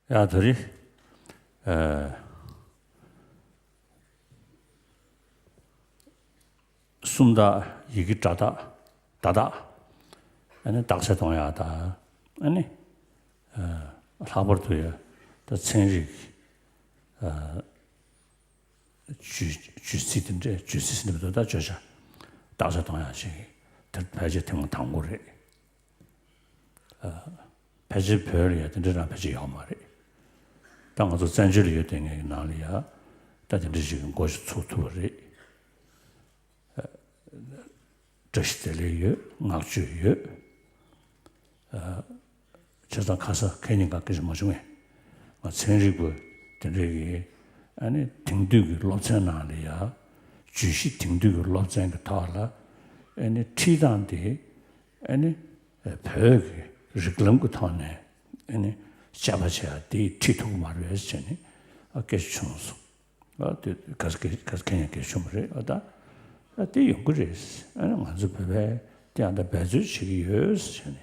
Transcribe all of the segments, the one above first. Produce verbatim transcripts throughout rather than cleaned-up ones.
ཡ་ད་རེས་ཨ་སུམ་རྟགས། ཡི་གེ་སྒྲ་རྟགས། བརྡ་རྟགས། ཨ་ནི་རྟགས་གསལ་མཐོང་ཡག་དང་། ཨ་ནི་ཨ་ལྷག་པར་དུ་ཡ་ད་ཚན་རིག་ཨ་བརྗོད་བརྗོད་ཚིག་དེ་འདྲས། བརྗོད་ཚིག་ཟེར་ན་མི་འདུག་ད་བརྗོད་བྱ། རྟགས་གསལ་མཐོང་ཡག་ཅིག་དེ་ཕལ་ཆེར་ཐེངས་མ་དང་པོ་རེད། ཨ་ཕལ་ཆེར་བོད་ལ་ཡ་དེ་འདྲ་རང་ཕལ་ཆེར་ཡོད་མ་རེད། ད་ང་ཚོ་བཙན་བྱོལ་ལ་ཡོད་བསྡད་མཁན་གྱི་ནང་ལ་ཡ་ད་དེ་འདྲ་ཞིག་གི་མགོ་ཞིག་ཚུགས་ཐུབ་པ་རེད། ཨ་བཀྲ་ཤིས་བདེ་ལེགས་ཡོད། བསྔགས་བརྗོད་ཡོད། ཨ་བྱས་ཙང་ཁ་ས་ཁེ་ཉིན་གང་སྐད་ཆ་མ་བྱུང་ངས། ང་ཚན་རིག་པ་དེ་འདྲ་གི་ཨ་ནི་དེང་དུས་ཀྱི་སློབ་ཚན་ནང་ལ་ཡ་བརྗོད་གཞི་དེང་དུས་ཀྱི་སློབ་ཚན་གྱི་ཐོག་ལ་ཨ་ནི་ཁྲིད་སྟངས་དེ། ཨ་ནི་བོད་ཀྱི་རིགས་ལམ་གྱི་ཐོག་ནས་ཨ་ནི་དཔྱད་པ་བྱེད་ཡག་དེ་ཁྲིད་ཐུབ་ཀྱི་མ་རེད་ཟེར་ནས་ཨ་སྐད་ཆ་བྱུང་སོང་། ཨ་དེ་ག་ས་ག་ས་ག་ཡང་སྐད་ཆ་བྱུང་མ་རེད། ཨ་ད་ཨ་དེ་ཡོང་གི་རེད། ཨ་ནི་ང་ཚོ་བོད་པས་དེ་ཡང་ད་འབད་རྩོལ་བྱེད་ཀྱི་ཡོད་ཟེར་ནས་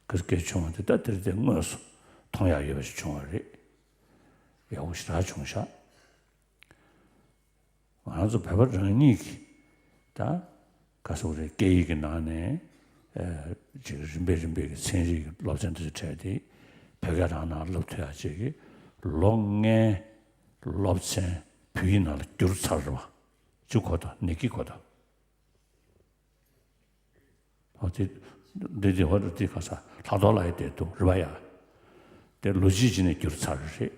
ག་ས་སྐད་ཆ་བྱུང་བ་དེ་ད་དེར་དེ་དངོས་སུ་མཐོང་ཡག་ཡོད་པ་ཞིག་བྱུང་བ་རེད། ཡག་པོ་ཞེ་དྲག་བྱུང་ཤག་ང་ཚོ་བོད་པ་རང་ཉིད་ཀྱིས་ད་ག་ཟེར་དགོས་རེད། སྐད་ཡིག་གི་ནང་ནས་ཨ་ཅིག་རིམ་པས་རིམ་པས་ཀྱི་ཚན་རིག་གི་སློབ་ཚན་དེ་ཚོ་ཁྲིད་དེ་བོད་སྐད་རང་ནང་སློབ་ཐུབ་ཡག་ཅིག་གི་ལོ་ལྔའི་སློབ་ཚན་བོད་ཡིག་ནང་ལ་བསྒྱུར་ཚར་བ་ཅིག་གོ་ད། ནི་ཀི་གོ་ད། ཨོ་དེ་འདི་དེ་ཧོ་དེ་ག་ས་ལྷག་རྡོར་ལགས་ཡི་དེ་འདུག་རེད་པ་ཡ། དེ་ལོ་གཅིག་གཅིག་ནས་བསྒྱུར་ཚར་རེད།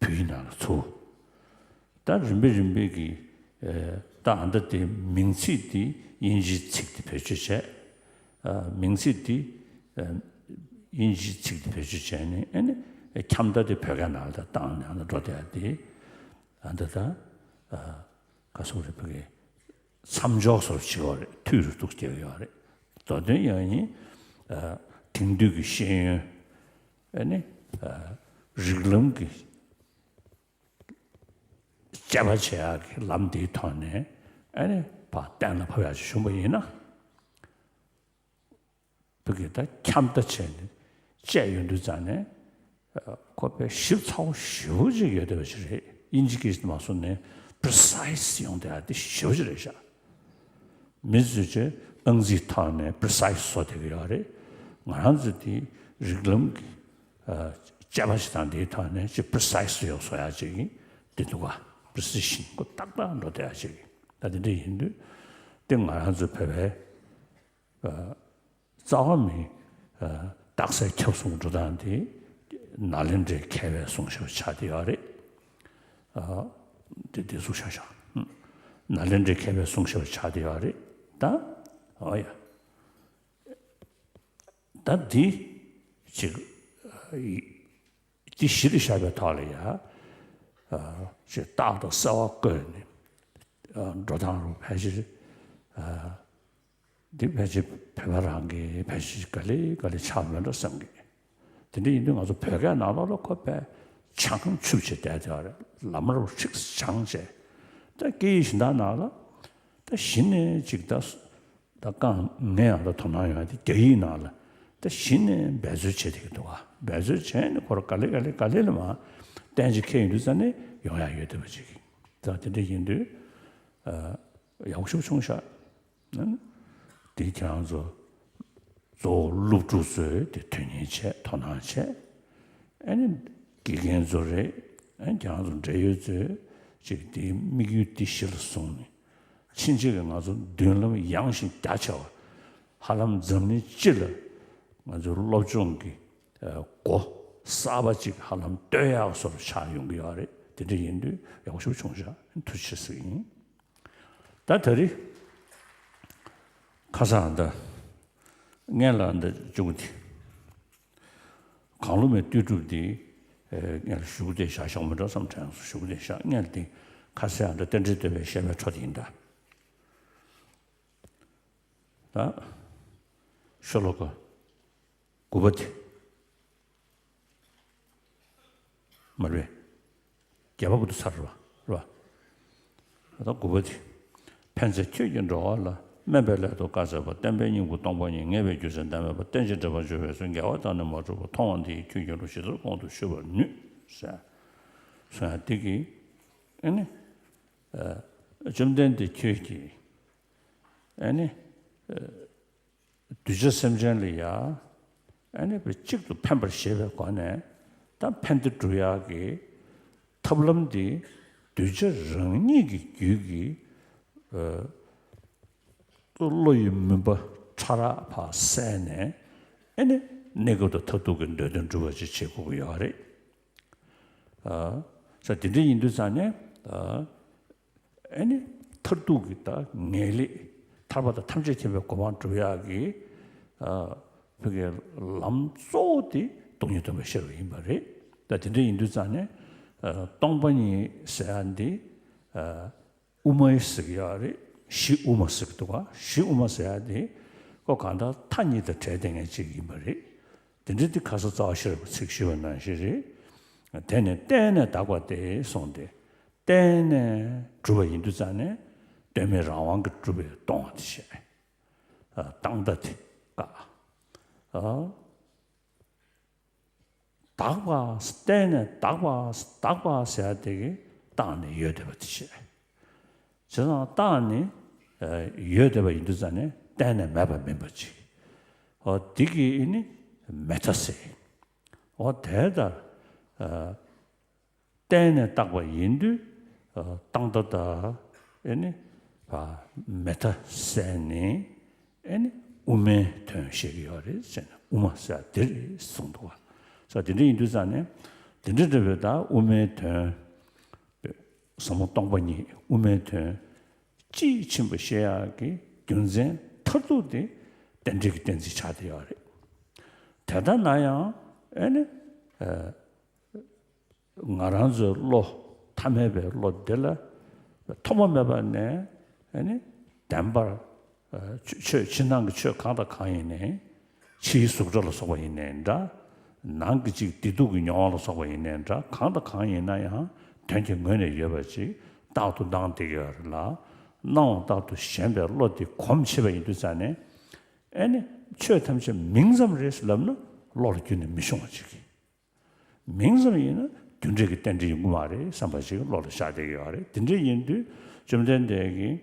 བོད་ཡིག་ནང་ལ་ཚུར། ད་རིམ་པས་རིམ་པས་ཀྱི་ཨེ་ད་ཨ་འདི་དེ་མིང་ཚིག་དེ་དབྱིན་ཇིའི་ཚིག་དེ་བེད་སྤྱོད་བྱས། ཨ་མིང་ཚིག་དེ་ཨ་དབྱིན་ཇིའི་ཚིག་དེ་བེད་སྤྱོད་བྱས་ནས་ཨ་ནི་ཁྱབ་བརྡལ་དེ་བོད་སྐད་ནང་ལ་ད་བཏང་ནས་ཨ་འདི་འགྲོ་བསྡད་ཡ་དེ། ཨ་འདི་ད་ཨ་ག་ཟེར་དགོས་རེད། བོད་སྐད་མཚམས་འཇོག་སོགས་བྱེད་ཡོད་རེད། མཐུད་རུ་གཏུགས་བསྡད་ཡོད་རེད། མདོ་དོན་ཡང་ཡིན། ཨ་དེང་དུས་ཀྱི་ཤེས་ཡོན། ཨ་ནི་ཨ་རིགས་ལམ་གྱི་དཔྱད་པ་བྱེད་ཡག་གི་ལམ་འདིའི་ཐོག་ནས་ཨ་ནི་ཕར་གཏན་ལ་ཕབ་ཡག་ཅིག་བྱུང་པ་ཡིན་ན། བོད་སྐད་ད་ཁྱབ་བརྡལ་བྱས་ནས་བཅད་ཡོང་དུས་ཙང་ནས། ཨ་ཁོ་དཔེ་ཞིབ་ཚགས་པོ་ཞེ་པོ་ཅིག་ཡོད་བསྡད་པ་ཞིག་རེད། དབྱིན་ཇི་སྐད་ཞིག་མ་སོང་ནས་precise་ཡོང་བསྡད་ཡ་དེ་ཞེ་པོ་ཅིག་རེད་ཤག་མི་ཚོས་ཀྱི་ཨང་རྩིས་ཐོག་ནས་precise་བཟོ་བསྡད་ཀྱི་ཡོད་རེད། ང་རང་ཚོ་དེ་རིགས་ལམ་གྱི་ཨ་དཔྱད་པ་ཞིག་དང་དེའི་ཐོག་ནས་ཅིག་precise་ཡོད་བཟོ་ཡ་ཅིག་གི་དེ་འདུག་ག precision་ཁོ་ཏག་ཏག་འགྲོ་བསྡད་ཡ་ཅིག་ད་དེ་འདྲ་ཡིན་དུས་དེ་ང་རང་ཚོ་བོད་པའི་ཨ་རྩ་བ་མི་ཨ་རྟགས་གསལ་ཁྱབ་གསུམ་འགྲོ་སྟངས་དེ་ནཱ་ལེནྡྲའི་མཁས་པས་གསུངས་བཞག་པ་ཆགས་བསྡད་ཡོད་རེད། ཨ་དེ་དེ་གསུངས་བཞག་བཞག་ནཱ་ལེནྡྲའི་མཁས་པས་གསུངས་བཞག་པ་ཆགས་བསྡད་ཡོད་རེད་ད། ཨོ་ཡ། ད་འདི་ཅིག་ཨ་འདི་གཞི་རུ་བཞག་པའི་ཐོག་ལ་ཡ་ཨ་ཅིག་རྟགས་དང་གསལ་བ་བཀོད་ནས་ཨ་འགྲོ་སྟངས་རུ་ཕལ་ཆེར་ཨ་འདི་ཕལ་ཆེར་བོད་པ་རང་གི་ཕལ་ཆེར་ག་ལེ་ག་ལེ་ཆགས་མེད་འགྲོ་བསམ་གི། དེ་འདྲ་ཡིན་དུས་ང་ཚོ་བོད་སྐད་ནང་ལོགས་ལ་ཁོ་དཔེ་བྱང་ཆུབ་བྱས་བསྡད་དེ་བ་རེད། ལམ་རུ་ཧྲིག་བྱང་བྱས། ད་སྐད་ཡིག་གཞན་དག་ནང་ལ་ད་གཞི་ནས་ཅིག་ད་ད་རྐང་ངས་ཡང་ད་དོ་སྣང་ཡོང་ཡ་དེ་རྒྱ་ཡིག་ནང་ལ་ད་གཞི་ནས་འབད་རྩོལ་བྱེད་བསྡད་ཀྱི་འདུག་ག་འབད་རྩོལ་བྱས་ནས་ཁོ་རང་ག་ལེ་ག་ལེ་ག་ལེ་ལ་མར་གཏན་གཅིག་འཁེལ་ཡོང་དུས་ཙ་ནས་ཡོང་ཡ་ཡོད་བསྡད་པ་ཅིག་ད་དེ་འདྲ་ཡིན་དུས་ཨ་ཡག་པོ་ཞེ་པོ་བྱུང་ཤག་དེ་ཁྱེད་རང་ཚོ་གཙོ་བོ་སློབ་ཕྲུག་ཚོས་དེ་དོན་གཉེར་བྱས། དོ་སྣང་བྱས། ཨ་ནི་དགེ་རྒན་ཚོ་རེད། ཨ་ནི་ཁྱེད་རང་ཚོ་འབྲེལ་ཡོད་ཚོས་ཅིག་དེའི་དམིགས་ཡུལ་དེ་གཞི་ལ་བཟུང་ནས་ཕྱིན་ཆད་ཀྱི་ང་ཚོ་མདུན་ལམ་ཡངས་ཤིང་རྒྱ་ཆེ་བ། ཧ་ལམ་འཛམ་གླིང་སྤྱི་ལ་ང་ཚོའི་སློབ་སྦྱོང་གི་ཨ་སྒོ་གསར་པ་ཅིག་ཧ་ལམ་གཏོད་ཡག་བཟོ་འདྲ་ཆགས་ཡོང་གི་ཡོད་རེད། དེ་འདྲ་ཡིན་དུས་ཡག་པོ་ཞེ་པོ་བྱུང་ཤག་ཐུགས་རྗེ་ཆེ་ཟེར་གྱི་ཡིན། ད་ད་རེས་ཁ་སང་འདི་སྔོན་ལ་འདི་བཅུག་སྟེ། གང་བླུ་མའི་ལྟོས་གྲུབ་འདི་ཨེ་སྔོན་ལ་ཞུ་གི་བསྡད་བཞག་ཞོག་མི་འགྲོ་བསམ་དྲན་སོང་། ཞུ་གི་བསྡད་བཞག་སྔོན་ལ་འདི་ཁ་སང་འདི་རྟེན་འབྲེལ་བསྟོད་པའི་བཤད་པའི་འཕྲོ་དེ་ཡིན་ད། ད་ཤོ་ལོ་ཀ་དགུ་པ་དེ། མ་རེད། བརྒྱད་པ་དགུ་དེ་ཚར་རེད་པ། རེད་པ། ད་དགུ་པ་དེ། ཕན་མཛད་ཁྱོད་ཀྱིས་འགྲོ་བ་ལ། དམན་པའི་སླད་དུ་བཀའ་སྩལ་པ། བརྟེན་པའི་སྙིང་པོ་སྟོང་པ་ཉིད། ངེས་པའི་རྒྱུ་མཚན་གདམས་པའི་བར། རྟེན་ཅིང་འབྲེལ་པར་འབྱུང་བའི་ཚུལ། འགལ་བ་དག་ནི་མ་གྲུབ་པ། མཐོང་བ་འདི་ཡི་ཁྱོད་ཀྱི་ལུགས། ཞེས་སོགས་གོང་དུ་ཞུ་བར་ནུས། ཟེར་སོང་ཡ་འདི་གིས་ཨེ་ནི། ཨ། བཅོམ་ལྡན་འདས་ཁྱོད་ཀྱིས་ཨེ་ནི། ཨ། གདུལ་བྱ་སེམས་ཅན་ལ་ཡ་ཨེ་ནི་གཅིག་ཏུ་ཕན་པར་བཞེད་པའི་སྒོ་ནས། ད་ཕན་བདེ་སྒྲུབ་ཡག་གི་ཐབས་ལམ་འདི་གདུལ་བྱ་རང་ཉིད་ཀྱི་རྒྱུད་ཀྱི། ཨ། བློ་ཡི་མུན་པ་ཕྲ་རགས་ཕར་བསལ་ནས། ཨེ་ནི་གནས་སྐབས་དང་མཐར་ཐུག་གི་འདོད་དོན་འགྲུབ་པ་ཅིག་བྱེད་དགོས་ཀྱི་ཡོད་རེད། ཨ། ས་དེ་འདྲ་ཡིན་དུས་ཙང་ནས། ཨ། ཨེ་ནི་མཐར་ཐུག་གི་ད་ངེས་ལེགས། ཐར་པ་དང་ཐམས་ཅད་མཁྱེན་པའི་གོ་འཕང་སྒྲུབ་ཡག་གི། ཨ། བོད་ཀྱི་ལམ་གཙོ་བོ་དེ་སྟོང་ཉིད་སྟོན་པའི་ཤེས་རབ་ཡིན་པ་རེད། ད་དེ་འདྲ་ཡིན་དུས་ཙང་ནས། ཨ། སྟོང་པ་ཉིད་ཟེར་ཡ་འདི། ཨ། དབུ་མ་ཟེར་གྱི་ཡོད་རེད། གཞི་དབུ་མ་ཟེར་གྱི་འདུག་ག་གཞི་དབུ་མ་ཟེར་ཡ་དེ་ཁོ་གང་ལྟར་མཐའ་གཉིས་དང་བྲལ་བསྡད་མཁན་ཅིག་ཡིན་པ་རེད། དེ་འདྲ་དེ་ཁ་སང་རྩ་བ་ཤེས་རབ་ཀྱི་ཚིག་ཞུས་པ་ནང་བཞིན་རེད། དེ་ནི་བརྟེན་ནས་དག་པ་སྟེ་གསུངས་ཏེ། བརྟེན་ནས་གྲུབ་པ་ཡིན་དུས་ཙང་ནས་དོན་མེད་རང་དབང་གིས་གྲུབ་པའི་སྟོང་པ་དེ་བཤད། ཨ། བཏང་སྟངས་དེ་བཀག་ཨ། དག་པ། བརྟེན་ནས་དག་པ། དག་པ་ཟེར་ཡ་དེ་གིས་བཏང་ནས་ཡོད་བསྡད་པ་དེ་བཤད། བྱས་ཙང་བཏང་ནས། ཨ། ཡོད་བསྡད་པ་ཡིན་དུས་ཙང་ནས་གཏན་ནས་མེད་པ་མིན་པ་ཅིག་འོ་དེ་གིས་ཨེ་ནི་མེད་མཐའ་ཟེར། འོ་དེ་ལྟར། ཨ། བརྟེན་ནས་བཏགས་པ་ཡིན་དུས། ཨ། བཏང་སྟངས་དང་ཨེ་ནི་མེད་མཐའ་བསལ་ནས། ཨེ་ནི་དབུ་མའི་དོན་བཤད་ཀྱི་ཡོད་རེད་ཟེར་ནས། དབུ་མ་ཟེར་དེ་རེད་གསུངས་འདུག་བ། ས་དེ་འདྲ་ཡིན་དུས་ཙང་ནས། དེ་འདྲ་འདྲ་བའི་ད་དབུ་མའི་དོན། ཟབ་མོ་སྟོང་པ་ཉིད་དབུ་མའི་དོན་དཔྱིས་ཕྱིན་པ་བཤད་ཡག་གི་རྒྱུ་མཚན་མཐར་ཐུག་དེ་རྟེན་འབྲེལ་གྱི་གཏན་ཚིགས་ཆགས་བསྡད་ཡོད་རེད། དེ་ལྟ་ན་ཡང་ཨེ་ནི། ཨ། ང་རང་ཚོའི་བློ། ཐ་མལ་པའི་བློ་འདི་ལ་ཐོག་མ་མེད་པ་ནས་ཨ་ནི་བདེན་པར། ཨ། ཆོས། ཆོས་ཕྱི་ནང་གི་ཆོས་གང་དང་གང་ཡིན་ནའི། ཕྱིའི་གཟུགས་སྒྲ་ལ་སོགས་པ་ཡིན་ནའི་འདྲ། ནང་གི་ཅིག་བདེ་སྡུག་གི་མྱོང་བ་ལ་སོགས་པ་ཡིན་ནའི་འདྲ། གང་དང་གང་ཡིན་ན་ཡང་དོན་གྱི་ངོས་ནས་ཡོད་པ་ཅིག་རྟག་ཏུ་སྣང་བསྡད་ཀྱི་ཡོད་རེད་ལ། སྣང་བ་རྟག་ཏུ་ཞེན་པའི་བློ་དེ་གོམས་ཆེ་བ་ཡིན་དུས་ཙང་ནས། ཨེ་ནི་ཆོས་ཐམས་ཅད་མིང་ཙམ་རེད་ལབ་ན་བློ་ལ་ཁྱོན་ནས་མི་ཤོང་བ་ཅིག་མིང་ཙམ་ཡིན་ན་རྒྱུ་འབྲས་ཀྱི་རྟེན་འབྲེལ་ཡོང་གི་མ་རེད་བསམ་པ་ཞིག་བློ་ལ་ཤར་བསྡད་ཀྱི་ཡོད་རེད། དེ་འདྲ་ཡིན་དུས་བཅོམ་ལྡན་འདས་ཀྱིས་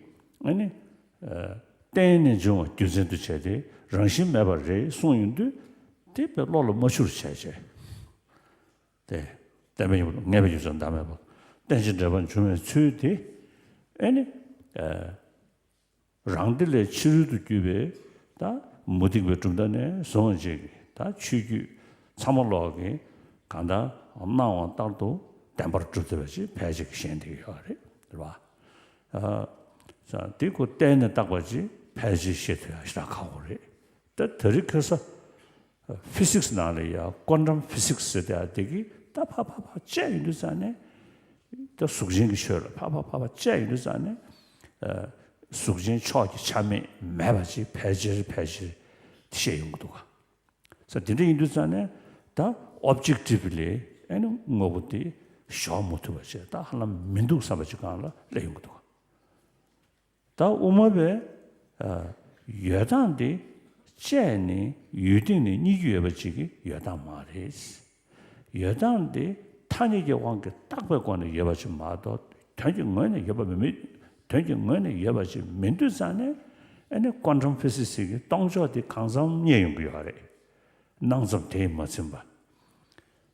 ཨ་ནི། ཨ། བརྟེན་ནས་འབྱུང་བ་རྒྱུ་མཚན་དུ་བྱས་ཏེ་རང་བཞིན་མེད་པ་རེད་གསུངས་ཡོང་དུས། དེ་དཔེ་བློ་ལ་མ་ཆུར་བྱས་བྱས། དེ་བརྟེན་པའི་ངེས་པའི་རྒྱུ་མཚན་བདག་མེད་པ། རྟེན་ཅིང་འབྲེལ་པར་འབྱུང་བའི་ཚུལ་དེ་ཨེ་ནི། ཨ། རང་སྡེ་ལས་ཕྱི་རོལ་དུ་གྱུར་པའི་ད་མུ་སྟེགས་པའི་གྲུབ་མཐའ་ནས་བཟུང་བ་ཅིག་གི་ད་ཆོས་བརྒྱུད་ཚང་མ་ལོག་གི་གང་ལྟར་སྣང་བ་ལྟར་དུ་བདེན་པར་གྲུབ་བསྡད་པ་ཅིག་ཕལ་ཆེར་ཞིག་བཞེངས་བསྡད་ཀྱི་ཡོད་རེད། རེད་བ། ཨ། ས་དེ་ཁོ་བརྟེན་ནས་བཏགས་པ་ཅིག་ཕལ་ཆེར་བཞེངས་ཐུབ་ཡ་ཞེ་དྲག་ཁག་པོ་རེད། ད་དེ་རིང་ཁ་སང་ཕི་སིག་སི་ནང་ལ་ཡ་ཀོན་ཊམ་ཕི་སིག་སི་ཟེར་དེ་ཡ་དེ་གི་ད་ཕ་ཕ་ཕ་བཅད་ཡོང་དུས་ཙང་ནས། ད་གཟུགས་ཅན་གྱི་ཆོས་ལ་ཕ་ཕ་ཕ་ཕ་བཅད་ཡོང་དུས་ཙང་ནས། ཨ། གཟུགས་ཅན་ཕྱོགས་ཀྱི་ཆ་མེད་མེད་པ་ཅིག་ཕལ་ཆེར་ཕལ་ཆེར་བཤད་ཡོང་གི་འདུག་ག་ས་དེ་འདྲ་ཡིན་དུས་ཙང་ནས་ད་ཨོབ་ཇེག་ཊིབ་ལི་ཨེ་ནི་དངོས་པོ་དེ་གཞོག་མ་ཐུབ་པ་བྱས། ད་ཧ་ལམ་མི་འདུག་བསམ་པ་ཅིག་སྒང་ལ་སླེབས་ཡོང་གི་འདུག་ག་ད་དབུ་མ་པས། ཨ། ཡོད་སྟངས་དེ་བཅད་ནས་ཡུལ་སྟེང་ནས་རྙེད་རྒྱུ་ཡོད་པ་ཅིག་གི་ཡོད་སྟངས་མ་རེད། ཡོད་སྟངས་དེ་ཐ་སྙད་ཀྱི་དབང་གིས་བཏགས་པའི་སྒོ་ནས་ཡོད་པ་ཅིག་མ་གཏོགས། དོན་གྱི་ངོས་ནས་ཡོད་པ་མི། མི། དོན་གྱི་ངོས་ནས་ཡོད་པ་ཅིག་མིན་དུས་ཙང་ནས། ཨེ་ནི་ཀོན་ཊམ་ཕི་སིག་སི་གི་སྟོང་ཕྱོགས་དེ་གང་འཚམ་རྙེད་ཡོང་གི་ཡོད་རེད། སྣང་ཙམ་དེས་མ་ཚིམ་པ།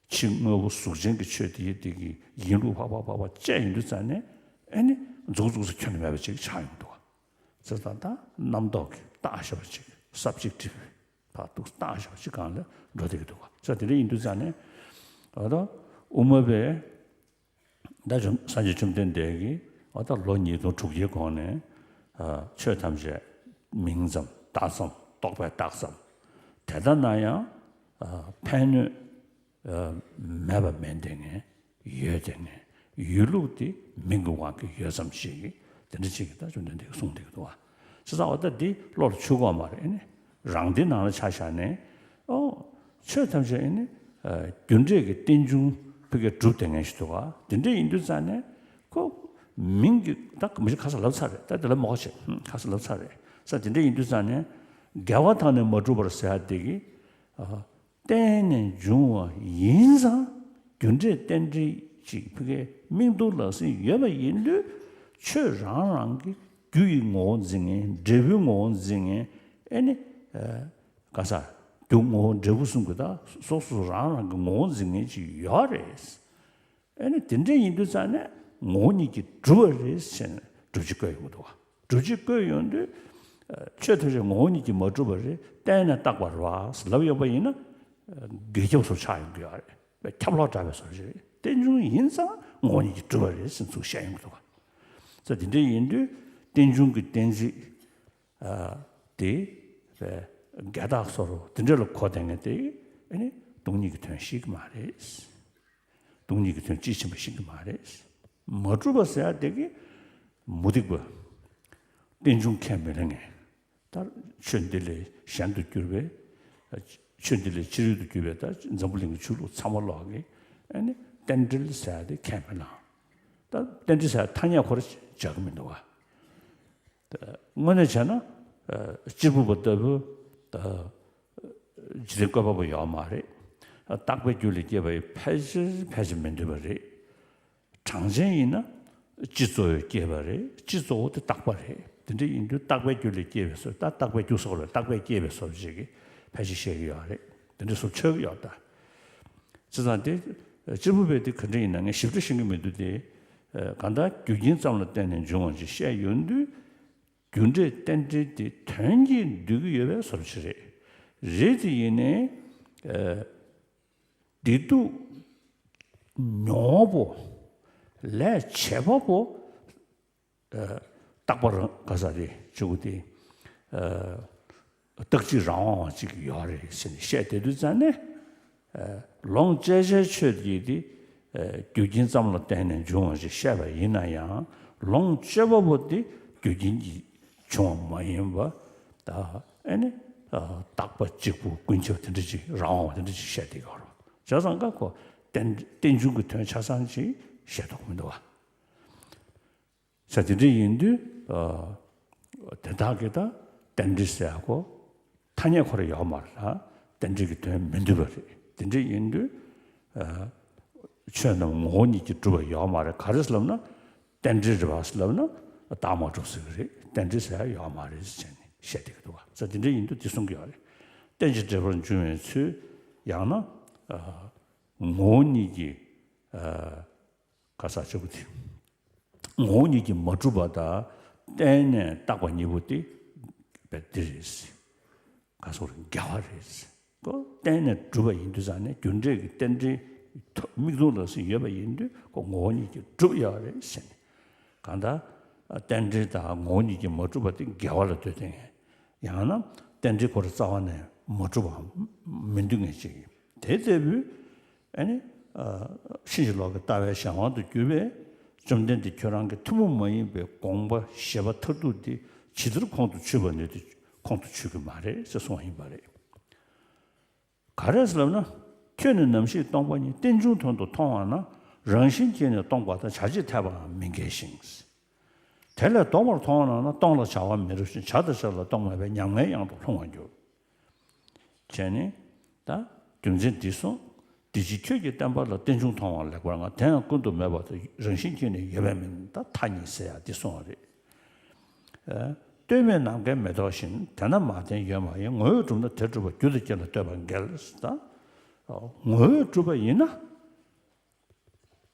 ཕྱི་དངོས་པོ་གཟུགས་ཅན་གྱི་ཆོས་དེ་ཡི་དེ་གི་ཡིན་ལུགས་ཕ་ཕ་ཕ་ཕ་བཅད་ཡོང་དུས་ཙང་ནས། ཨེ་ནི་མཛུག་མཛུག་ས་ཁྱོན་ནས་མེད་པ་ཅིག་ཆགས་ཡོང་འདུག་ག་ཚེ་དང་ད་རྣམ་རྟོག་གིས་བཏགས་བཞག་པ་ཅིག་སབ་ཇེག་ཊིབ་ཕར་འདུག་བཏགས་བཞག་པ་ཅིག་སྒང་ལ་འགྲོ་བསྡད་ཀྱི་འདུག་ག་ཚེ་དེ་འདྲ་ཡིན་དུས་ཙང་ནས། འོ་ད་དབུ་མ་པས་ད་བཅོམ། སངས་རྒྱས་བཅོམ་ལྡན་འདས་ཀྱིས་འོ་ད་ལོ་ཉིས་སྟོང་དྲུག་བརྒྱའི་གོང་ནས། ཨ། ཆོས་ཐམས་ཅད་མིང་ཙམ་བཏགས་ཙམ། རྟོག་པས་བཏགས་ཙམ། དེ་ལྟ་ན་ཡང་། ཨ། ཕན་གནོད། ཨ། མེད་པ་མིན་བསྡད་མཁན། ཡོད་བསྡད་མཁན། ཡོད་ལུགས་དེ་མིང་གི་དབང་གིས་ཡོད་ཙམ་ཞིག་གི་དེ་འདྲ་ཅིག་གི་ད་བཅོམ་ལྡན་འདས་ཀྱིས་གསུངས་བསྡད་ཀྱི་འདུག་བ། བྱས་ཙང་འོ་ད་འདི་བློ་ལ་ཆུད་དགོས་མ་རེད། ཨེ་ནི་རང་སྡེ་ནང་ལ་ཆ་བཞག་ནས། ཨོ། ཆོས་ཐམས་ཅད་ཨེ་ནི། ཨ། རྒྱུ་འབྲས་ཀྱི་རྟེན་འབྱུང་ཕ་གིར་གྲུབ་བསྡད་མཁན་ཞིག་འདུག་བ། དེ་འདྲ་ཡིན་དུས་ཙང་ནས་ཁོ་མིང་གི་ད་མི་ཞིག་ཁ་སང་ལབ་ཚར་རེད། ད་དེ་ལ་མོ་ཁ་ཆེ་ཁ་སང་ལབ་ཚར་རེད། ས་དེ་འདྲ་ཡིན་དུས་ཙང་ནས་འགལ་བ་དག་ནི་མ་གྲུབ་པར་ཟེར་ཡ་དེ་གི་ཨ། བརྟེན་ནས་འབྱུང་བ་ཡིན་ཙང་རྒྱུ་འབྲས་རྟེན་འབྲེལ་ཅིག་ཕ་གིའི་མིང་དུ་ལ་སྲིད་ཡོད་པ་ཡིན་དུས། ཆོས་རང་རང་གི་རྒྱུ་ཡི་ངོ་བོ་འཛིན་མཁན། འབྲས་བུའི་ངོ་བོ་འཛིན་མཁན། ཨེ་ནི། ག་ས། རྒྱུ་ངོ་བོ་འབྲས་བུ་གསུམ་གྱི་ད་སོ་སོ་རང་རང་གི་ངོ་བོ་འཛིན་མཁན་ཅིག་ཡོད་རེད། ཨེ་ནི་དེ་འདྲ་ཡིན་དུས་ཙང་ནས་ངོ་བོ་ཉིད་ཀྱིས་གྲུབ་པ་རེད་ཟེར་ནས་སྒྲུབ་བྱེད་བཀོད་ཡོང་གི་འདུག་བ། སྒྲུབ་བྱེད་བཀོད་ཡོང་དུས། ཆོས་ཐམས་ཅད་ངོ་བོ་ཉིད་ཀྱིས་མ་གྲུབ་པ་རེད། བརྟེན་ནས་བཏགས་པ་རེད་བ་ལབ་ཡོང་པ་ཡིན་ན། འགལ་ཁྱབ་སུ་ཆགས་ཡོང་གི་ཡོད་རེད། ཁྱབ་ལོག་འདྲ་བའི་བཟོ་ཞིག་རེད། རྟེན་འབྱུང་ཡིན་ཙང་ངོ་བོ་ཉིད་ཀྱིས་གྲུབ་པ་རེད་ཟེར་ཚུལ་བཤད་ཡོང་གི་འདུག་བ། ས་དེ་འདྲ་ཡིན་དུས་རྟེན་འབྱུང་གི་གཏན་ཚིགས། ཨ། དེ། འགལ་རྟགས་སོགས་དེ་འདྲ་ལ་གོ་བསྡད་མཁན་དེ། ཨ་ནི་སྟོང་ཉིད་ཀྱི་དོན་ཤེས་ཀྱི་མ་རེད། སྟོང་ཉིད་ཀྱི་དོན་དཔྱིས་ཕྱིན་པ་ཤེས་ཀྱི་མ་རེད། མ་གྲུབ་པ་ཟེར་ཡ་དེ་གི་མུ་སྟེགས་པ། རྟེན་འབྱུང་ཁས་མི་ལེན་མཁན། ད་ཆོས་འདི་ལས་གཞན་དུ་གྱུར་པའི། ཆོས་འདི་ལས་ཕྱི་རོལ་དུ་གྱུར་པའི་ད་འཛམ་བུ་གླིང་གི་ཆོས་ལུགས་ཚང་མ་ལོག་གི། ཨ་ནི་རྟེན་འབྲེལ་ཟེར་ཡ་དེ་ཁས་མི་བླངས། ད་རྟེན་འབྲེལ་ཟེར་ཡ་ཐ་སྙད་ཁོ་རང་བཞག་གི་མི་འདུག་བ། དངོས་གནས་བྱས་ན། ཨ། གཅེར་བུ་པ་ལྟ་བུ། ཨ། འཇིག་རྟེན་བཀོད་པ་པོ་ཡོད་མ་རེད། རྟག་པའི་རྒྱུ་ལས་སྐྱེས་པ་ཡིན་ཕལ་ཆེར་ཕལ་ཆེར་མི་འདུས་པ་རེད། གྲངས་ཅན་ཡིན་ན་སྤྱི་གཙོ་བོས་སྐྱེས་པ་རེད། སྤྱི་གཙོ་བོ་དེ་རྟག་པ་རེད། དེ་འདྲ་ཡིན་དུས་རྟག་པའི་རྒྱུ་ལས་སྐྱེས་པའི་བཟོ། ད་རྟག་པའི་རྒྱུ་སོགས་ལ་རྟག་པས་སྐྱེས་པའི་བཟོ་ཅིག་གིས་ཕལ་ཆེར་བཤད་ཀྱི་ཡོད་རེད། དེ་འདྲ་བཟོ་ཆགས་ཀྱི་ཡོད་ད། བྱས་ཙང་དེ་གཅེར་བུ་པས་དེ་ག་འདྲ་ཡིན་ན་ངས་ཞིབ་ཕྲ་ཤེས་ཀྱི་མི་འདུག་སྟེ། གང་ལྟར་རྒྱུ་རྐྱེན་ཙམ་ལ་བརྟེན་ནས་འབྱུང་བ་ཞིག་བཤད་ཡོང་དུས། རྒྱུ་འབྲས་རྟེན་འབྲེལ་དེ་དོན་གྱིས་འདུས་ཀྱི་ཡོད་པའི་བཟོ་ཅིག་རེད། རེད་དེ་ཡིན་ནའི། ཨ། བདེ་སྡུག་མྱོང་བ་པོ། ལས་བྱེད་པ་པོ། ཨ། རྟག་པ་རང་ག་ས་རེད་ཅིག་དེ། ཨ། རྟག་གཅིག་རང་དབང་བ་ཅིག་ཡོད་རེད་ཟེར་ནས་བཤད་བསྡད་དུས་ཙང་ནས། ཨ། ལོངས་སྤྱད་བྱའི་ཆོས་དེ་དེ། ཨ། རྒྱུ་རྐྱེན་ཙམ་ལ་བརྟེན་ནས་འབྱུང་བ་ཞིག་བཤད་པ་ཡིན་ན་ཡང་། ལོངས་སྤྱོད་པ་པོ་དེ་རྒྱུ་རྐྱེན་གྱིས་བྱུང་བ་མ་ཡིན་པ། ད་ཨེ་ནི། ཨ། རྟག་པ་གཅིག་པུ་ཀུན་ཁྱབ་དེ་འདྲ་ཅིག་རང་དབང་བ་དེ་འདྲ་ཅིག་བཤད་བསྡད་ཀྱི་ཡོད་རེད། བྱས་ཙང་ཀ་ཁོ་རྟེན་རྟེན་འབྱུང་གི་དོན་ཆ་ཚང་ཅིག་བཤད་ཐུབ་ཀྱི་མི་འདུག་བ། ས་དེ་འདྲ་ཡིན་དུས། ཨ། དེ་དག་གི་ད་རྟེན་འབྲེལ་ཟེར་ཡ་ཁོ་ཐ་སྙད་ཁོ་རང་ཡོད་མ་རེད་ལ། རྟེན་འབྲེལ་གྱི་དོན་མི་འདུས་པ་རེད། དེ་འདྲ་ཡིན་དུས། ཨ། ཆོས་རྣམས་ངོ་བོ་ཉིད་ཀྱིས་གྲུབ་པ་ཡོད་མ་རེད། ག་རེ་ཟེར་ལབ་ན། རྟེན་འབྲེལ་རེད་པ་ཟེར་ལབ་ན་བདག་མ་གྲུབ་ཟེར་གི་རེད། རྟེན་འབྲེལ་ཟེར་ཡ་ཡོད་མ་རེད་ཟེར་ནས་བཤད་བསྡད་ཀྱི་འདུག་བ། ས་དེ་འདྲ་ཡིན་དུས་དེ་གསུང་གི་ཡོད་རེད། རྟེན་ཅིང་འབྲེལ་པར་འབྱུང་བའི་ཚུལ། ཡང་ན། ཨ། ངོ་བོ་ཉིད་ཀྱིས། ཨ། ག་ས་ཆོས་སྐུ་དེ། ངོ་བོ་ཉིད་ཀྱིས་མ་གྲུབ་པ་དང་བརྟེན་ནས་བཏགས་པ་གཉིས་པོ་དེ་བས་འདི་རེད། ག་སོགས་འགལ་བ་རེད། ཁོ་བརྟེན་ནས་གྲུབ་པ་ཡིན་དུས་ཙང་ནས་རྒྱུ་འབྲས་ཀྱི་རྟེན་འབྲེལ་མིག་མཐོང་ལ་སོགས་ཡོད་པ་ཡིན་དུས་ཁོ་ངོ་བོ་ཉིད་ཀྱིས་གྲུབ་ཡོད་རེད་ཟེར་ནས། གང་ལྟར་རྟེན་འབྲེལ་དང་ངོ་བོ་ཉིད་ཀྱིས་མ་གྲུབ་པ་དེ་འགལ་བ་ལ་ལྟོས་དེ། ཡང་ན་རྟེན་འབྲེལ་ཁོ་རང་རྩ་བ་ནས་མ་གྲུབ་པའམ་མི་འདུས་ངེས་ཅིག་ཡིན། དེ་ལྟ་བུའི། ཨ་ནི། ཨ། ཕྱིན་ཅི་ལོག་གི་ལྟ་བའི་གཞན་དབང་དུ་གྱུར་པས། བཅོམ་ལྡན་འདས་ཁྱོད་རང་གི་ཐུན་མོང་མ་ཡིན་པའི་དགོངས་པ་བཞེད་པ་མཐར་ཐུག་འདི་ཇི་ལྟར་ཁོང་དུ་ཆུད་པ་ནུས་ཏེ་ཁོང་དུ་ཆུད་ཀྱི་མ་རེད་ཅེས་གསུངས་པ་ཡིན་པ་རེད། ག་རེ་ཟེར་ལབ་ན། ཁྱོད་ནི་ནམ་ཞིག་སྟོང་པ་ཉིད་རྟེན་འབྱུང་དོན་དུ་མཐོང་བ་ན། རང་བཞིན་གྱིས་ནི་སྟོང་པ་དང་བྱ་བྱེད་འཐད་པའང་མི་འགལ་ཞིང་། དེ་ལས་ལྡོག་པར་མཐོང་བ་ན་སྟོང་ལ་བྱ་བ་མི་རུང་ཞིང་བྱ་དང་བྱེད་ལ་སྟོང་མེད་པས་ཉམ་ངའི་གཡང་དུ་ལྷུང་བར་འགྱུར། བྱས་ནས། ད་རྒྱུ་མཚན་འདི་གསུངས། དེ་ཕྱིར་ཁྱོད་ཀྱིས་བསྟན་པ་ལ་རྟེན་འབྱུང་མཐོང་བ་ལེགས་པར་མངའ། དེ་ཡང་ཀུན་ཏུ་མེད་པ་དང་རང་བཞིན་གྱིས་ནི་ཡོད་པའི་མིང་ད་མཐའ་གཉིས་ཟེར་ཡ་འདི་གསུངས་པ་རེད། ཨ། ལྟོས་མེད་ནམ་མཁའི་མེ་ཏོག་བཞིན། དེ་ན་མ་བརྟེན་ཡོད་མ་ཡིན། ངོ་བོས་གྲུབ་ན་དེ་གྲུབ་པ། རྒྱུ་དང་རྐྱེན་ལ་ལྟོས་པ་འགལ། ད་ངོ་བོས་གྲུབ་པ་ཡིན་ན།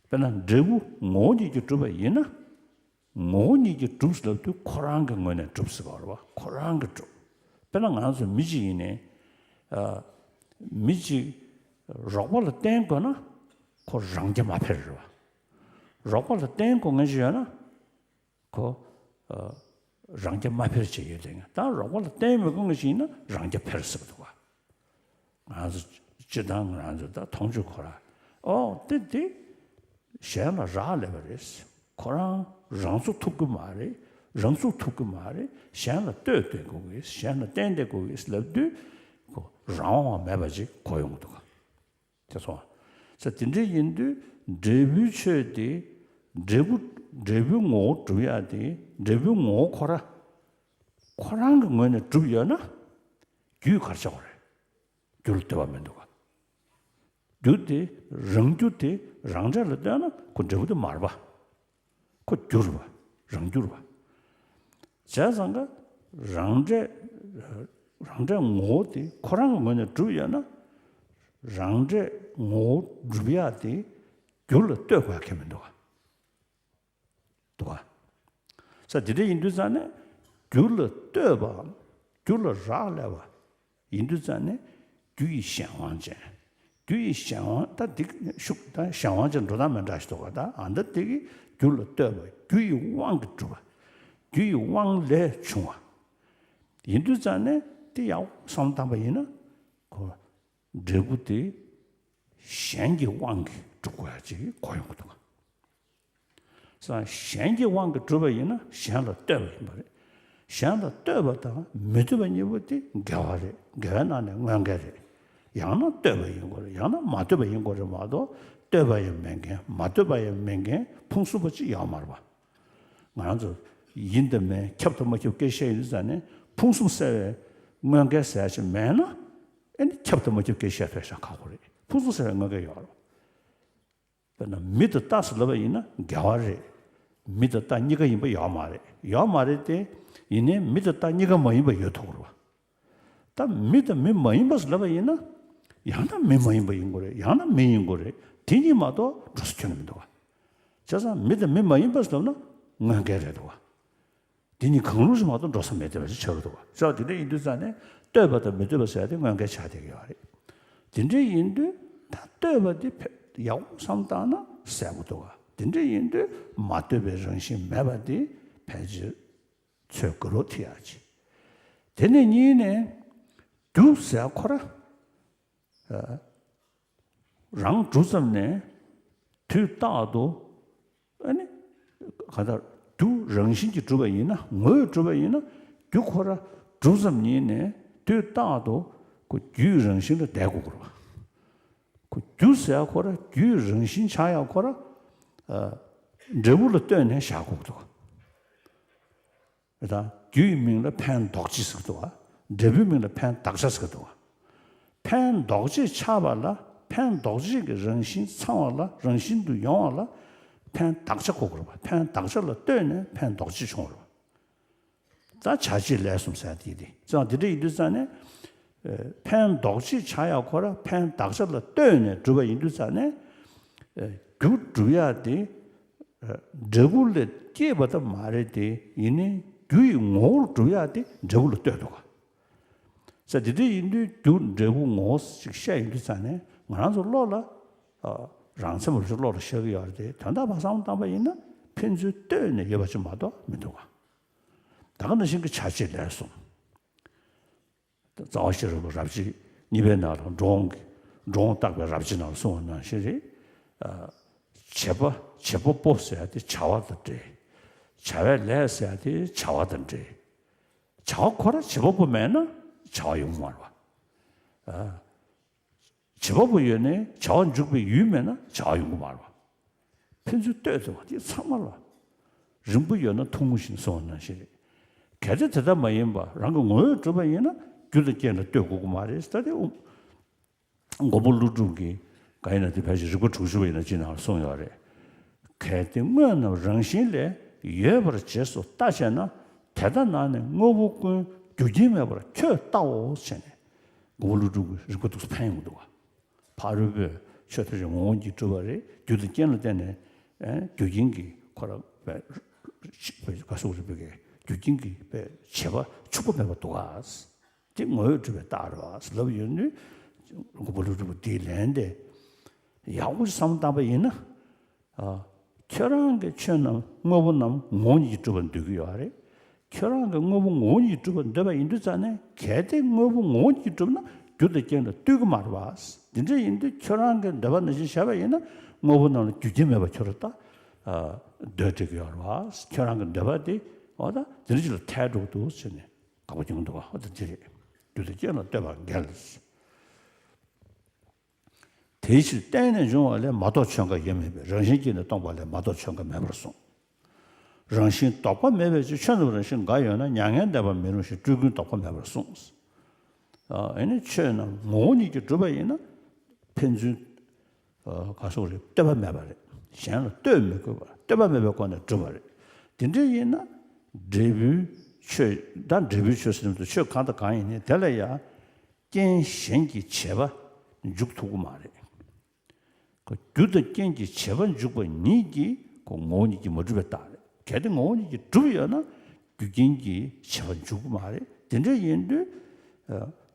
དཔེར་ན་འབྲས་བུ་ངོ་བོ་ཉིད་ཀྱིས་གྲུབ་པ་ཡིན་ན། ངོ་བོ་ཉིད་ཀྱིས་གྲུབ་ཟེར་ལབ་དུས་ཁོ་རང་གི་ངོས་ནས་གྲུབ་ཟེར་བ་རེད་བ། ཁོ་རང་གིས་གྲུབ། དཔེར་ན་ང་ཚོ་མི་གཅིག་ཡིན་ནའི། ཨ། མི་གཅིག་རོགས་པ་ལ་བརྟེན་དགོས་ན་ཁོ་རང་རྐྱ་མ་འཕེར་རེད་བ། རོགས་པ་ལ་བརྟེན་དགོས་ངེས་ཅིག་ཡོད་ན་ཁོ། ཨ། རང་རྐྱ་མ་འཕེར་བྱས་ཡོད་དེ། ད་རོགས་པ་ལ་བརྟེན་མི་དགོས་ངེས་ཅིག་ཡིན་ན་རང་རྐྱ་འཕེར་ཟེར་བ་འདུག་བ། ང་ཚོ་སྤྱིར་བཏང་ང་ཚོ་ད་མཐོང་ཆོས་ཁོ་ར། ཨོ་དེ་དེ་གཞན་ལ་རག་ལས་པ་རེད། ཁོ་རང་རང་ཚུགས་ཐུབ་ཀྱི་མ་རེད། རང་ཚུགས་ཐུབ་ཀྱི་མ་རེད། གཞན་ལ་ལྟོས་ཏེ་དགོས་ཀྱི། གཞན་ལ་བརྟེན་ཏེ་དགོས་ཀྱི་ལབ་དུས་ཁོ་རང་དབང་མེད་པ་ཅིག་གོ་ཡོང་གི་འདུག་ག། དེ་སོང་ས་དེ་འདྲ་ཡིན་དུས་འབྲས་བུའི་ཆོས་དེ་འབྲས་བུ་འབྲས་བུའི་ངོ་བོ་གྲུབ་ཡག་དེ་འབྲས་བུའི་ངོ་བོ་ཁོ་ར། ཁོ་རང་གི་ངོས་ནས་གྲུབ་ཡོད་ན་རྒྱུས་ག་རེ་ཆགས་པ་རེད། རྒྱུ་ལ་ལྟོས་པ་མི་འདུག་ག་རྒྱུ་དེ་རང་རྒྱུ་དེ་རང་འབྲས་ལ་ལྟོས་ན་ཁོ་འབྲས་བུ་དེ་མ་རེད་པ། ཁོ་རྒྱུ་རེད་པ། རང་རྒྱུ་རེད་པ། བྱས་ཙང་ཀ་རང་འབྲས་རང་འབྲས་ངོ་བོ་དེ་ཁོ་རང་གི་ངོས་ནས་གྲུབ་ཡོད་ན་རང་འབྲས་ངོ་བོ་གྲུབ་ཡག་དེ་རྒྱུ་ལ་ལྟོས་དགོས་ཡག་གང་ཡང་མི་འདུག་ག་འདུག་ག་ས་དེ་འདྲ་ཡིན་དུས་ཙང་ནས་རྒྱུ་ལ་ལྟོས་པའམ་རྒྱུ་ལ་རག་ལས་པ་ཡིན་དུས་ཙང་ནས་རྒྱུ་ཡི་གཞན་དབང་ཅན། རྒྱུ་ཡི་གཞན་དབང་ད་འདི་ཤུགས་ད་གཞན་དབང་ཅན་འགྲོ་སྟངས་མི་འདྲ་ཞིག་འདུག་ག་ད་ཨ་ད་འདི་གི་རྒྱུ་ལ་ལྟོས་པ་རྒྱུ་ཡི་དབང་གིས་གྲུབ་པ། རྒྱུ་ཡི་དབང་ལས་བྱུང་བ། ཡིན་དུས་ཙང་ནས་དེ་ཡག་པོ་བསམ་བློ་བཏང་པ་ཡིན་ན་ཁོ་འབྲས་བུ་དེ་གཞན་གྱི་དབང་གིས་གྲུབ་དགོས་ཡ་ཅིག་གོ་ཡོང་གི་འདུག་ག་ས་གཞན་གྱི་དབང་གིས་གྲུབ་པ་ཡིན་ན་གཞན་ལ་ལྟོས་པ་ཡིན་པ་རེད། གཞན་ལ་ལྟོས་པ་དང་མི་ལྟོས་པ་གཉིས་པོ་དེ་འགལ་བ་རེད། འགལ་བའི་ནང་ནས་དངོས་འགལ་རེད། ཡང་ན་ལྟོས་པ་ཡིན་དགོས་རེད། ཡང་ན་མ་ལྟོས་པ་ཡིན་དགོས་རེད་མ་གཏོགས་ལྟོས་པ་ཡང་མེད་མཁན་མ་ལྟོས་པ་ཡང་མེད་མཁན་ཕུང་གསུམ་པ་ཅིག་ཡོད་མ་རེད་པ། ང་རང་ཚོ་ཡིན་དང་མིན་ཁྱབ་དང་མ་ཁྱབ་སྐད་བཤད་ཡོང་དུས་ཙང་ནས་ཕུང་གསུམ་གསལ་བའི་དངོས་འགལ་ཟེར་ཡ་ཅིག་མེད་ན་ཨེ་ནི་ཁྱབ་དང་མ་ཁྱབ་སྐད་བཤད་ཕལ་ཆེར་ཁག་པོ་རེད། ཕུང་གསུམ་གསལ་བའི་དངོས་འགལ་ཡོད་རེད། དཔེར་ན་མི་དང་རྟ་ཟེར་ལབ་པ་ཡིན་ན་འགལ་བ་རེད། མི་དང་རྟ་གཉིས་ཀ་ཡིན་པ་ཡོད་མ་རེད། ཡོད་མ་རེད་དེ། ཡིན་ནའི་མི་དང་རྟ་གཉིས་ཀ་མ་ཡིན་པ་ཡོད་ཐུབ་ཀྱི་རེད་པ། ད་མི་དང་མི་མ་ཡིན་པ་ཟེར་ལབ་པ་ཡིན་ན། ཡང་ན་མི་མ་ཡིན་པ་ཡིན་དགོས་རེད། ཡང་ན་མི་ཡིན་དགོས་རེད། དེ་གཉིས་མ་གཏོགས་འགྲོ་ས་ཁྱོན་ནས་མི་འདུག་ག་བྱས་ཙང་མི་དང་མི་མ་ཡིན་པ་ཟེར་ལབ་ན་དངོས་འགལ་རེད་འདུག་ག་དེ་གཉིས་གང་རུང་ཞིག་མ་གཏོགས་འགྲོ་ས་མེད་བསྡད་པ་ཞིག་ཆགས་ཀྱི་འདུག་བ། ཅག་དེ་འདྲ་ཡིན་དུས་ཙང་ནས་ལྟོས་པ་དང་མི་ལྟོས་པ་ཟེར་ཡ་དེ་དངོས་འགལ་ཆགས་བསྡད་ཀྱི་ཡོད་རེད། དེ་འདྲ་ཡིན་དུས་ད་ལྟོས་པ་དེ་ཕལ་ཡག་པོ་བསམ་བཏང་ན་གསལ་པོ་འདུག་བ། དེ་འདྲ་ཡིན་དུས་མ་ལྟོས་པའི་རང་བཞིན་མེད་པ་དེ་ཕལ་ཆེར་ཚོད་དགོས་རོགས་ཐེ་ཡག་ཅིག་དེ་ནས་གཉིས་ནས་རྒྱུ་ཟེར་ཁོ་ར། རང་གྲུབ་ཙམ་ནས་དུས་རྟག་ཏུ་ཨ་ནི་ག་ད་རྒྱུ་རང་བཞིན་གྱིས་གྲུབ་པ་ཡིན་ན་ངོས་གྲུབ་པ་ཡིན་ན་རྒྱུ་ཁོ་ར་གྲུབ་ཙམ་ཉིད་ནས་དུས་རྟག་ཏུ་ཁོ་རྒྱུའི་རང་བཞིན་ལ་བསྡད་དགོས་ཀྱི་རེད་བ། ཁོ་རྒྱུ་ཟེར་ཡ་ཁོ་ར་རྒྱུའི་རང་བཞིན་ཆགས་ཡ་ཁོ་ར་འབྲས་བུ་ལ་ལྟོས་ནས་བཞག་དགོས་ཀྱི་འདུག་བ། ད་རྒྱུ་ཡི་མིང་ལ་ཕན་འདོགས་བྱེད་ཟེར་གྱི་འདུག་བ། འབྲས་བུའི་མིང་ལ་ཕན་འདོགས་བྱ་ཟེར་གྱི་འདུག་བ། ཕན་འདོགས་བྱེད་ཆགས་པ་ལ་ཕན་འདོགས་བྱེད་ཀྱི་རང་བཞིན་ཚང་བ་ལ་རང་བཞིན་དུ་ཡོང་བ་ལ་ཕན་འདོགས་བྱ་གོ་དགོས་རེད་བ། ཕན་འདོགས་བྱ་ལ་ལྟོས་ནས་ཕན་འདོགས་བྱེད་བྱུང་བ་རེད་བ། ད་བྱ་བྱེད་ལས་གསུམ་ཟེར་དེ་དེ་ཙང་དེ་འདྲ་ཡིན་དུས་ཙང་ནས་ཕན་འདོགས་བྱེད་ཆགས་ཡག་ཁོ་ར་ཕན་འདོགས་བྱ་ལ་ལྟོས་ནས་གྲུབ་པ་ཡིན་དུས་ཙང་ནས་རྒྱུ་གྲུབ་ཡག་དེ། འབྲས་བུ་ལས་སྐྱེས་པ་ད་མ་རེད་དེ། ཡིན་ནའི་རྒྱུ་ཡི་ངོ་བོར་གྲུབ་ཡག་དེ་འབྲས་བུ་ལ་ལྟོས་འདུག་ག་ས་དེ་འདྲ་ཡིན་དུས་རྒྱུ་འབྲས་བུ་ངོ་བོ་ཞིག་བཤད་ཡིན་དུས་ཙང་ནས་ང་རང་ཚོ་བློ་ལ་རང་མཚན་མ་རུ་བློ་ལ་ཤར་གི་ཡོད་རེད་དེ། དོན་དག་པ་བསམ་བློ་བཏང་པ་ཡིན་ན་ཕན་ཚུན་ལྟོས་ནས་ཡོད་པ་ཅིག་མ་གཏོགས་མི་འདུག་ག་ད་ག་ནང་བཞིན་གྱི་བྱ་བྱེད་ལས་གསུམ། རྩ་བ་ཤེས་རབ་རབ་བྱེད་གཉིས་པའི་ནང་ལ་འགྲོ་འོང་གི་འགྲོ་འོང་བརྟག་པའི་རབ་བྱེད་ནང་ལ་གསུངས་པ་ནང་བཞིན་རེད། བྱེད་པ་བྱེད་པ་པོ་ཟེར་ཡ་དེ་བྱ་བ་དང་འབྲེལ། བྱ་བའི་ལས་ཟེར་ཡ་དེ་བྱ་བ་དང་འབྲེལ། བྱ་བ་ཁོ་རང་བྱེད་པ་པོ་མེད་ན་བྱ་བ་ཡོང་གི་མ་རེད་བ། བྱེད་པ་པོ་ཡོད་ནའི་བྱ་བ་འཇུག་པའི་ཡུལ་མེད་ན་བྱ་བ་ཡོང་གི་མ་རེད་བ། ཕན་ཚུན་ལྟོས་ཟེར་བ་དེ་ཚང་མ་ལ་རིང་པོ་ཡོད་ན་ཐུང་ངུ་ཞིག་གསུངས་པ་ནང་བཞིན་རེད། གལ་ཏེ་དེ་ལྟར་མ་ཡིན་པར་རང་གི་ངོ་བོས་གྲུབ་པ་ཡིན་ན་རྒྱུ་དང་རྐྱེན་ལ་ལྟོས་དགོས་ཀྱི་མ་རེད་ཟེར་ཏེ། མགོན་པོ་ཀླུ་སྒྲུབ་ཀྱིས་གང་ཡིན་ན་དེ་ཕལ་ཆེར་རིགས་པ་དྲུག་ཅུ་པ་ཡིན་ན་ཅི་ནང་ལ་གསུངས་ཡོད་རེད། གལ་ཏེ་དངོས་རྣམས་རང་བཞིན་ལས་ཡོད་པར་རྗེས་སུ་ལྟ་བྱས་ན། དེ་ལྟ་ན་ནི་དངོས་པོ་ཀུན་རྒྱུ་རྐྱེན་མེད་པར་ཁྱོད་ལྟའོ་ཟེར་ནས་མགོན་པོ་ཀླུ་སྒྲུབ་ཀྱིས་རིགས་པ་འདུག་ཕན་ཡོང་གི་འདུག་བ། ཕ་རོལ་པོས་ཆོས་ཐམས་ཅད་ངོ་བོ་ཉིད་ཀྱིས་གྲུབ་པ་རེད། རྒྱུ་དང་རྐྱེན་ལ་བརྟེན་ནས་ཨེ་རྒྱུ་རྐྱེན་གྱིས་ཁོ་རང་བས་ག་སོགས་རིགས་པའི་རྒྱུ་རྐྱེན་གྱིས་བས་བྱེད་པ་འཆུག་པ་མེད་པ་འདུག་ག་དེ་ངོ་བོས་གྲུབ་པའི་རྟགས་རེད་བ་ལབ་ཡོད་ནི། མགོན་པོ་ཀླུ་སྒྲུབ་ཀྱིས་དེའི་ལན་དེ་ཡག་པོ་བསམ་བཏང་པ་ཡིན་ན། ཨ། ཁྱོད་རང་གི་ཆོས་རྣམས་དངོས་པོ་རྣམས་ངོ་བོ་ཉིད་ཀྱིས་གྲུབ་པར་འདོད་ཀྱི་ཡོད་རེད། ཁྱོད་རང་གི་དངོས་པོ་ངོ་བོ་ཉིད་ཀྱིས་གྲུབ་པར་འདོད་པ་ཡིན་དུས་ཙང་ནས། གལ་ཏེ་དངོས་པོ་ངོ་བོ་ཉིད་ཀྱིས་གྲུབ་ན་རྒྱུ་དང་རྐྱེན་ལ་ལྟོས་ཀྱི་མ་རེད་བ། དེ་འདྲ་ཡིན་དུས་ཁྱོད་རང་གི་འདོད་པ་ནང་བཞིན་བྱས་པ་ཡིན་ན་དངོས་པོ་རྣམས་ལ་རྒྱུ་རྐྱེན་མེད་པར་ཁྱོད་རང་ལྟ། ཨ། འདོད་བསྡད་ཀྱི་ཡོད་རེད་བ། ཁྱོད་རང་གི་འདོད་པ་དེ་འོ་ད་དེ་འདྲ་ཅིག་ལ་ཐལ་འགྲོ་གི་འདུག་ཟེར་ནས་དགག་པ་རྒྱག་གི་འདུག་བ། འོ་ད་དེ་རེད། རྒྱུ་དང་རྐྱེན་ལ་ལྟོས་པ་འགལ། དེའི་ཕྱིར་བརྟེན་ནས་འབྱུང་བ་ལས་མ་གཏོགས་ཆོས་འགའ་ཡོད་མིན་པས། རང་བཞིན་གྱིས་ནི་སྟོང་པ་ལས་མ་གཏོགས་ཆོས་འགའ་མེད་པར་གསུངས། རང་བཞིན་ལྡོག་པ་མེད་པའི་ཕྱིར། ཆོས་རྣམས་རང་བཞིན་འགའ་ཡོད་ན། མྱ་ངན་འདས་པ་མི་རུང་ཞིང་། སྤྲུལ་ཀུན་ལྡོག་པ་མེད་པར་གསུངས། ཨ་ནི་ཆོས་རྣམས་ངོ་བོ་ཉིད་ཀྱིས་གྲུབ་པ་ཡིན་ན། ཕན་ཚུན་ག་སོགས་རེད། ལྟོས་པ་མེད་པ་རེད། གཞན་ལ་ལྟོས་མི་དགོས་པར་ལྟོས་པ་མེད་པའི་སྒོ་ནས་གྲུབ་པ་རེད། དེ་འདྲ་ཡིན་ན་འབྲས་བུའི་ཆོས་དང་འབྲས་བུའི་ཆོས་ཟེར་དུས་ཆོས་གང་དང་གང་ཡིན་ནའི་དེ་ལ་ཡང་རྐྱེན་གཞན་གྱི་བྱེད་པ་འཇུག་ཐུབ་ཀྱི་མ་རེད། རྒྱུ་དང་རྐྱེན་གྱི་བྱེད་པ་འཇུག་པ་ཉིད་ཀྱིས་ཁོ་ངོ་བོ་ཉིད་ཀྱིས་མ་གྲུབ་པའི་རྟགས་རེད། གལ་ཏེ་ངོ་བོ་ཉིད་ཀྱིས་གྲུབ་ཡོད་ན་རྒྱུ་རྐྱེན་གྱི་བྱེད་པ་འཇུག་གི་མ་རེད། དེ་འདྲ་ཡིན་དུས་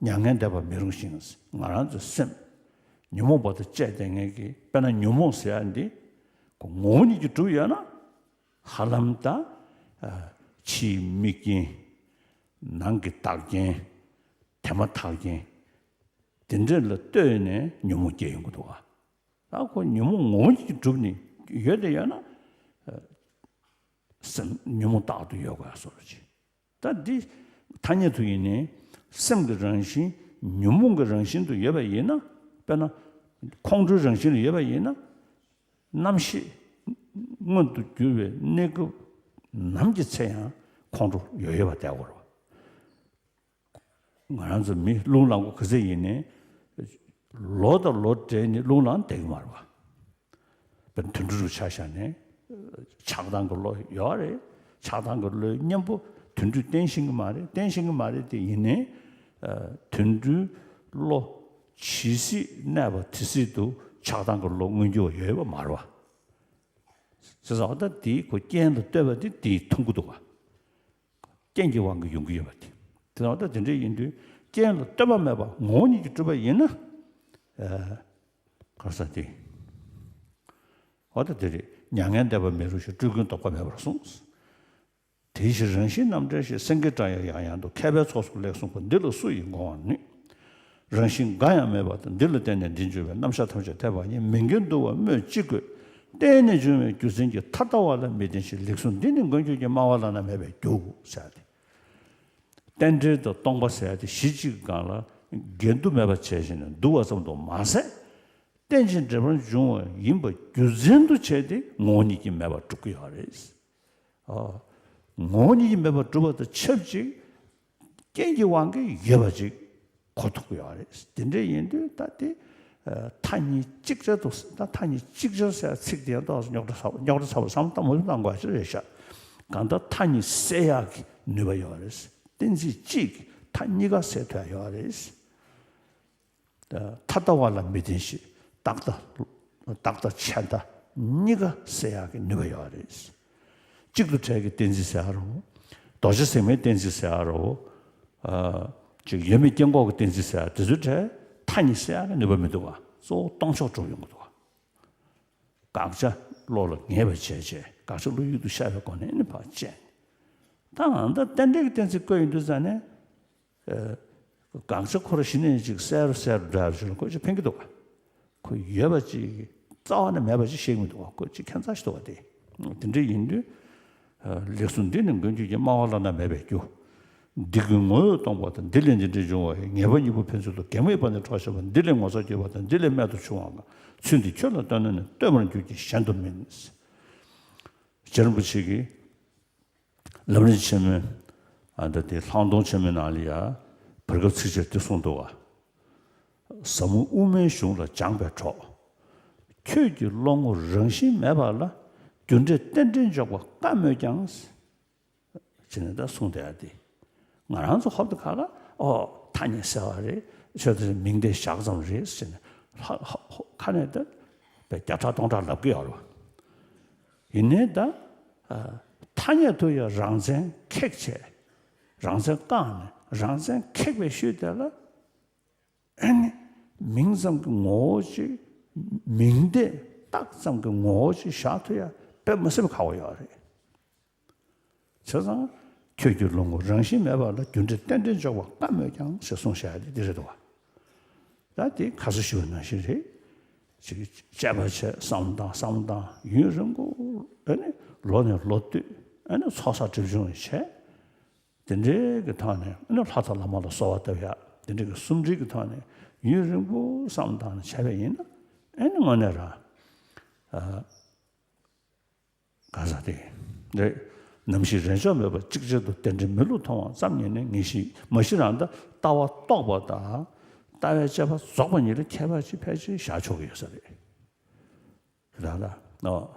མྱ་ངན་འདས་པ་མི་རུང་ཞིང་། ང་རང་ཚོའི་སེམས་ཉོན་མོངས་པ་དང་བཅས་བསྡད་མཁན་གྱི་དཔེར་ན་ཉོན་མོངས་ཟེར་ཡ་འདི་ཁོ་ངོ་བོ་ཉིད་ཀྱིས་གྲུབ་ཡོད་ན་ཧ་ལམ་ད་ཕྱིའི་དམིགས་རྐྱེན། ནང་གི་བདག་རྐྱེན། དེ་མ་ཐག་རྐྱེན། དེ་འདྲ་ལ་ལྟོས་ནས་ཉོན་མོངས་སྐྱེ་ཡོང་གི་འདུག་ག་ད་ཁོ་ཉོན་མོངས་ངོ་བོ་ཉིད་ཀྱིས་གྲུབ་ནས་ཡོད་དེ་ཡོད་ན། སེམས་ཉོན་མོངས་རྟག་ཏུ་ཡོད་དགོས་ཡ་བཟོ་འདྲ་ཅིག་ད་འདི་ཐ་སྙད་དུ་ཡིན་ནའི་སེམས་ཀྱི་རང་བཞིན་ཉོན་མོངས་ཀྱི་རང་བཞིན་དུ་ཡོད་པ་ཡིན་ན། དཔེར་ན་ཁོང་ཁྲོའི་རང་བཞིན་དུ་ཡོད་པ་ཡིན་ན། རྣམ་ཤེས་མངོན་དུ་གྱུར་པའི་གནས་སྐབས་ནམ་གྱི་ཚེ་ཡང་ཁོང་ཁྲོ་ཡོད་ཡོད་པ་བསྡད་དགོས་རེད་བ། ང་རང་ཚོ་མི་རླུང་ལངས་པ་ག་ཚོད་ཡིན་ནའི་ལོ་དང་ལོ་བགྲེས་ནས་རླུང་ལངས་བསྡད་ཀྱི་མ་རེད་བ། དཔེར་ན་དུད་འགྲོ་རུ་ཆ་བཞག་ནས་ཆགས་སྡང་གི་བློ་ཡོད་རེད། ཆགས་སྡང་གི་བློའི་གཉེན་པོ་དུད་འགྲོས་བརྟེན་ཤེས་ཀྱི་མ་རེད། བརྟེན་ཤེས་ཀྱི་མ་རེད་དེ་ཡིན་ནའི་དུད་འགྲོའི་བློ་ཇི་སྲིད་གནས་པ་དེ་སྲིད་དུ་ཆགས་སྡང་གི་བློ་མངོན་གྱུར་བ་ཡོད་པ་མ་རེད་བ། བྱས་ཙང་ད་དེའི་ཁོ་རྐྱེན་ལ་ལྟོས་པ་དེ་དེའི་མཐུན་གྱི་འདུག་བ། རྐྱེན་གྱི་དབང་གིས་ཡོང་གི་ཡོད་པ་དེ། དེ་ལ་ད་དེ་འདྲ་ཡིན་དུས་རྐྱེན་ལ་ལྟོས་པ་མེད་པ་ངོ་བོ་ཉིད་ཀྱིས་གྲུབ་པ་ཡིན་ན། ཨ། ག་རེ་ཟེར་དེ། འོ་ད་དེ་རེད། མྱ་ངན་འདས་པ་མི་རུང་ཞིང་། སྤྲུལ་ཀུན་ལྡོག་པ་མེད་པར་གསུངས། དེའི་ཕྱིར་རང་བཞིན་རྣམ་བྲལ་ཞེས། སེང་གེའི་སྒྲ་ཡང་ཡང་ཡང་དུ། མཁས་པའི་ཚོགས་སུ་ལེགས་གསུངས་པ། འདི་ལ་སུ་ཡིས་དགོངས་པར་ནུས། རང་བཞིན་འགའ་ཡང་མེད་པ་དང་། འདི་ལ་བརྟེན་ནས་འདི་འབྱུང་བའི། རྣམ་གཞག་ཐམས་ཅད་འཐད་པ་ཉིད། མི་འགལ་འདུ་བ་སྨོས་ཅི་དགོས། བརྟེན་ནས་འབྱུང་བའི་རྒྱུ་མཚན་གྱིས། ཐ་དད་པ་ལ་མི་བརྟེན་ཞིང་། ལེགས་གསུངས་འདི་ནི་མགོན་ཁྱོད་ཀྱི། སྨྲ་བ་བླ་ན་མེད་པའི་རྒྱུ་ཟེར་ཏེ། རྟེན་འབྲེལ་དང་སྟོང་པ་ཟེར་ཏེ་གཞི་གཅིག་གི་སྒང་ལ་འགལ་འདུ་མེད་པ་བྱས་ཤིང་ནས་འདུ་བ་ཙམ་དུ་མ་ཟད། རྟེན་ཅིང་འབྲེལ་པར་འབྱུང་བ་ཡིན་པ་རྒྱུ་མཚན་དུ་བྱས་ཏེ་ངོ་བོ་ཉིད་ཀྱིས་མེད་པར་གྲུབ་ཀྱི་ཡོད་རེད། ཨ། ངོ་བོ་ཉིད་ཀྱིས་མེད་པར་གྲུབ་པ་དང་ཆབས་ཅིག་རྐྱེན་གྱི་དབང་གིས་ཡོད་པ་ཅིག་གོ་ཐུབ་ཀྱི་ཡོད་རེད། དེ་འདྲ་ཡིན་དུས་ད་དེ་ཨ་མཐའ་གཉིས་གཅིག་ཅར་དུ། ད་མཐའ་གཉིས་གཅིག་ཅར་ཟེར་ཚིག་དེ་ཡང་ཏོག་ཙམ་རྙོག་དྲ་ཚ་པོ་རྙོག་དྲ་ཚ་པོ་བསམ་བློ་གཏོང་མ་ཐུབ་གཏོང་དགོས་ཅིག་རེད་ཤག་གང་ལྟར་མཐའ་གཉིས་བསལ་ཡག་གི་ནུས་པ་ཡོད་རེད། གཏན་ཚིགས་གཅིག་གིས་མཐའ་གཉིས་ཀ་བསལ་ཐུབ་ཡག་ཡོད་རེད། ཐ་དད་པ་ལ་མི་བརྟེན་ཞིང་། བདག་དང་བདག་དང་ཆད་ལྟ་གཉིས་ཀ་བསལ་ཡག་གི་ནུས་པ་ཡོད་རེད། གཅིག་ཏུ་བྲལ་གྱི་གཏན་ཚིགས་ཟེར་ཡ་རོ། རྡོ་རྗེ་ཟེགས་མའི་གཏན་ཚིགས་ཟེར་ཡ་རོ། ཨ། ཅིག་ཡོད་མེད་སྐྱེ་འགོག་གི་གཏན་ཚིགས་ཟེར་ཡ་དེ་ཚོའི་གྲས་མཐའ་གཉིས་བསལ་ཡག་གི་ནུས་པ་མི་འདུག་ག་གཙོ་བོ་སྟོང་ཕྱོགས་གྲུབ་ཡོང་གི་འདུག་ག་དགག་བྱ་བློ་ལ་ངེས་པ་བྱས་བྱས། དགག་བྱ་བློ་ཡུལ་དུ་ཤར་བའི་སྒོ་ནས་ནི་ཕར་བཅད། ད་ང་ད་རྟེན་འབྲེལ་གྱི་གཏན་ཚིགས་བཀོད་ཡོང་དུས་ཙ་ནས། ཨ། དགག་བྱ་ཁོ་རང་གཞི་ནས་ཅིག་གསལ་རུ་གསལ་རུ་འགྲོ་ཡ་ཅིག་ལ་ཁོ་ཅིག་ཕན་གྱི་འདུག་ག་ཁོ་ཡོད་པ་ཅིག་རྩ་བ་ནས་མེད་པ་ཅིག་ཤེས་ཀྱི་མི་འདུག་ག་ཁོ་ཅིག་ཁྱད་མཚར་ཞིག་འདུག་ག་དེ། དེ་འདྲ་ཡིན་དུས། ཨ། ལེགས་གསུངས་འདི་ནི་མགོན་ཁྱོད་ཀྱི། སྨྲ་བ་བླ་ན་མེད་པའི་རྒྱུ། འདི་ཀུན་ངོ་བོས་སྟོང་པ་དང་། འདི་ལས་འདི་འབྲས་འབྱུང་བ་ཡི། ངེས་པ་གཉིས་པོ་ཕན་ཚུན་ལ། གེགས་མེད་པ་ནི་གྲོགས་བྱེད་པ། འདི་ལས་ངོ་མཚར་གྱུར་པ་དང་། འདི་ལས་རྨད་དུ་བྱུང་བའང་། ཚུལ་འདི་ཁྱོད་ལ་སྟོན་ན་ནི། སྟོན་པར་འགྱུར་གྱི་གཞན་དུ་མིན། རྗེ་རིན་པོ་ཆེ་གིས་ལམ་རིམ་ཆེན་མོའི། ཨ། འདི་དེ་ལྷག་མཐོང་ཆེན་མོའི་ནང་ལ་ཡ་བར་སྐབས་ཚིགས་བཅད་འདི་གསུངས་འདུག་ག་ཟབ་མོ་དབུ་མའི་གཞུང་ལ་སྦྱངས་པའི་གྲོགས། ཁྱོད་ཀྱི་བློ་ངོར་རང་བཞིན་མེད་པ་ལ། རྒྱུ་འབྲས་རྟེན་འབྲེལ་འཇོག་པ་དཀའ་མོད་ཀྱང་། ཅེས་ནས་ད་གསུངས་བསྡད་ཡ་དེ། ང་རང་ཚོ་ཧོབ་ཏེ་ཁ་ལ་ཨོ་ཐ་སྙད་ཟེར་བ་རེད། ཆོས་དེ་མིང་དེ་བཞག་ཙམ་རེད་ཟེར་ནས་ཧ་ཧ་ཧོ་ཁ་ནས་ད་བརྒྱ་ཕྲག་སྟོང་ཕྲག་ལབ་ཀྱི་ཡོད་རེད་བ། ཡིན་ནའི་ད་ཨ་ཐ་སྙད་དུ་ཡང་རང་མཚན་འཁེགས་བྱས། རང་མཚན་བཀག་ནས་རང་མཚན་འཁེགས་པའི་ཤུལ་དེ་ལ། ཨ་ནི་མིང་ཙམ་གྱི་ངོ་བོ་ཅིག་མིང་བརྡས་རྟགས་ཙམ་གྱི་ངོ་བོ་ཅིག་བཞག་ཐུབ་ཡ་དཔེ་མི་སྲིད་པ་ཁག་པོ་ཡོད་རེད། བྱས་ཙང་ཁྱོད་ཀྱི་བློ་ངོར་རང་བཞིན་མེད་པ་ལ། རྒྱུ་འབྲས་རྟེན་འབྲེལ་འཇོག་པ་དཀའ་མོད་ཀྱང་ཞེས་གསུངས་བཞག་ཡ་དེ་འདི་རེད་འདུག་བ། ད་དེ་ཁ་སང་ཞུས་པ་ནང་བཞིན་རེད། ཅིག་དཔྱད་པ་བྱས། བསམ་བློ་བཏང་། བསམ་བློ་བཏང་། ཡུན་རིང་པོ་ཨ་ནི་ལོ་ནས་ལོ་བསྟུད་ཨ་ནི་ཚོགས་བསགས་སྒྲིབ་སྦྱོང་བྱས། དེ་འདྲའི་གི་ཐོག་ནས་ཨ་ནི་ལྷ་དང་བླ་མ་ལ་གསོལ་བ་བཏབ་ཡ། དེ་འདྲའི་གི་སུམ་སྒྲིལ་གི་ཐོག་ནས་ཡུན་རིང་པོ་བསམ་བློ་བཏང་ནས་བྱས་པ་ཡིན་ན། ཨ་ནི་དངོས་གནས་རང་ཨ་ག་ས་དེ་རེད། ནམ་ཞིག་རེས་འཇོག་མེད་པར་ཅིག་ཅར་དུ་རྟེན་འབྲེལ་མི་བསླུ་མཐོང་བ་ཙམ་ཉིད་ནི་ངེས་ཤེས། མ་གཞི་རང་ད་ལྟ་བ་རྟོགས་པ་དང་ལྟ་བའི་དཔྱད་པ་རྫོགས་པ་གཉིས་ལ་ཁྱད་པར་ཅིག་ཕལ་ཆེར་བཞག་ཆོག་གི་ཡོད་ས་རེད། རེད་ད་ལ། ཨོ།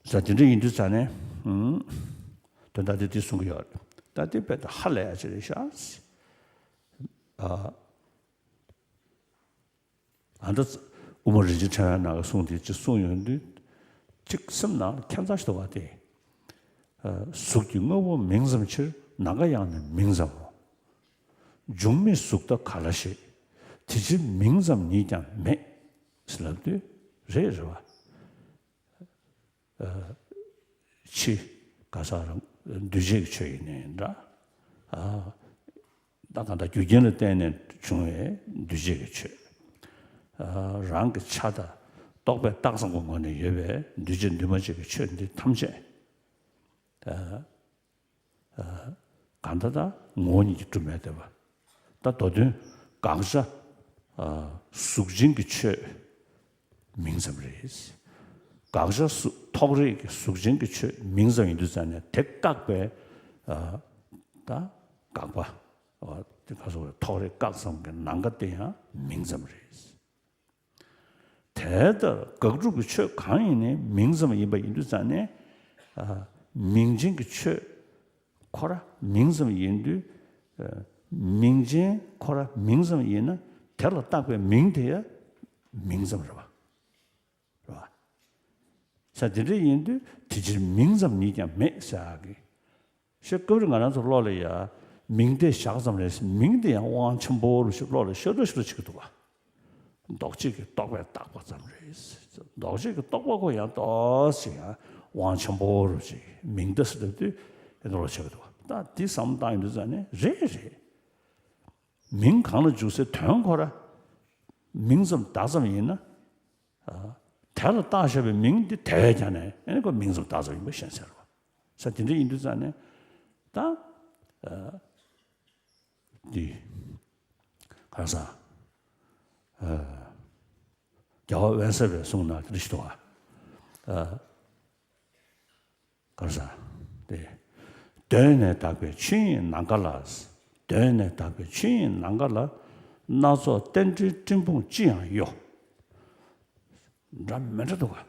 ས་དེ་འདྲ་ཡིན་དུས་ཙང་ནས། ཨུམ། དོན་དག་དེ་དེ་གསུང་གི་ཡོད་རེད། ད་དེ་དཔེ་ད་ཧ་ལས་ཡ་ཅིག་རེད་ཤག་ཨ། ཨ་ད་དབུ་མ་རིན་ཆེན་ཕྲེང་བའི་ནང་གི་གསུང་དེ་ཅིག་གསུང་ཡོང་དུས། ཅིག་སེམས་ནང་ཁྱད་མཚར་ཞིག་འདུག་བ་དེ། ཨ། གཟུགས་ཀྱི་དངོས་པོ་མིང་ཙམ་ཕྱིར། ནམ་མཁའ་ཡང་ནི་མིང་ཙམ་མོ། འབྱུང་མེད་གཟུགས་ལྟ་ག་ལ་ཞིག། དེ་ཕྱིར་མིང་ཙམ་ཉིད་ཀྱང་མེད། ཟེར་ལབ་དུས་རེད་རེད་བ། ཨ། ཕྱི་ག་ས་རང་འདུས་བྱས་ཀྱི་ཆོས་ཡིན་ནའི་འདྲ། ཨ། ད་གང་ལྟར་རྒྱུ་རྐྱེན་ལ་བརྟེན་ནས་བྱུང་བའི་འདུས་བྱས་ཀྱི་ཆོས། ཨ། རང་གི་ཆ་དང་རྟོག་པས་བཏགས་ཙམ་གྱི་ངོས་ནས་ཡོད་པའི་འདུས་བྱས་འདུས་མ་བྱས་ཀྱི་ཆོས་འདི་ཐམས་ཅད། ཨ། ཨ། གང་ལྟར་ད་ངོ་བོ་ཉིད་ཀྱིས་གྲུབ་མེད་བསྡད་པ། ད་མདོ་དོན་དགག་བྱ། ཨ། གཟུགས་ཅན་གྱི་ཆོས་མིང་ཙམ་རེད། དགག་བྱ་གཟུགས་ཐོགས་རེག་གི་གཟུགས་ཅན་གྱི་ཆོས་མིང་ཙམ་ཡིན་དུས་ཙང་ནས་དེ་བཀག་པའི། ཨ། ད་དགག་པ། ཨ། དེ་ག་སོགས་ཐོགས་རེག་བཀག་ཙམ་གྱི་ནམ་མཁའ་དེ་ཡང་མིང་ཙམ་རེད། དེ་ལྟར་དགག་སྒྲུབ་ཀྱི་ཆོས་གང་ཡིན་ནའི་མིང་ཙམ་ཡིན་པ་ཡིན་དུས་ཙང་ནས། ཨ། མིང་ཅན་གྱི་ཆོས་ཁོ་ར་མིང་ཙམ་ཡིན་དུས། ཨ། མིང་ཅན་ཁོ་ར་མིང་ཙམ་ཡིན་ན་དེ་ལ་བཏགས་པའི་མིང་དེ་ཡང་མིང་ཙམ་རེད་བ། རེད་བ། ས་དེ་འདྲ་ཡིན་དུས་དེ་ཕྱིར་མིང་ཙམ་ཉིད་ཀྱང་མེད་ཟེར་གི། ཤེས་སྐབས་རེ་ང་རང་ཚོ་བློ་ལ་ཡ། མིང་དེ་བཞག་ཙམ་རེད། མིང་དེ་ཡང་དབང་ཆེན་པོ་རུ་ཞིག་བློ་ལ་ཤོར་འགྲོ་ཤོར་འགྲོ་བྱེད་ཀྱི་འདུག་བ། ལྡོག་ཕྱིས་ཀྱི་རྟོག་པས་བཏགས་པ་ཙམ་རེད། ལྡོག་ཕྱིས་ཀྱི་རྟོག་པ་ཁོ་ཡང་ཏོག་ཙམ་ཡང་དབང་ཆེན་པོ་རུ་ཅིག་མིང་བརྡ་ཟེར་ལབ་དུས་ཡང་ཏོག་ཙམ་བྱེད་ཀྱི་འདུག་བ། ད་འདི་བསམ་བློ་བཏང་ཡོང་དུས་ཙང་ནས་རེད་རེད། མིང་གང་ལ་འཇུག་སའི་དོན་ཁོ་ར་མིང་ཙམ་བརྡ་ཙམ་ཡིན་ན། ཨ། དེ་ལ་བཏགས་བཞག་པའི་མིང་འདི་དེ་བས་ཀྱང་ནས་ཨ་ནི་ཁོ་མིང་ཙམ་བརྡ་ཙམ་ཡིན་པ་ཤེས་ཟེར་བ། ས་དེ་འདྲ་ཡིན་དུས་ཙང་ནས་ད། ཨ། འདི། ག་རེ་ཟ། ཨ། རྒྱལ་བ་དབེན་ས་པའི་གསུང་ནང་དེ་འདྲ་ཞིག་འདུག་ཨ། ཨ། ག་རེ་ཟ། དེ། གདོད་ནས་དག་པའི་ཆོས་དབྱིངས་ནམ་མཁའ་ལ། གདོད་ནས་དག་པའི་ཆོས་དབྱིངས་ནམ་མཁའ་ལ། སྣ་ཚོགས་རྟེན་འབྲེལ་སྤྲིན་ཕུང་ཅི་ཡང་གཡོ། འདྲ་མི་འདྲ་འདུག་ག།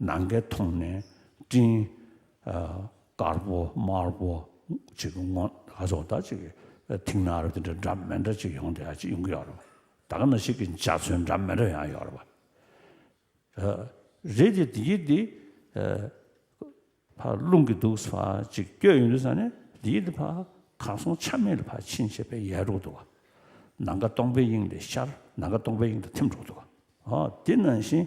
ནམ་མཁའི་མཐོངས་ནས་སྤྲིན། ཨ། དཀར་པོ་དམར་པོ། ཅིག་སྔོ་ཁ་སོགས་ད་ཅིག་མཐིང་ནག་རུ་དེ་འདྲ་འདྲ་མི་འདྲ་ཅིག་ཡོང་དེ་ཡ་ཅིག་ཡོང་གི་ཡོད་རེད་བ། ད་ག་ནང་བཞིན་གྱི་འཇའ་ཚོན་འདྲ་མི་འདྲ་ཡང་ཡོད་རེད་བ། རེད་དེ་དེ་ཡིན་དེ། ཕར་རླུང་གིས་འདུག་ཕར་ཅིག་བསྐྱོད་ཡོང་དུས་ཙང་ནས་དེ་ཡིན་དེ་ཕར་གར་སོང་ཆ་མེད་ལ་ཕར་ཕྱིན་བྱས་པས་ཡལ་འགྲོ་འདུག་བ། ནམ་མཁའ་སྟོང་པའི་དབྱིངས་ལས་ཤར། ནམ་མཁའ་སྟོང་པའི་དབྱིངས་དང་ཐིམ་འགྲོ་འདུག་བ། ཨོ། དེ་ནང་བཞིན།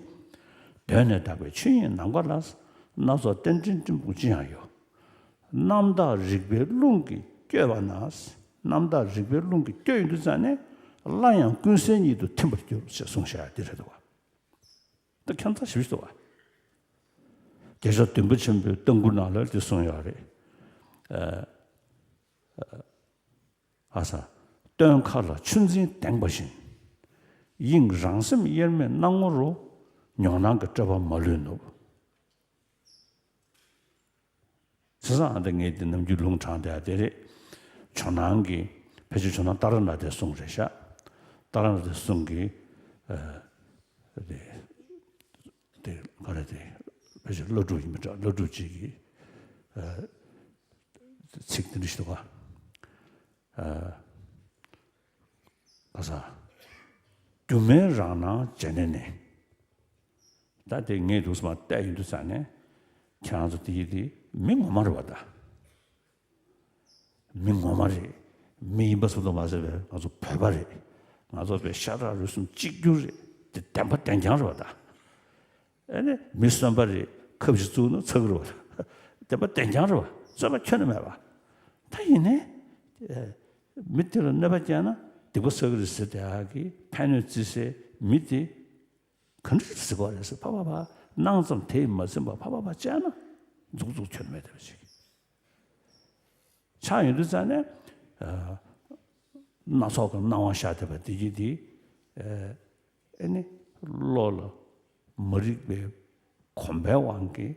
གདོད་ནས་དག་པའི་ཆོས་དབྱིངས་ནམ་མཁའ་ལ། སྣ་ཚོགས་རྟེན་འབྲེལ་སྤྲིན་ཕུང་ཅི་ཡང་གཡོ། རྣམ་དག་རིག་པའི་རླུང་གིས་བསྐྱོད་པ་ན། རྣམ་དག་རིག་པའི་རླུང་གིས་བསྐྱོད་ཡོང་དུས་ཙང་ནས་སླར་ཡང་ཀུན་གསལ་ཉིད་དུ་ཐིམ་པར་འགྱུར་ཞེས་གསུངས་བཞག་དེ་རེད་འདུག་བ། ད་ཁྱད་མཚར་ཞེ་པོ་ཞིག་འདུག་བ། རྒྱལ་སྲས་བདུན་པོ་ཆེན་པོའི་ལྟ་མགུར་ནང་ལ་དེ་གསུངས་ཡོད་རེད། ཨ། ཨ། ཨ་ས། སྟོན་ཁ་ལ་ཆུ་འཛིན་ལྡེངས་པ་བཞིན། དབྱིངས་རང་སེམས་དབྱེར་མེད་སྣང་ངོ་རུ། མྱོང་སྣང་གི་སྤྲོས་པ་མ་ལུས་ནུབ། བྱས་ཙང་ཨ་ད་ངས་འདི་ནམ་རྒྱུན་ལུང་དྲངས་བསྡད་དེ་རེད། ཇོ་ནང་གི། ཕལ་ཆེར་ཇོ་ནང་ཏཱ་ར་ནཱ་ཐའི་གསུང་རེད་ཤག། ཏཱ་ར་ནཱ་ཐའི་གསུང་གི། ཨ། དེ། དེ་ག་རེ་དེ། ཕལ་ཆེར་བླ་སྒྲུབ་ཡིན་པ་འདྲ། བླ་སྒྲུབ་ཅིག་གི། ཨ། ཚིག་དེ་འདྲ་ཞིག་འདུག་ག། ཨ། ག་ས། སྒྱུ་མའི་རང་སྣང་བྱས་ནས་ནི། ད་དེ་ངས་འདུག་སེ་མར་བལྟས་ཡོང་དུས་ཙང་ནས། ཁྱེད་རང་ཚོ་དེ་ཡི་དེ་མི་ངོ་མ་རེད་བ་ད། མི་ངོ་མ་རེད། མི་ཡིན་པ་སོ་སོ་མ་ཟད་པའི་ང་ཚོ་བོད་པ་རེད། ང་ཚོ་བོད་ཤ་ཁྲག་རུས་གསུམ་གཅིག་གྱུར་རེད། དེ་བདེན་པ་བདེན་རྐྱང་རེད་བ་ད། ཨ་ནི་མི་གསོན་པ་རེད། ཁབ་ཞིག་བཙུགས་ན་ཚ་གི་རེད་བ་ད། བདེན་པ་བདེན་རྐྱང་རེད་བ། རྩོད་པ་ཁྱོན་ནས་མེད་བ། ད་ཡིན་ནའི། ཨ། མི་དེ་ལ་གནོད་པ་བསྐྱལ་ན་སྡིག་པ་བསགས་ཀྱི་རེད་ཟེར་དེ་ཨ་གི་ཕན་གནོད་བརྩི་སའི་མི་དེ། ག་འདྲ་ཟེར་དགོས་རེད་ཟེར། ཕ་ཕ་ཕ་སྣང་ཙམ་དེས་མ་ཟིན་པར་ཕ་ཕ་ཕ་བྱས་ན་མཛུག་མཛུག་ཁྱོན་མེད་བསྡད་པ་ཞིག་ཆགས་ཡོང་དུས་ཙང་ནས། ཨ། སྣ་ཚོགས་ཀྱི་སྣང་བ་ཤར་བསྡད་པ་དེ་གྱིས་དེ། ཨ། ཨ་ནི་བློ་ལ་མ་རིག་པའི་གོམས་པའི་དབང་གིས་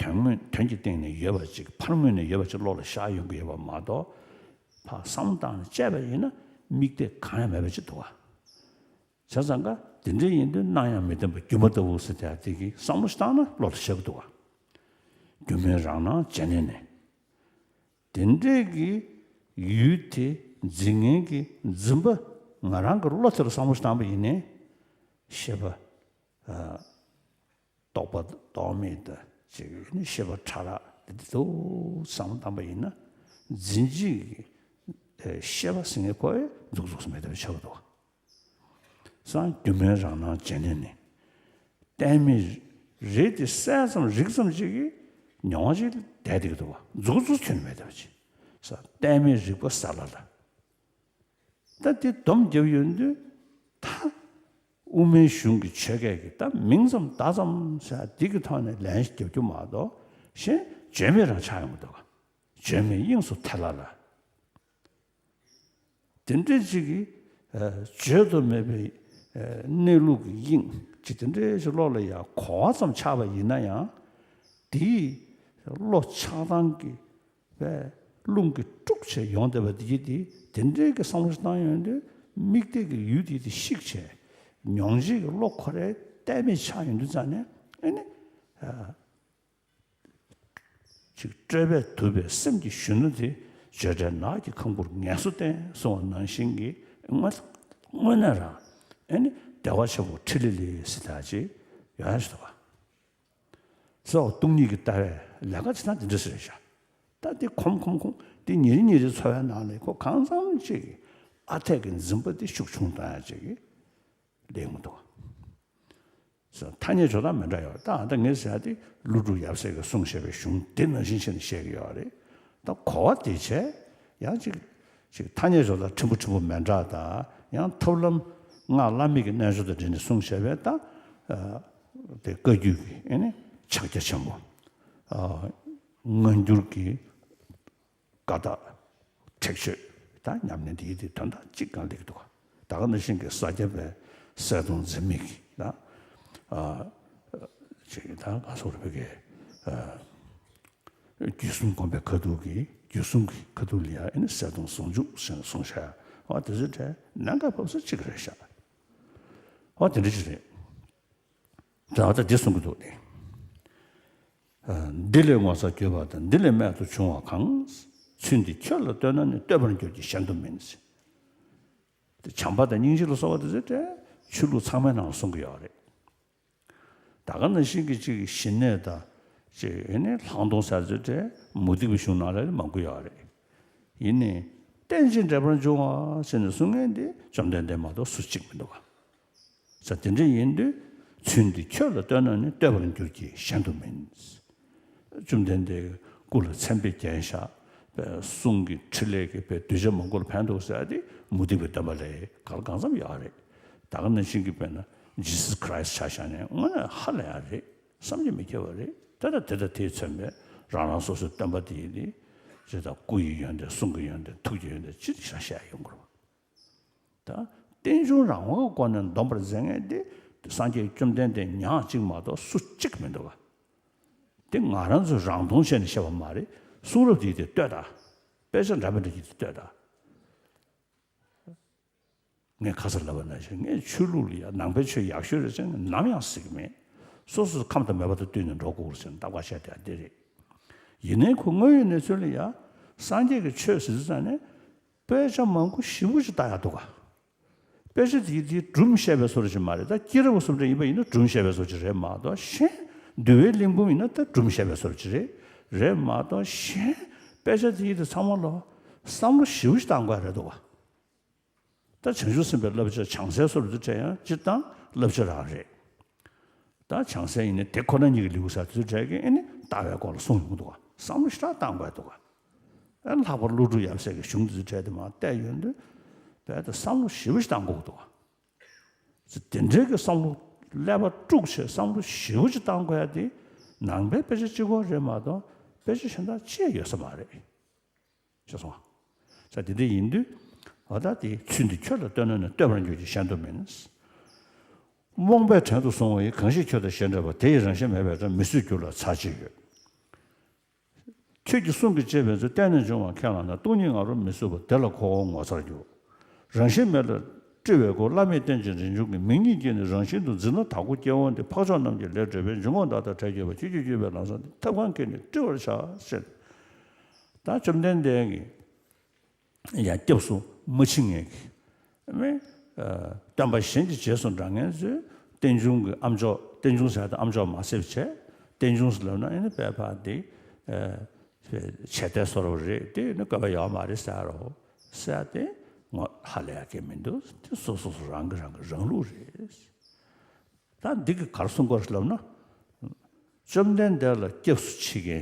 དོན་དངོས་དོན་གྱི་སྟེང་ནས་ཡོད་པ་ཅིག་ཕར་ངོས་ནས་ཡོད་པ་ཅིག་བློ་ལ་ཤར་ཡོང་གི་ཡོད་པ་མ་གཏོགས། ཕར་བསམ་བློ་བཏང་ནས་དཔྱད་པ་ཡིན་ན་དམིགས་གཏད་གང་ཡང་མེད་པ་ཅིག་འདུག་བ། བྱས་ཙང་ཀ་དེ་འདྲ་ཡིན་དུས་སྣང་ཡང་མི་བརྟན་པ་སྒྱུ་མ་ལྟ་བུ་ཟེར་དེ་དེ་གི་བསམ་བློ་ཞིག་བཏང་ན་བློ་ལ་ཤར་གི་འདུག་བ། སྒྱུ་མའི་རང་སྣང་བྱས་ནས་ནི། དེ་འདྲས་ཀྱི་ཡུལ་དེ་འཛིན་མཁན་གྱི་འཛིན་པ་ང་རང་གི་བློ་དེ་ལ་བསམ་བློ་ཞིག་བཏང་པ་ཡིན་ནའི། ཤེས་པ། ཨ། རྟོག་པ་རྟོག་མེད་དང་གཅིག་ནི་ཤེས་པ་ཕྲ་རགས་དེ་འདུག་བསམ་བློ་བཏང་པ་ཡིན་ན། འཛིན་བྱེད་ཀྱི་ཤེས་པ་ཟེར་མཁན་ཁོ་ཡང་འཛུགས་འཛུགས་སུ་མེད་པ་ཆགས་འདུག་བ། སང་སྒྱུ་མའི་རང་སྣང་བྱས་ནས་ནི། གཏན་མེད་རེད་དེ་གསལ་ཙམ་རིག་ཙམ་ཅིག་གིས་མྱོང་བ་ཅིག་བསྡད་བསྡད་ཀྱི་འདུག་བ། འཛུགས་འཛུགས་ཁྱོན་ནས་མེད་པ་ཅིག་ས་གཏན་མེད་རིག་པ་ས་ལ་ལ། ད་དེ་སྡོམ་རྒྱབ་ཡོང་དུས་ད་དབུ་མའི་གཞུང་གི་ཆོས་སྐད་ཀྱི་ད་མིང་ཙམ་བརྡ་ཙམ་ཟེར་འདི་གི་ཐོག་ནས་ལན་རྒྱབ་རྒྱུ་མ་གཏོགས་གཞན་བརྗོད་མེད་རང་ཆགས་ཡོང་གི་འདུག་བ། བརྗོད་མེད་དབྱིངས་སུ་ཐལ་ལ་ལ། དེ་འདྲ་ཅིག་གིས་ཨ་བརྗོད་དུ་མེད་པའི་ཨ་གནས་ལུགས་ཀྱི་དབྱིངས་ཅིག་དེ་འདྲ་ཞིག་བློ་ལ་ཡང་གོ་བ་ཙམ་ཆགས་པ་ཡིན་ན་ཡང་། དེའི་བློ་ཆགས་སྡང་གི་པས་རླུང་གིས་དཀྲུགས་བྱས་ཡོང་བསྡད་པ་དེ་དེ་དེ་འདྲའི་གི་བསམ་བློ་ཞིག་བཏང་ཡོང་དུས་དམིགས་གཏད་ཀྱི་ཡུལ་དེ་དེ་བཤིག་བྱས་མྱོང་བྱེད་ཀྱི་བློ་ཁོ་རའི་གཏད་མེད་ཆགས་ཡོང་དུས་ཙང་ནས་ཨེ་ནི། ཨ། ཅིག་སྤྲོས་པས་དུབ་པའི་སེམས་ཀྱི་གཞོན་ནུ་དེ་བརྗོད་བྲལ་ནགས་ཀྱི་ཁང་བུར་ངལ་གསོ་བསྟེན་གསུངས་པ་ནང་བཞིན་གྱི་དངོས་དངོས་གནས་རང་ཨེ་ནི་བདེ་བ་ཆེན་པོ་ཕྲིན་ལས་ལས་སྲིད་ད་ཅེས་ཡོང་ཡ་ཞིག་འདུག་བ། སོགས་སྟོང་ཉིད་ཀྱི་ལྟ་བའི་ལས་ཀ་བྱེད་སྟངས་དེ་འདྲ་ཞིག་རེད་ཤག་ད་དེ་གོམ་གོམ་གོམ་དེ་ཉིན་རེ་ཉིན་རེ་འཚོ་བའི་ནང་ལ་ཁོ་གང་འཚམ་ཅིག་གི་ཨ་འཐས་ཀྱི་འཛིན་པ་དེ་ཤུགས་ཆུང་བཏང་ཡ་ཅིག་གི་ལས་མི་འདུག་ཐ་སྙད་སྦྱོར་སྟངས་མི་འདྲ་ཡོད། ད་ཨ་ད་ངས་ཟེར་ཡ་དེ་ཀླུ་སྒྲུབ་ཡབ་སྲས་ཀྱིས་གསུངས་བཞག་པའི་གཞུང་དེ་ནང་བཞིན་བྱས་ནས་བཤད་ཀྱི་ཡོད་རེད། ད་གོ་བ་དེ་བྱས་ཡང་ཅིག་ཅིག་ཐ་སྙད་སྦྱོར་སྟངས་ཕྲན་བུ་ཕྲན་བུ་མི་འདྲ་དང་ཡང་ཐབས་ལམ་སྔགས་བླ་མེད་ཀྱི་རྣལ་འབྱོར་དང་འབྲེལ་ནས་གསུངས་བཞག་པའི་ད་ཨ་དེ་བཀའ་བརྒྱུད་ཀྱི་ཨེ་ནི་ཕྱག་རྒྱ་ཆེན་པོ། ཨ་སྔ་འགྱུར་གྱི་བཀའ་རྟགས་ཁྲེགས་ཆོད་ད་ཉམས་ལེན་དེའི་དེ་དོན་དག་གཅིག་གང་ལེགས་འདུག་ད་ག་ནང་བཞིན་གྱི་ས་སྐྱ་པའི་གསལ་སྟོང་འཛིན་མེད་ཀྱི་ད་ཨ་ཅིག་ད་ག་སོགས་རེ་བའི་གི་ཨ་བརྒྱུད་གསུམ་སྒོམ་པའི་ཁ་ཐུག་གི་བརྒྱུད་གསུམ་གྱི་ཁ་ཐུག་ལ་ཡང་ཨེ་ནི་གསལ་སྟོང་ཟུང་འཇུག་ཟེར་ནས་གསུངས་བཞག་འོ་དེ་ཚོའི་གྲས་གནད་འགག་ཕབ་ས་གཅིག་རེད་ཤག་འོ་དེ་འདྲ་ཅིག་རེད། ད་ལྟ་འདི་གསུང་གི་འདུག་སྟེ། འདི་ལས་ངོ་ཚ་གྱུར་པ་དང་འདི་ལས་རྨད་དུ་བྱུང་བ་གང་། ཚུལ་འདི་ཁྱོད་ལ་སྟོན་ན་ནི་བསྟོད་པར་འགྱུར་གྱི་གཞན་དུ་མིན། དེ་བྱམས་པ་དང་སྙིང་རྗེ་ལ་སོགས་པ་དེ་ཚོ་ཆོས་ལུགས་ཚང་མའི་ནང་ལ་གསུང་གི་ཡོད་རེད། ད་ག་ནང་བཞིན་གྱི་གཅིག་ཞི་གནས་དང་གཅིག་ཨེ་ནི་ལྷག་མཐོང་ཟེར་ཚོའི་གྲས་མུ་སྟེགས་པའི་གཞུང་ནང་ལ་མང་པོ་ཡོད་རེད། ཡིན་ནའི་རྟེན་ཅིང་འབྲེལ་པར་འབྱུང་བ་ཟེར་ནས་གསུང་མཁན་དེ་བཅོམ་ལྡན་འདས་མ་གཏོགས་སུ་གཅིག་མི་འདུག་ག་ས་དེ་འདྲ་ཡིན་དུས་ཚུལ་འདི་ཁྱོད་ལ་སྟོན་ན་ནི་བསྟོད་པར་འགྱུར་གྱི་གཞན་དུ་མིན། བཅོམ་ལྡན་འདས་སྐུ་ལ་མཚན་དཔེ་བརྒྱན་བཞག་པའི་གསུང་གི་ཕྲིན་ལས་ཀྱི་དཔེ་གདུལ་བྱ་མང་པོ་ལ་ཕན་འདུག་ཟེར་ཡ་དེ་མུ་སྟེགས་པའི་སྟོན་པ་ལས་ག་ལ་གང་འཚམ་ཡོད་རེད། ད་ག་ནང་བཞིན་གྱི་དཔེར་ན་Jesus Christ ཆ་བཞག་ནས་དངོས་གནས་ཧ་ལས་ཡ་རེད། བསམ་གྱིས་མི་ཁྱབ་པ་རེད། དེ་དང་དེ་དང་དེས་མཚོན་པའི་རང་རང་སོ་སོའི་སྟོན་པ་དེ་ཡིན་ཏེ། ཇི་ལྟར་སྐུ་ཡི་ཡོན་ཏན་གསུང་གི་ཡོན་ཏན་ཐུགས་ཀྱི་ཡོན་ཏན་ཅི་རིགས་བཞག་བཤད་ཡོང་དགོས་རེད། ད་རྟེན་འབྱུང་རང་དབང་གི་སྒོ་ནས་འདོམས་པར་མཛད་མཁན་དེ་སངས་རྒྱས་བཅོམ་ལྡན་འདས་ཉག་གཅིག་མ་གཏོགས་སུ་གཅིག་མི་འདུག་ག་དེ་ང་རང་ཚོས་རང་མཐོང་བྱས་ནས་བཤད་པ་མ་རེད། གསུང་རབ་དེ་ཡིན་ཏེ་ལྟོས་དང་། དཔེ་ཆ་འདྲ་མི་འདྲ་ཡིན་ཏེ་ལྟོས་དང་། ངས་ཁ་སང་ལབ་པ་ནང་བཞིན་ངས་ཆོས་ལུགས་ལ་ཡང་ནང་པའི་ཆོས་ཡག་ཤོས་རེད་ཟེར་ནས་ནམ་ཡང་ཟེར་གྱི་མེད། སོ་སོའི་ཁམས་དང་མོས་པ་དང་བསྟུན་ནས་འགྲོ་དགོས་རེད་ཟེར་ནས་ལྟ་བ་བཤད་དེ་འདི་རེད། ཡིན་ནའི་ཁོ་དངོས་ཡོད་གནས་ཚུལ་ལ་ཡང་སངས་རྒྱས་ཀྱི་ཆོས་ཟེར་དུས་ཙང་ནས་དཔེ་ཆ་མང་པོ་ཞེ་པོ་ཅིག་ལྟ་ཡག་འདུག་ག་དཔེ་ཆ་དེ་དེ་སྒྲུང་བཤད་པའི་བཟོ་འདྲ་ཅིག་མ་རེད། ད་སྐྱེས་རབས་བཟོ་འདྲ་ཡིན་པ་ཡིན་ན་སྒྲུང་བཤད་པའི་བཟོ་ཅིག་རེད་མ་གཏོགས་གཞན། འདུལ་བའི་གླིང་བུ་ཡིན་ན་ད་སྒྲུང་བཤད་པའི་བཟོ་ཅིག་རེད། རེད་མ་གཏོགས་གཞན་དཔེ་ཆ་དེ་དེ་ཚང་མ་ལ་བསམ་བློ་ཞེ་པོ་ཅིག་བཏང་དགོས་རེད་འདུག་ག་ད་བྱང་ཆུབ་སེམས་དཔའི་བསླབ་བྱ་བྱང་སེམས་སོར་དུ་བྲལ་ཡང་སྤྱིར་བཏང་བསླབ་བྱ་རང་རེད། ད་བྱང་སེམས་ཡིན་ན་དེ་ཁོ་ན་ཉིད་ཀྱི་ལེའུ་ས་དུས་བྲལ་གྱི་ཨེ་ནི་ལྟ་བའི་སྐོར་ལ་གསུངས་ཡོང་གི་འདུག་ག་བསམ་བློ་ཞེ་དྲག་བཏང་དགོས་འདུག་ག་ཨེ་ལྷག་པར་ཀླུ་སྒྲུབ་ཡབ་སྲས་ཀྱི་གཞུང་དུ་བྲལ་དུ་མ་བལྟས་ཡོང་དུས་རྦད་དེ་བསམ་བློ་ཞེ་པོ་ཞིག་བཏང་དགོས་འདུག་ག་དེ་འདྲའི་གི་བསམ་བློ་ཀླད་པ་དཀྲུགས་བྱས་བསམ་བློ་ཞེ་པོ་ཅིག་བཏང་དགོས་ཡ་དེ་ནང་པའི་དཔེ་ཆ་གཅིག་པོ་རེད་མ་གཏོགས་དཔེ་ཆ་གཞན་དག་ཅི་ཡང་ཡོད་ས་མ་རེད། ཤེས་སོང་ང་། ས་དེ་འདྲ་ཡིན་དུས་འོ་ད་དེ་ཚུལ་འདི་ཁྱོད་ལ་སྟོན་ན་ནི་བསྟོད་པར་འགྱུར་གྱི་གཞན་དུ་མིན། རྨོངས་པས་བྲན་དུ་བཟུང་བ་ཡི། གང་ཞིག་ཁྱོད་དང་གཞན་འདྲ་བ། དེ་ཡི་རང་བཞིན་མེད་པའི་སྒྲ། མི་སྲིད་འགྱུར་ལ་ཚར་གཅིག་ཡོད། ཁྱོད་ཀྱི་གསུང་གིས་བཅས་པའི་ཚུལ། བརྟེན་ནས་འབྱུང་བ་ཁས་བླངས་ནས། སྟོང་ཉིད་ང་རོ་མི་གསོད་པ། དེ་ལ་ཁོ་བོ་ངོ་མཚར་འགྱུར། རང་བཞིན་མེད་ལ་སྤྲུལ་བའི་སྐུ། བླ་མེད་རྟེན་ཅིང་རིན་འབྱུང་གི། མིག་གཉིས་ཀྱིས་ནི་རང་བཞིན་དུ། འཛིན་ན་དྭགས་པོ་སྐྱེ་བོ་འདི། འཕགས་མཆོག་རྣམས་ཀྱི་ལས་སྒྲུབ་པའི། འཇུག་ངོགས་བདག་དང་བྲལ་གྱུར་པ། ཆོས་ཀྱི་སྤྱོད་པའི་ལམ་བཟང་འདི། ཐབས་གང་གིས་ནི་བཀྲི་བར་བྱ། ཞེས། ད་བཅོམ་ལྡན་འདས་ཀྱིས་ཡང་སྐྱབས་སུ་མ་མཆི་མཁན་གྱི་མི། ཨ། སྟོན་པ་གཞན་གྱི་རྗེས་སུ་འབྲང་མཁན་ཚོས་རྟེན་འབྱུང་གི་ཨ་མཆོག་རྟེན་འབྱུང་ཟེར་ཏེ་ཨ་མཆོག་མ་བསད་པ་བྱས། རྟེན་འབྱུང་ཟེར་ལབ་ན་ཨེ་ནི་དཔེ་ཕར་འདི། ཨ། བྱས་ཏེ་བཟོ་འདྲ་རེད། དེ་ནི་དགོས་པ་ཡོད་མ་རེད་ཟེར་རོ། ཟེར་ཏེ་ངོ་ཧ་ལས་ཡ་གི་མི་འདུག་དེ་སོ་སོ་སོ་རང་གི་རང་གི་རང་ལུགས་རེད། ད་འདི་གི་ག་རེ་གསུང་དགོས་རེད་ལབ་ན། བཅོམ་ལྡན་འདས་ལ་སྐྱབས་སུ་མཆི་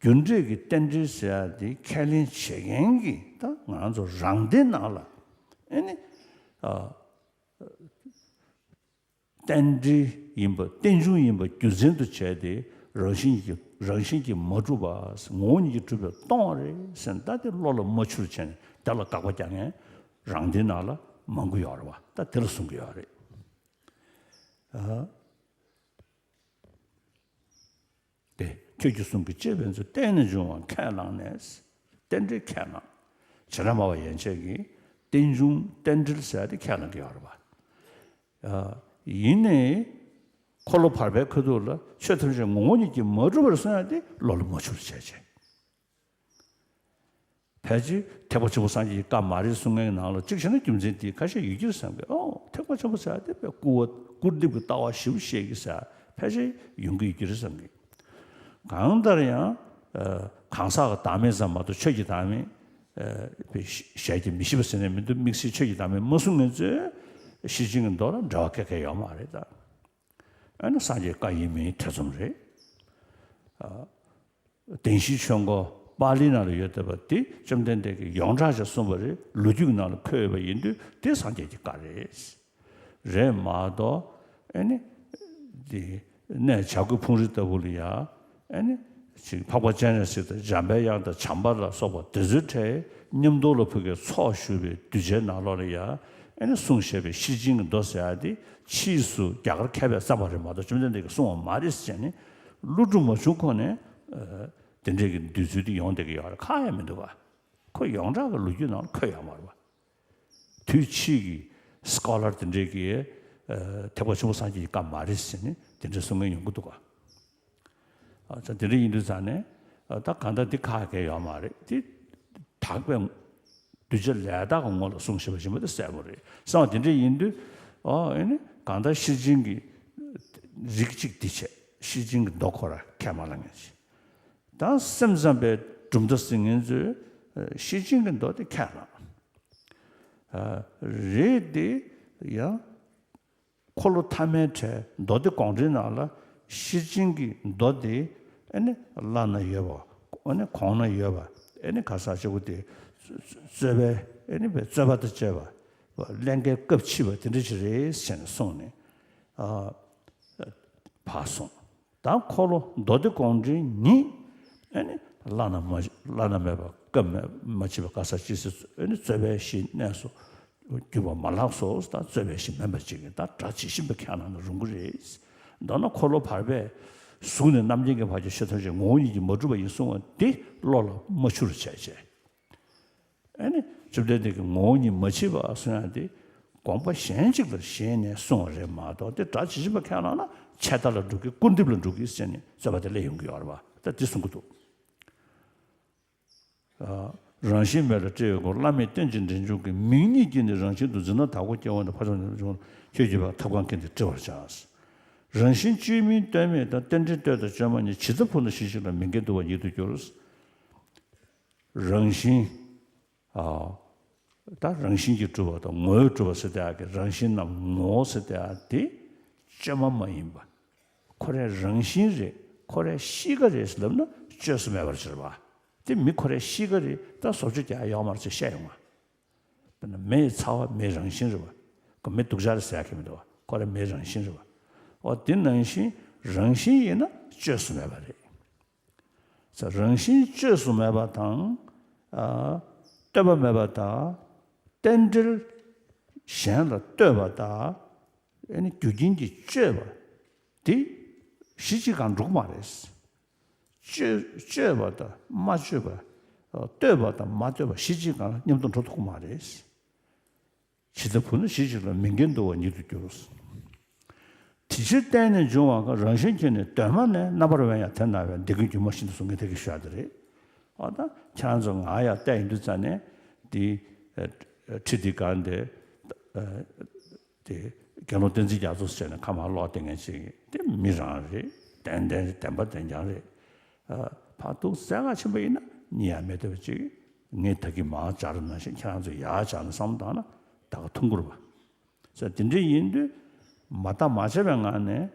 མཁན། རྒྱུ་འབྲས་ཀྱི་རྟེན་འབྲེལ་ཟེར་ཡ་དེ་ཁས་ལེན་བྱེད་མཁན་གྱི་ད་ང་ཚོ་རང་སྡེ་ནང་ལ་ཨེ་ནི། ཨ། རྟེན་འབྲེལ་ཡིན་པ། རྟེན་འབྱུང་ཡིན་པ་རྒྱུ་མཚན་དུ་བྱས་ཏེ། རང་བཞིན་གྱིས། རང་བཞིན་གྱིས་མ་གྲུབ་པ། ངོ་བོ་ཉིད་ཀྱིས་གྲུབ་པའི་སྟོང་རེད་ཟེར་ན། ད་དེ་བློ་ལ་མ་འཆར་བྱས་ནས་དེ་ལ་དགག་པ་རྒྱག་མཁན་རང་སྡེ་ནང་ལ་མང་པོ་ཡོད་རེད་བ། ད་དེ་ལ་གསུང་གི་ཡོད་རེད། ཨ། དེ་ཁྱོད་ཀྱི་གསུང་གིས་བཅས་པའི་ཚུལ། བརྟེན་ནས་འབྱུང་བ་ཁས་བླངས་ནས། རྟེན་འབྲེལ་ཁས་བླངས། བྱེ་བྲག་སྨྲ་བ་ཡན་ཆད་ཀྱིས་རྟེན་འབྱུང་རྟེན་འབྲེལ་ཟེར་ཏེ་ཁས་བླངས་ཀྱི་ཡོད་རེད་པ། ཡིན་ནའི་འཁོར་ལོ་བར་པའི་ཁ་ཐུག་ལ་ཆོས་ཐམས་ཅད་ངོ་བོ་ཉིད་ཀྱིས་མ་གྲུབ་པར་གསུང་ཡ་དེ་བློ་ལ་མ་འཆར་བྱས་བྱས། ཕལ་ཆེར་ཐེག་པ་ཆེན་པོ་སངས་རྒྱས་ཀྱི་བཀའ་མ་རེད་གསུང་མཁན་ནང་ལ་གཅིག་བྱས་ན་རྒྱུ་མཚན་དེ་ཁ་ཤས་ཡོད་ཀྱི་རེད་བསམ་གི། ཨོ། ཐེག་པ་ཆེན་པོ་ཟེར་ཡ་དེ་དཔེ་སྐུར་བ། སྐུར་འདེབས་ཀྱི་ལྟ་བ་ཞེ་པོ་བཤད་ཀྱི་ཟེར་ཡ་ཕལ་ཆེར་ཡོང་གི་ཡོད་ཀྱི་རེད་བསམ་གི། གང་ལྟར་ཡང་། ཨ། གང་ཟག་གི་བདག་མེད་ཙམ་མ་གཏོགས་ཆོས་ཀྱི་བདག་མེད། ཨ། ཞལ་གྱིས་མི་ཤེས་པ་ཟེར་ནས་མི་འདུག་དམིགས་བསལ་ཆོས་ཀྱི་བདག་མེད་མ་གསུང་མཁན་ཚོས་ཤེར་ཕྱིན་གྱི་མདོ་ལ་འབྲེལ་བ་ག་གེ་ཡོད་མ་རེད་ད། ཨ་ནི་སངས་རྒྱས་བཀའ་ཡིན་མིན་ཐེ་ཚོམ་རེད། ཨ། བདེན་བཞིའི་ཆོས་འཁོར་པཱ་ལིའི་ནང་ལ་ཡོད་བསྡད་པ་དེ་བཅོམ་ལྡན་འདས་ཀྱིས་ཡོངས་གྲགས་ཤིག་གསུངས་པ་རེད། ལོ་རྒྱུས་ཀྱི་ནང་ལ་འཁོད་ཡོད་པ་ཡིན་དུས་དེ་སངས་རྒྱས་ཀྱི་བཀའ་རེད། རེད་མ་གཏོགས་ཨ་ནི་དེ་གནས་བྱ་རྒོད་ཕུང་རི་ལྟ་བུ་ལ་ཡ། ཨ་ནི་ཅིག་འཕགས་པ་སྤྱན་རས་གཟིགས་དང་འཇམ་པའི་དབྱངས་དང་བྱམས་པ་ལ་སོགས་པ་དེ་ཚོའི་གྲས་མཉམ་དུ་ལ་ཕུལ་གྱི་ཚོགས་ཞུགས་པའི་གདུལ་བྱའི་ནང་ལོགས་ལ་ཡ། ཨ་ནི་གསུངས་བཞག་པའི་ཤེར་ཕྱིན་གྱི་མདོ་ཟེར་ཡ་དེ་ཕྱིས་སུ་རྒྱ་གར་མཁས་པས་བརྩམས་པ་རེད་མ་གཏོགས་བཅོམ་ལྡན་འདས་ཀྱིས་གསུངས་པ་མ་རེད་ཟེར་ནས་གློ་སྒྲུབ་མ་བྱུང་གོང་ནས། ཨ། དེ་འདྲས་ཀྱི་འདོད་ཚུལ་དེ་ཡོང་བསྡད་ཀྱི་ཡོད་རེད། ཁག་ཡང་མི་འདུག་ག་ཁོ་ཡོངས་གྲགས་ཀྱི་ལོ་རྒྱུས་ནང་ལ་འཁོད་ཡོད་མ་རེད་པ། དུས་ཕྱིས་ཀྱི་སི་ཀོ་ལར་དེ་འདྲས་ཀྱིས། ཨ། ཐེག་པ་ཆེན་པོ་སངས་རྒྱས་ཀྱི་བཀའ་མ་རེད་ཟེར་ནས་དེ་འདྲས་གསུང་མཁན་ཡོང་གི་འདུག་ག་ཨ། ད་དེ་འདྲ་ཡིན་དུས་ཙང་ནས། ཨ། ད་གང་ལྟར་འདི་ཁག་གི་ཡོད་མ་རེད། དེ་དག་པའི་གདུལ་བྱ་ལས་དག་གི་ངོ་ལ་གསུངས་བཞག་པ་ཡིན་པ་དེ་གསལ་པོ་རེད། གསུངས་པ་དེ་འདྲ་ཡིན་དུས། ཨོ། ཨེ་ནི་གང་ལྟར་ཤེར་ཕྱིན་གྱི་རིགས་གཅིག་འདི་བྱས། ཤེར་ཕྱིན་གྱི་མདོ་ཁོ་ར་ཁས་མ་བླངས་མཁན་ཞིག་ད་སེམས་ཙམ་པའི་གྲུབ་མཐའ་ཟེར་མཁན་ཚོས། ཨ། ཤེར་ཕྱིན་གྱི་མདོ་དེ་ཁས་བླངས། ཨ། རེད་དེ་ཡང་འཁོར་ལོ་ཐ་མའི་གྲས་མདོ་སྡེ་དགོངས་འགྲེལ་ནང་ལ་ཤེར་ཕྱིན་གྱི་མདོ་དེ་ཨ་ནི་བླ་ན་ཡོད་པ། ཨ་ནི་གོང་ན་ཡོད་པ། ཨ་ནི་ག་ས་ཆེ་བོ་དེ་རྩོད་པའི། ཨ་ནི་རྩོད་པ་དང་བཅས་པ། ཀླན་ཀའི་སྐབས་ཕྱི་པ་དེ་འདྲ་ཞིག་རེད་ཟེར་ནས་གསུངས་ནས། ཨ། ཕར་སོང་། ད་འཁོར་ལོ་མདོ་སྡེ་དགོངས་འགྲེལ་ཉིད། ཨ་ནི་བླ་ན་མ། བླ་ན་མེད་པ། སྐབས་མ་མཆིས་པ། ག་ས་ཅི་སྲིད་ཨ་ནི་རྩོད་པའི་གཞི་གནས་སུ་གྱུར་པ་མ་ལགས་སོ། ད་རྩོད་པའི་གཞི་མིན་པ་ཅིག་ཡིན། ད་སྒྲ་ཇི་བཞིན་པ་ཁས་བླངས་ན་རུང་གི་རེད། མདོར་ན་འཁོར་ལོ་བར་པས་གཟུགས་ནས་རྣམ་མཁྱེན་གྱི་བར་གྱི་ཆོས་ཐམས་ཅད་ངོ་བོ་ཉིད་ཀྱིས་མ་གྲུབ་པ་ཡིན་གསུང་བ་འདི་བློ་ལ་མ་འཆར་བྱས་བྱས། ཨ་ནི་བཅོམ་ལྡན་འདས་ཀྱིས་ངོ་བོ་ཉིད་མ་མཆིས་པ་གསུང་ཡ་དེ་དགོངས་པ་གཞན་གཅིག་ལ་བཞེས་ནས་གསུངས་པ་རེད་མ་གཏོགས། དེ་སྒྲ་ཇི་བཞིན་པ་ཁས་བླངས་ན་ཆད་ལྟ་ལ་འགྲོ་གི། སྐུར་འདེབས་ལ་འགྲོ་གི་ཟེར་ནས་རྩོད་པ་དེ་སླེབས་ཡོང་གི་ཡོད་རེད་པ། ད་དེ་གསུང་གི་འདུག་ཨ། རང་བཞིན་མེད་ལ་སྤྲུལ་བའི་སྐུ། བླ་མེད་རྟེན་ཅིང་རིན་འབྱུང་གི། མིག་གཉིས་ཀྱིས་ནི་རང་བཞིན་དུ། འཛིན་ན་དྭགས་པོ་སྐྱེ་བོ་འདི། འཕགས་མཆོག་རྣམས་ཀྱི་ཁྱོད་ཀྱི་བ། ཐབས་གང་གིས་ནི་བཀྲི་བར་བྱ། རང་བཞིན་བཅོས་མིན་ལྟོས་མེད་དང་། རྟེན་འབྲེལ་ལྟོས་དང་བཅོས་མ་གཉིས། ཇི་ལྟར་ཕུག་ན་ཤེར་ཕྱིན་ལ། མི་འགལ་འདུ་བ་ཉིད་དུ་འགྱུར། རང་བཞིན། ཨ། ད་རང་བཞིན་གྱིས་གྲུབ་པ་དང་ངོ་བོས་གྲུབ་པ་ཟེར་དེ་ཡག་གི། རང་བཞིན་ནམ་ངོ་བོ་ཟེར་དེ་ཡག་དེ་བཅོས་མ་མ་ཡིན་པ། ཁོ་རའི་རང་བཞིན་རེད། ཁོ་རའི་གཤིས་ཀ་རེད་ཟེར་ལབ་ན་བཅོས་སུ་མེད་པར་གྱུར་པ། དེ་མི་ཁོ་རའི་གཤིས་ཀ་རེད། ད་བཟོ་བཅོས་རྒྱག་ཡག་ཡོད་མ་རེད་ཅེས་བཤད་ཡོང་བ། དཔེར་ན་མེའི་ཚ་བ་མེའི་རང་བཞིན་རེད་པ། ཁོ་མེ་སྡུག་ཅག་རེད་ཟེར་ཡག་གི་མི་འདུག་པ། ཁོ་རའི་མེའི་རང་བཞིན་རེད་པ། འོ་དེ་ནང་བཞིན་རང་བཞིན་ཡིན་ན་བཅོས་སུ་མེད་པ་རེད། རང་བཞིན་བཅོས་སུ་མེད་པ་དང་། ཨ། ལྟོས་པ་མེད་པ་དང་། རྟེན་འབྲེལ་གཞན་ལ་ལྟོས་པ་དང་། ཨ་ནི་རྒྱུ་རྐྱེན་གྱིས་བཅོས་པ་དེ་གཞི་གཅིག་གང་འགྲོ་གི་མ་རེད། སྤྱོད་སྤྱོད་པ་དང་མ་སྤྱོད་པ། ལྟོས་པ་དང་མ་ལྟོས་པ་གཞི་གཅིག་སྒང་ལ་མཉམ་དུ་འགྲོ་ཐུབ་ཀྱི་མ་རེད། ཇི་ལྟར་བུ་ན་གཞི་གཅིག་ལ་མིག་འགེངས་འདུ་བ་ཉིད་དུ་འགྱུར། དེ་ཕྱིར་བརྟེན་ནས་འབྱུང་བ་གང་། རང་བཞིན་གྱིས་ནི་གདོད་མ་ནས། རྣམ་པར་བས་ཡང་དེ་ན་བས། འདི་ཀུན་སྒྱུ་མ་བཞིན་དུ་གསུངས། ངས་དེ་གི་ཞུ་ཡ་དེ་རེད། ཨ་ད་ཁྱེད་རང་ཚོ་ང་ཡར་བལྟས་ཡིན་དུས་ཙ་ནས་འདི་ཁྲི་འདི་སྒང་དེ་དེ་དགེ་སློང་བསྟན་འཛིན་རྒྱ་མཚོ་ཟེར་ནས་ཁ་མར་ལོག་བསྡད་མཁན་ཅིག་དེ་མི་རང་རེད། བདེན་བདེན་བདེན་པ་བདེན་རྐྱང་རེད། ཕར་ཐུག་སེ་ཁ་ཕྱིན་པ་ཡིན་ན་གཉིད་ཡང་མི་བདེ་བ་ཅིག་ངས་ད་གིན་མར་སྦྱར་ནང་བཞིན་ཁྱེད་རང་ཚོ་ཡར་སྦྱར་ནས་བསམ་བློ་བཏང་ན་ད་ག་ཐུང་ཀུར་བ། ས་དེ་འདྲ་ཡིན་དུས་མ་བརྟགས་མ་དཔྱད་པའི་ངང་ནས་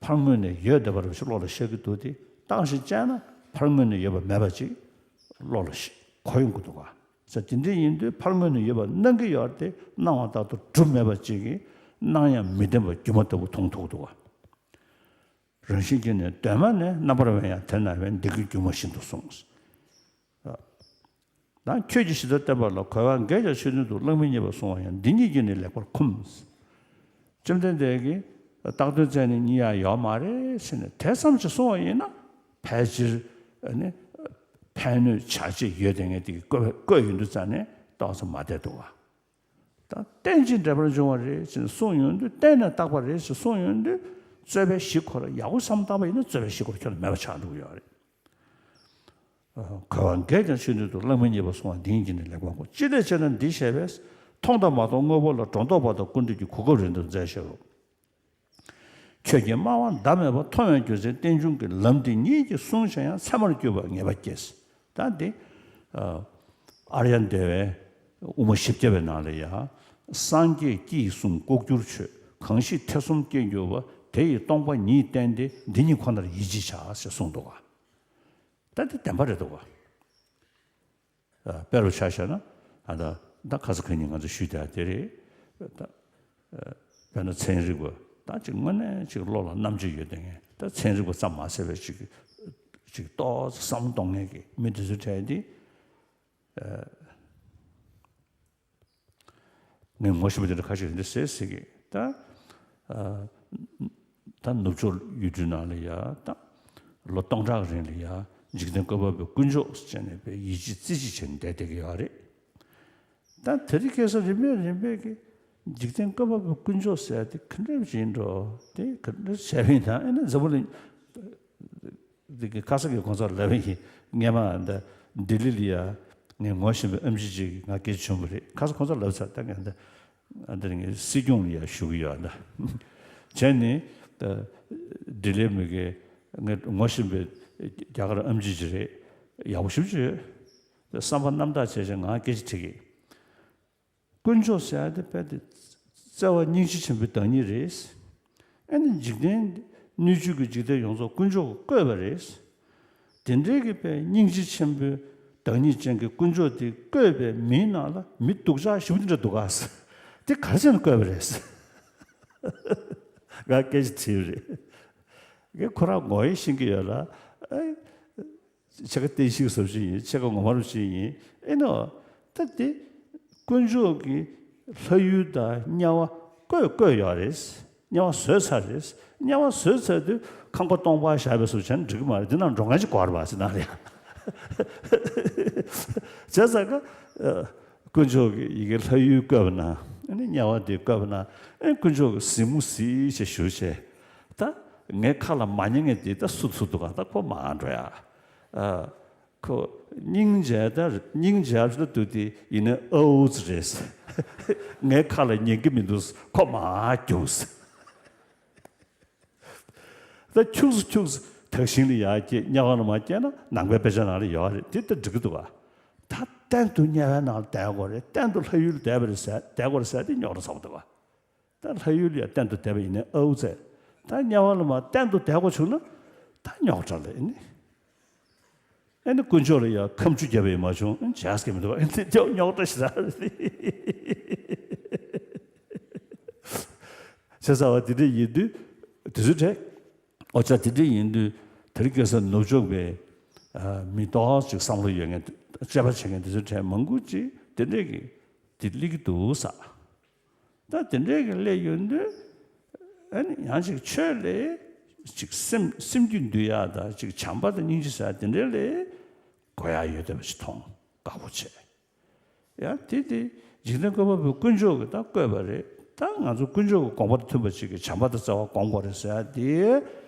ཕར་ངོས་ནས་ཡོད་བསྡད་པ་རེད་ཞིག་བློ་ལ་ཤར་གྱི་འདུག་དེ་བརྟགས་ཤིང་དཔྱད་ན་ཕར་ངོས་ནས་ཡོད་པ་མེད་པ་ཅིག་བློ་ལ་ཤ་གོ་ཡོང་གི་འདུག་ག་ས་དེ་འདྲ་ཡིན་དུས་ཕར་ངོས་ནས་ཡོད་པ་སྣང་གི་ཡོད་དེ་སྣང་བ་ལྟར་དུ་གྲུབ་མེད་པ་ཅིག་གིས་སྣང་ཡང་མི་བདེན་པ་སྒྱུ་མ་ལྟ་བུ་མཐོང་ཐུབ་ཀྱི་འདུག་ག་རང་བཞིན་གྱིས་ནི་གདོད་མ་ནས། རྣམ་པར་བས་ཡང་དེ་ན་བས། འདི་ཀུན་སྒྱུ་མ་བཞིན་དུ་གསུངས། ད་ཁྱོད་ཀྱིས་ཇི་ལྟར་བསྟན་པ་ལ། གོས་པ་འགས་ཀྱང་ཆོས་མཐུན་དུ། གླགས་མི་རྙེད་པར་གསུང་བ་ཡང་། འདི་ཉིད་ཀྱིས་ནི་ལེགས་པར་འཁུམས། བཅོམ་ལྡན་འདས་ཀྱིས་བཏགས་དོན་བཙལ་ནས་རྙེད་ཡ་ཡོད་མ་རེད་ཟེར་ནས་དེ་ཙམ་ཞིག་གསུང་བ་ཡིན་ན་ཕལ་ཆེར་ནི་ཕན་གནོད་བྱ་བྱེད་ཡོད་དེ་ངས་དེ་གི་བཀོད་བཀོད་ཡོད་དུས་ཙ་ནས་ཏོག་ཙམ་མ་བསྡད་འདུག་ག་ད་རྟེན་ཅིང་འབྲེལ་པར་འབྱུང་བ་རེད་ཅེས་གསུངས་ཡོང་དུས་རྟེན་ནི་བཏགས་པ་རེད་ཅེས་གསུངས་ཡོང་དུས་རྩོད་པའི་གཞི་ཁོ་ར་ཡག་པོ་བསམ་བཏང་པ་ཡིན་ན་རྩོད་པའི་གཞི་ཁོ་ར་ཁྱོན་ནས་མེད་པ་ཆགས་འགྲོ་གི་ཡོད་རེད། གོས་པ་འགས་ཀྱང་ཆོས་མཐུན་དུ། གླགས་མི་རྙེད་པར་གསུང་བ་འདི་ཉིད་ཀྱིས་ནི་ལེགས་པར་འཁུམས། ཅི་ལས་ཆེ་ན་འདི་ཞེས་པས། མཐོང་དང་མ་མཐོང་དངོས་པོ་ལ། སྒྲོ་འདོགས་པ་དང་ཀུན་འདུས་ཀྱི། གོ་སྐབས་རེ་འདོད་མཛད་ཕྱིར་རོ། ཁྱོད་ཀྱིས་སྨྲ་བ་ཟླ་མེད་པ། མཐོང་བའི་རྒྱུ་མཚན་རྟེན་འབྱུང་གི། ལམ་འདི་ཉིད་ཀྱིས་བསྲུང་བྱ་ཡང་། མཚན་མར་གྱུར་པ་ངེས་པ་སྐྱེས། ད་འདི་ཨ་ཨཱརྱ་དེ་བའི་དབུ་མ་བཞི་བརྒྱ་པའི་ནང་ལ་ཡ། སངས་རྒྱས་སྐྱེ་ཡི་གསུང་ལྐོག་གྱུར་ཆོས། གང་ཞིག་ཐེ་ཚོམ་སྐྱེས་གྱུར་པ། དེ་ཡི་སྟོང་པ་ཉིད་བསྟན་ཏེ། འདི་ཉིད་ཁོ་ནར་ཡིད་ཆེས་བྱ། ཞེས་གསུངས་འདུག་ག་ད་འདི་བདེན་པ་རེད་འདུག་ག་ཨ་དཔེ་རུ་ཆ་བཞག་ན་ཨ་ད་ད་ཁ་ས་ཁ་ཉིན་ང་ཚོ་ཞུས་བསྡད་དེ་རེད། ད་ཨ་དཔེར་ན་ཚན་རིག་པ་ད་ཅིག་དངོས་གནས་ཅིག་བློ་ལ་རྣམ་དཔྱོད་ཡོད་དེ་ངས་ད་ཚན་རིག་པ་ཙམ་མ་ཟད་པའི་ཅིག་ཅིག་ཏོག་ཙམ་བསམ་བློ་གཏོང་མཁན་གྱི་མི་དེ་ཚོའི་གྲས་འདི་ཨ་ངས་ངོ་ཤེས་པ་དེ་འདྲ་ཁ་ཤས་རེད་འདི་ཟེར་ཟེར་གི་ད་ཨ་ད་ནུབ་ཕྱོགས་ཡུལ་གྲུའི་ནང་ལ་ཡ་ད་ལོ་སྟོང་ཕྲག་རིང་ལ་ཡ་འཇིག་རྟེན་བཀོད་པ་པོའི་དཀོན་མཆོག་ཟེར་ནས་པའི་ཡིད་ཆེས་རྩེ་གཅིག་བྱས་ནས་བསྡད་བསྡད་ཀྱི་ཡོད་རེད། ད་དེ་རིང་ཁ་སང་རིམ་པས་རིམ་པས་ཀྱི་འཇིག་རྟེན་བཀོད་པ་པོའི་དཀོན་མཆོག་ཟེར་ཡ་དེ་ག་འདྲ་ཞིག་ཡིན་འགྲོ། དེ་ག་འདྲ་བྱས་པ་ཡིན་ན་ཨེ་ན་འཛམ་བུ་གླིང་འདི་གི་ཁ་སང་གི་གོང་ས་ལབ་པ་ཡིན། སྔས་མ་ད་ལྡི་ལི་ལ་ཡ་ངས་ངོ་ཤེས་པའི་ཨེམ་ཆི་ཅིག་ང་སྐད་ཆ་བྱུང་བ་རེད། ཁ་སང་གོང་ས་ལབ་ཚར། ད་ངས་ད་ཨ་འདིར་ངས་སྲིད་སྐྱོང་ལ་ཡ་ཞུ་གི་ཡོད་ད། བྱས་ནས་ད་ལྡི་ལིའི་མི་གི་ངས་ངོ་ཤེས་པའི་རྒྱ་གར་ཨེམ་ཆི་ཅིག་རེད། ཡག་པོ་ཞེ་པོ་ཅིག་ཡོད། བསམ་པ་རྣམ་དག་བྱས་བྱས་ང་སྐད་ཆ་དྲིས་ཀྱི། དཀོན་མཆོག་ཟེར་ཡ་དེ་དཔེ་དེ་བརྩེ་བ་སྙིང་རྗེ་ཆེན་པོའི་བདག་ཉིད་རེད། ཨེ་ནི་འཇིག་རྟེན་སྣོད་བཅུད་ཀྱི་འཇིག་རྟེན་ཡོངས་རྫོགས་དཀོན་མཆོག་གིས་བཀོད་པ་རེད། དེ་འདྲའི་གི་དཔེ་སྙིང་རྗེ་ཆེན་པོའི་བདག་ཉིད་ཅན་གྱི་དཀོན་མཆོག་དེས་བཀོད་པའི་མིའི་ནང་ལ་མི་སྡུག་ཅག་ཞེ་པོ་འདི་འདྲ་འདུག་ག་དེ་ག་རེ་བྱས་ནས་བཀོད་པ་རེད། ང་སྐད་ཆ་དྲིས་པ་རེད། ངས་ཁོ་རང་ངོ་ཡི་ཤེས་ཀྱི་ཡོད་ལ། ཨེ། ཕྱེད་ཀ་བསྟན་བཤིག་བཟོ་བཞིན་ཡིན། ཕྱེད་ཀ་ངོ་མ་རུ་བཞིན་ཡིན། ཨེ་ནོ། ད་དེ་དཀོན་མཆོག་གིས་ལྷ་ཡུལ་དང་དམྱལ་བ་བཀོད་བཀོད་ཡོད་རེད། དམྱལ་བ་བཟོས་ཚར་རེད། དམྱལ་བ་བཟོས་ཚར་དུས་ཁང་པ་སྟོང་པ་བཞག་པའི་བཟོ་བྱས་ན་འགྲིག་གི་མ་རེད། དེ་ནང་འགྲོ་མཁན་ཅིག་དགོས་རེད་པ་ཟེར་ན་རེད། བྱས་ཙང་ཀ་དཀོན་མཆོག་གིས་ཡི་གེ་ལྷ་ཡུལ་བཀོད་པ་ན་ཨེ་ནི་དམྱལ་བ་དེ་བཀོད་པ་ན་ཨེ་དཀོན་མཆོག་གིས་གཟིགས་མོ་གཟིགས་བྱས་ཞུ་བྱས། ད་ངའི་ཁ་ལ་མ་ཉན་མཁན་དེ་ད་སུ་ཚུགས་འདུག་ག་ད་ཁོ་མར་འགྲོ་ཡ། ཨ། ཁོ་སྙིང་རྗེ་ད་སྙིང་རྗེ་ཞིག་ད་འདུག་དེ་ཡིན་ནའི་ཨའུ་ཙི་རེད། ངའི་ཁ་ལ་ཉན་གྱི་མི་འདུག་ཁོ་མར་རྒྱུགས། ད་ཁྱུགས་སུ་ཁྱུགས་སུ་དག་ཞིང་ལ་ཡར་སྐྱེས། དམྱལ་བ་ལ་མར་སྐྱེས་ན་ནང་པའི་དཔེ་ཆ་ནང་ལ་ཡོད་རེད། དེ་ད་འགྲིག་གི་འདུག་ག་ད་གཏན་དུ་དམྱལ་བའི་ནང་ལ་བསྡད་དགོས་རེད། གཏན་དུ་ལྷ་ཡུལ་ལ་བསྡད་པ་རེད་ཟེར་བསྡད་དགོས་རེད་ཟེར་དེ་རྙོག་དྲ་ཚ་པོ་འདུག་ག་ད་ལྷ་ཡུལ་ལ་ཡང་གཏན་དུ་བསྡད་པ་ཡིན་ནའི་ཨའུ་ཙི། ད་དམྱལ་བ་ལ་མར་གཏན་དུ་བསྡད་དགོས་བྱུང་ན་ད་རྙོག་དྲ་ལ་ཨེ་ནི། ཨེ་ནི་དཀོན་མཆོག་ལ་ཡང་ཁ་མཆུ་རྒྱབ་པ་ཡིན་མ་བྱུང་ཨེ་ནི་བྱས་ཀྱི་མི་འདུག་ཨེ་ནི་རྙོག་དྲ་ཞེ་དྲག་རེད། བྱས་ཙང་བ་དེ་འདྲ་ཡིན་དུས་དེ་ཚོའི་གྲས་ཨོ་ཅག་དེ་འདྲ་ཡིན་དུས་དེ་རིང་ཁ་སང་ནུབ་ཕྱོགས་པའི་མི་ཏོག་ཙམ་བསམ་བློ་ཡོད་མཁན་དཔྱད་པ་བྱེད་མཁན་དེ་ཚོའི་གྲས་མང་པོ་ཅིག་དེ་འདྲས་ཀྱི་དེ་སླེབས་ཀྱི་འདུག་ས། ད་དེ་འདྲའི་གི་སླེབས་ཡོང་དུས་ཨ་ནི་ཡང་ཅིག་ཆོས་ལས་ ཅིག་སེམས་སེམས་རྒྱུད་འདུལ་ཡག་དང་ཅིག་བྱམས་པ་དང་སྙིང་རྗེ་ཟེར་ཡག་དེ་འདྲའི་ལས་དགོས་ཡག་ཡོད་བསྡད་པ་ཞིག་མཐོང་དགའ་པོ་བྱས། ཡང་དེ་དེ་འཇིག་རྟེན་བཀོད་པ་པོའི་དཀོན་མཆོག་གིས་ད་བཀོད་པ་རེད། ད་ང་ཚོ་དཀོན་མཆོག་གི་དགོངས་པ་དང་མཐུན་པ་ཅིག་གི་བྱམས་པ་དང་བརྩེ་བ་སྒོམ་དགོས་རེད་ཟེར་ཡག་དེ་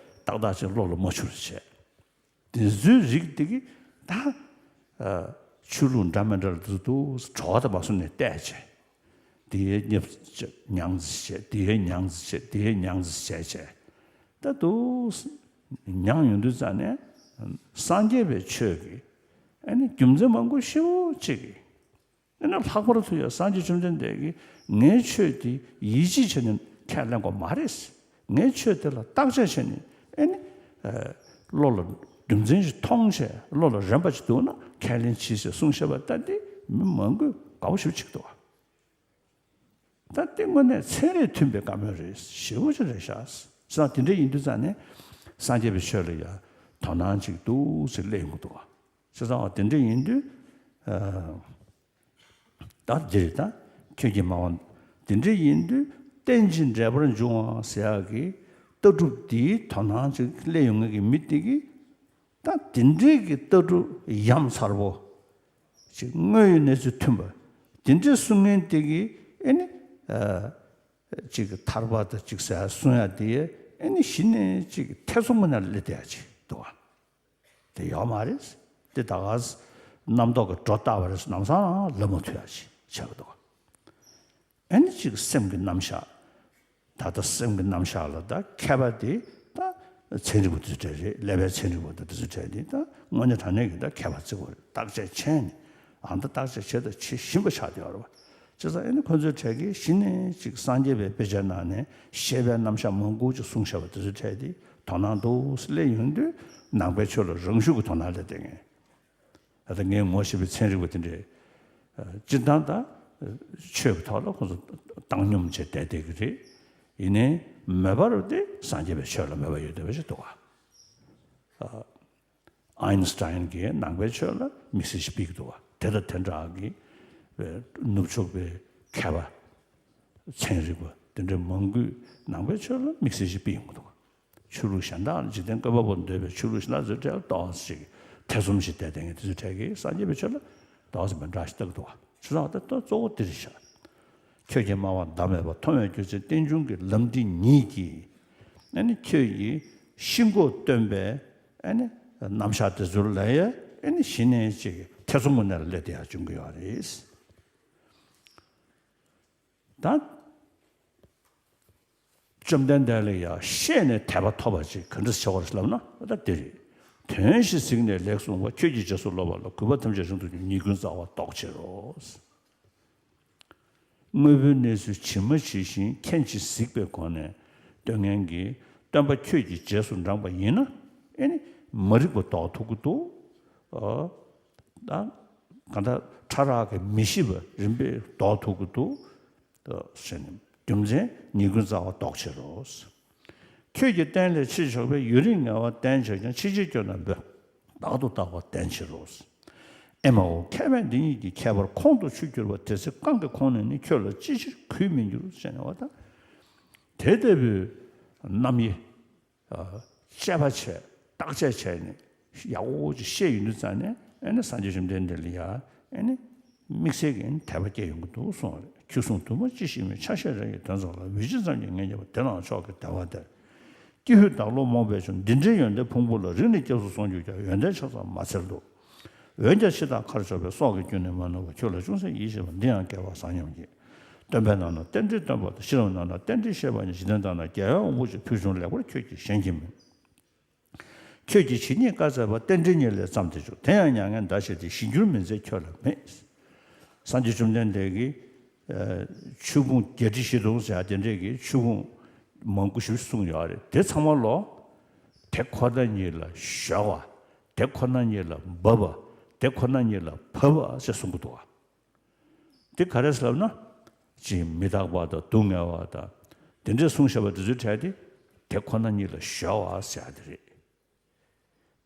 ཏག་ཏག་ཅིག་བློ་ལ་མ་འཆར་བ་བྱས། དེ་ཚོའི་རིགས་དེ་གིས་ད་ཨ་ཆོས་ལུགས་འདྲ་མི་འདྲ་ལ་དེ་ཚོ་འདུག་སེ་གྲོགས་དང་མ་སོང་ནས་བལྟས་བྱས། དེའི་མྱང་ཙི་བྱས། དེའི་མྱང་ཙི་བྱས། དེའི་མྱང་ཙི་བྱས་བྱས། ད་འདུག་སེ་མྱང་ཡོང་དུས་ཙ་ནས་སངས་རྒྱས་པའི་ཆོས་ཀྱི་ཨ་ནི་རྒྱུ་མཚན་མང་པོ་ཞེ་པོ་ཅིག་གིས། ཨ་ནི་ལྷག་པར་དུ་ཡང་སངས་རྒྱས་བཅོམ་ལྡན་འདས་ཀྱིས་ངའི་ཆོས་འདི་ཡིད་ཆེས་བྱས་ནས་ཁས་ལེན་དགོས་མ་རེད། ངའི་ཆོས་དེ་ལ་བརྟག་དཔྱད་བྱས་ནས་ཨ་ནི་ཨ་བློ་ལ་རྒྱུ་མཚན་ཞིག་མཐོང་བྱས་བློ་ལ་རན་པ་ཞིག་འདུག་ན་ཁས་ལེན་གྱིས་ཞེས་གསུངས་བཞག་པ་ལྟ་སྟེ་མི་མང་པོས་དགའ་པོ་ཞེ་པོ་ཅིག་འདུག་ད་དེ་དངོས་གནས་ཚན་རིག་མཐུན་པའི་བཀའ་མོལ་རེད། ཞེ་པོ་ཅིག་རེད་ཤག་བྱས་ཙང་དེ་འདྲ་ཡིན་དུས་ཙང་ནས་སངས་རྒྱས་པའི་ཆོས་ལ་ཡང་དོ་སྣང་ཅིག་འདུག་སེ་སླེབས་ཡོང་གི་འདུག་བ། བྱས་ཙང་དེ་འདྲ་ཡིན་དུས་ཨ་ད་འདིར་ད་ཁྱོད་ཀྱིས་སྨྲ་བ། དེ་འདྲ་ཡིན་དུས་རྟེན་ཅིང་འབྲེལ་པར་འབྱུང་བ་ཟེར་ཡག་གི་ལྟ་གྲུབ་འདིའི་དོ་སྣང་ཅིག་སླེབས་ཡོང་མཁན་གྱི་མི་དེ་གིས་ད་དེ་འདྲའི་གི་ལྟ་གྲུབ་ཡ་མཚར་པོ་ཅིག་དངོས་ཡོད་གནས་ཚུལ་མཐུན་པ་དེ་འདྲའི་གསུང་མཁན་དེ་གིས་ཨེ་ནི་ཨ་ཅིག་ཐར་པ་དང་ཅིག་ཟེར་གསུང་ཡག་དེ་ཨེ་ནི་གཞི་ནས་ཅིག་ཐེ་ཚོམ་ངོས་ནས་སླེབས་བསྡད་ཡག་ཅིག་འདུག་བ། དེ་ཡོད་མ་རེད། དེ་ད་ག་རྣམ་རྟོག་གི་སྒྲོ་བཏགས་པ་རེད། ལམ་སང་ལབ་མ་ཐུབ་ཡག་ཅིག་ཆགས་ཀྱི་འདུག་ཨ་ནི་ཅིག་སེམས་ཀྱི་རྣམ་གཞག་ད་ལྟ་སེམས་ཀྱི་རྣམ་གཞག་ལ་ད་མཁས་པ་དེ་ད་ཚན་རིག་པ་དེ་ཚོ་གྲས་རེད། ཀླད་པའི་ཚན་རིག་པ་དང་དེ་ཚོ་གྲས་དེ་ད་དངོས་གནས་དྲང་གནས་ཀྱི་ད་མཁས་པ་བརྩི་དགོས་རེད། བརྟག་དཔྱད་བྱས་ནས་ཨ་ད་བརྟག་དཔྱད་བྱས་དང་བྱེད་བཞིན་པ་ཆགས་བསྡད་ཡོད་རེད་བ། བྱས་ཙང་ཨ་ནི་ཁོ་ཚོའི་གྲས་ཀྱིས་གཞི་ནས་ཅིག་སངས་རྒྱས་པའི་དཔེ་ཆའི་ནང་ནས་བཤད་པའི་རྣམ་གཞག་མང་པོ་ཅིག་གསུངས་བཞག་པ་དེ་ཚོའི་གྲས་དེ་དོ་སྣང་འདུག་སེ་སླེབས་ཡོང་དུས་ནང་པའི་ཆོས་ལ་རང་ཤུགས་ཀྱིས་དོ་སྣང་སླེབས་བསྡད་མཁན། ད་ལྟ་ངས་ངོ་ཤེས་པའི་ཚན་རིག་པ་དེ་འདྲས་སྤྱིར་བཏང་ད་ཆོས་ཀྱི་ཐོག་ལ་ཁོང་ཚོ་བཏང་སྙོམས་བྱས་བསྡད་བསྡད་ཀྱི་རེད། ཡིན་ནའི་མོས་པ་རུ་དེ་སངས་རྒྱས་པའི་ཆོས་ལ་མོས་པ་ཡོད་བསྡད་པ་ཞིག་འདུག་ག་ཨ་ཨིན་སི་ཊའིན་གྱིས་ནང་པའི་ཆོས་ལ་དམིགས་བསལ་ཞིག་ཕུལ་གྱི་འདུག་ག་དེ་དང་དེ་འདྲ་གི་ནུབ་ཕྱོགས་པའི་མཁས་པ་ཚན་རིག་པ་དེ་འདྲ་མང་པོས་ནང་པའི་ཆོས་ལ་དམིགས་བསལ་ཞིག་ཕུལ་ཡོང་གི་འདུག་ག་ཆོས་ལུགས་གཞན་དག་ལ་འཇིག་རྟེན་བཀོད་པ་པོ་འདོད་པའི་ཆོས་ལུགས་གཞན་དག་ཚོའི་གྲས་ལ་ཏོག་ཙམ་ཞིག་ཐེ་ཚོམ་ཞིག་བསྡད་བསྡད་མཁན་དེ་ཚོའི་གྲས་ཀྱིས་སངས་རྒྱས་པའི་ཆོས་ལ་ཏོག་ཙམ་མི་འདྲ་ཞིག་ལྟ་གི་འདུག་བ། བྱས་ཙང་ད་ལྟ་གཙོ་བོ་འདི་རེད་ཤག་ཁྱོད་ཀྱིས་སྨྲ་བ་ཟླ་མེད་པ། མཐོང་བའི་རྒྱུ་མཚན་རྟེན་འབྱུང་གི་ལམ་འདི་ཉིད་ཀྱིས་ཨ་ནི་ཁྱོད་ཀྱིས་ཤིན་ལྐོག་སྟོན་པའི་ཨ་ནི་རྣམ་གཞག་དེ་ཚོ་ལ་ཡ་ཨ་ནི་གཞི་ནས་ཅིག་ཐེ་ཚོམ་ངོས་ནས་སླེབས་བསྡད་ཡག་བྱུང་གི་ཡོད་རེད། ད་བཅོམ་ལྡན་འདས་ལ་ཡང་ཤེས་ནས་དད་པ་ཐོབ་པ་ཅིག་ག་འདྲ་བྱེད་དགོས་རེད་ལབ་ན་ད་འདི་རེད། དོན་བཞི་གཟིགས་ནས་ལེགས་གསུངས་པ། ཁྱོད་ཀྱིས་རྗེས་སུ་སློབ་པ་ལ། གུས་པ་ཐམས་ཅད་རིང་དུ་གྱུར། ཉེས་ཀུན་རྩ་བར་ཟློག་ཕྱིར་རོ། དངོས་པོའི་གནས་ཚུལ་ཇི་མ་ཇི་བཞིན་མཁྱེན་ཅིང་གཟིགས་པའི་སྒོ་ནས་སྟོན་མཁན་གྱི་སྟོན་པ་ཁྱོད་ཀྱི་རྗེས་སུ་འབྲངས་པ་ཡིན་ན་ཨེ་ནི་མ་རིག་པ་ཟློག་ཐུབ་ཀྱི་འདུག་ཨ། ད་གང་ལྟར་ཕྲ་རགས་ཀྱི་མི་ཤེས་པ་རིམ་པས་ཟློག་ཐུབ་ཀྱི་འདུག་ཟེར་ནས་རྒྱུ་མཚན་ཉེས་ཀུན་རྩ་བར་ཟློག་ཕྱིར་རོ། ཁྱོད་ཀྱི་བསྟན་ལས་ཕྱིར་ཕྱོགས་པའི། ཡུན་རིང་ངལ་བ་བསྟེན་བྱས་ཀྱང་། ཕྱིས་ཕྱིར་སྐྱོ་ན་འབོད་བདག་ཏུ་བལྟ་བར་བསྟེན་ཕྱིར་རོ། ཨེ་མའོ། མཁས་པས་འདི་ཉིད་ཀྱི་ཁྱད་པར་ཁོང་དུ་ཆུད་གྱུར་པ། དེ་ཚེ་གང་གི་ཁོང་ནས་ནི། ཁྱོད་ལ་ཅི་ཕྱིར་གུས་མི་འགྱུར་ཟེར་ནས་བ་དང་། དེ་ལྟ་བུའི་རྣམ་དབྱེ། དཔྱད་པ་བྱས། བརྟག་དཔྱད་བྱས་ནས་ཡག་པོ་ཅིག་ཤེས་ཡོང་དུས་ཙང་ནས་ཨེ་ནི་སངས་རྒྱས་བཅོམ་ལྡན་འདས་ལ་ཡ་ཨེ་ནི་དམིགས་བསལ་གྱི་ཨེ་ནི་དད་པ་སྐྱེ་ཡོང་གི་འདུག་གསུངས་པ་རེད། ཁྱོད་གསུང་དུ་མ་ཅི་ཞིག་མིན། ཆ་ཤས་རང་གི་དོན་ཙམ་ལ། འོད་ཕྱིར་ཙམ་གྱིས་ངེས་རྙེད་པ། དེ་ལའང་མཆོག་གི་དད་པ་སྟེར། ཀྱི་ཧུད་བདག་བློ་རྨོངས་པས་ཀྱང་། འདི་འདྲའི་ཡོན་ཏན་ཕུང་པོ་ལ། རིང་ནས་སྐྱབས་སུ་སོང་གྱུར་ཀྱང་། ཡོན་ཏན་ཆ་ཙམ་མ་འཚལ་ལོ། འོན་ཀྱང་འཆི་བདག་ཁར་ཕྱོགས་པའི། སྲོག་གི་རྒྱུན་ནི་མ་ནུབ་པར། ཁྱོད་ལ་ཅུང་ཟད་ཡིད་ཆེས་པ། འདི་ཡང་སྐལ་བ་བཟང་སྙམ་བགྱིད། སྟོན་པས་གནང་ན་རྟེན་འབྲེལ་སྟོན་པ་དང་། ཕྱི་རབས་གནང་ན་རྟེན་འབྲེལ་བཤད་པ་ཉིད། འཇིག་རྟེན་དག་ན་རྒྱལ་བའི་དབང་པོ་ཆེ། ཕུལ་བྱུང་ལེགས་པར་ཁྱོད་ཀྱིས་གཞན་གྱིས་མིན། ཁྱོད་ཀྱིས་ཇི་སྙེད་བཀའ་སྩལ་པ། རྟེན་འབྲེལ་ཉིད་ལས་བརྩམས་ཏེ་བཅུག་དེ་ཡང་མྱ་ངན་འདའ་བྱེད་དེ། གཞན་འགྱུར་མི་མཛད་ཁྱོད་ལ་མེད། སངས་རྒྱས་བཅོམ་ལྡན་འདས་ཀྱིས་ཆོས་ཕུང་བརྒྱད་ཁྲི་བཞི་སྟོང་ཟེར་ཡ་དེ་འདྲས་ཀྱི་ཆོས་ཕུང་མང་པོ་ཞིག་གསུངས་ཡོད་རེད། དེ་ཚང་མ་ལོ་དེ་ཁོ་ན་ཉིད་ལ་གཞོལ་བ། དེ་ཁོ་ན་ཉིད་ལ་འབབ་པ། དེ་ཁོ་ན་ཉིད་ལ་བབ་པ་ཞེས་གསུང་གི་འདུག་བ། དེ་ག་རེ་ཟེར་ལབ་ན། ཅིག་མི་རྟག་པ་དང་སྡུག་བསྔལ་བ་དང་། དེ་འདྲས་གསུངས་བཞག་པ་དེ་ཚོའི་གྲས་དེ་དེ་ཁོ་ན་ཉིད་ལ་གཞོལ་བ་ཟེར་ཡ་དེ་རེད།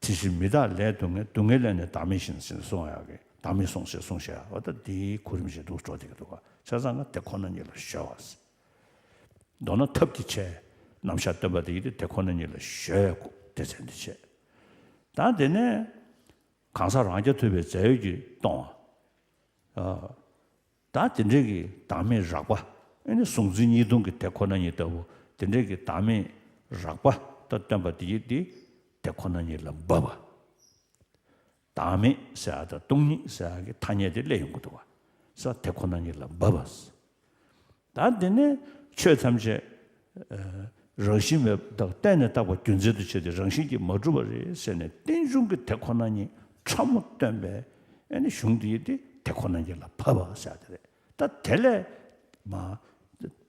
དེ་བཞིན་མི་རྟག་ལས་སྡུག་བསྔལ། སྡུག་བསྔལ་ལས་ནི་བདག་མེད་ཤིང་ཟེར་ནས་གསུང་ཡག་གི་བདག་མེད་སོང་ཞེས་གསུངས་བཞག་ཡ་བ་ད་དེའི་གོ་རིམ་བཞིན་དུ་འགྲོ་བསྡད་ཀྱི་འདུག་ག་བྱས་ཙང་ང་དེ་ཁོ་ན་ཉིད་ལ་གཞོལ་བ་ཟེར། མདོར་ན་ཐབས་ཀྱིས་བྱས། རྣམ་གཞག་སྟོན་པ་དེ་ཡིན་ཏེ་དེ་ཁོ་ན་ཉིད་ལ་གཞོལ་བའི་སྡེ་ཚན་དེ་བྱས། ད་དེ་ནས་གང་ཟག་རང་རྐྱ་ཐུབ་པའི་རྫས་ཡོད་ཀྱིས་སྟོང་བ། ད་དེ་འདྲའི་གི་བདག་མེད་རགས་པ། ཨེ་ནི་གཟུང་འཛིན་གཉིས་སྟོང་གི་དེ་ཁོ་ན་ཉིད་ལྟ་བུ་དེ་འདྲའི་གི་བདག་མེད་རགས་པ་ད་སྟོན་པ་དེ་ཡིན་ཏེ་དེ་ཁོ་ན་ཉིད་ལ་འབབ་པ། བདག་མེད་ཟེར་ཡ་དང་སྟོང་ཉིད་ཟེར་ཡ་གི་ཐ་སྙད་དེ་སླེབས་ཡོང་གི་འདུག་བ། ས་དེ་ཁོ་ན་ཉིད་ལ་འབབ་པ། ད་དེ་ནས་ཆོས་ཐམས་ཅད་རང་བཞིན་མེད་དང་གཏན་ནས་བཏགས་པ་རྒྱུ་མཚན་དུ་བྱས་ཏེ་རང་བཞིན་གྱིས་མ་གྲུབ་པ་རེད་ཟེར་ནས་རྟེན་འབྱུང་གི་དེ་ཁོ་ན་ཉིད་ཕྲ་མོ་སྟོན་པའི་ཨེ་ནི་གཞུང་དེ་ཡིན་ཏེ་དེ་ཁོ་ན་ཉིད་ལ་འབབ་པ་ཟེར་དེ་རེད། ད་དེ་ལས་མ་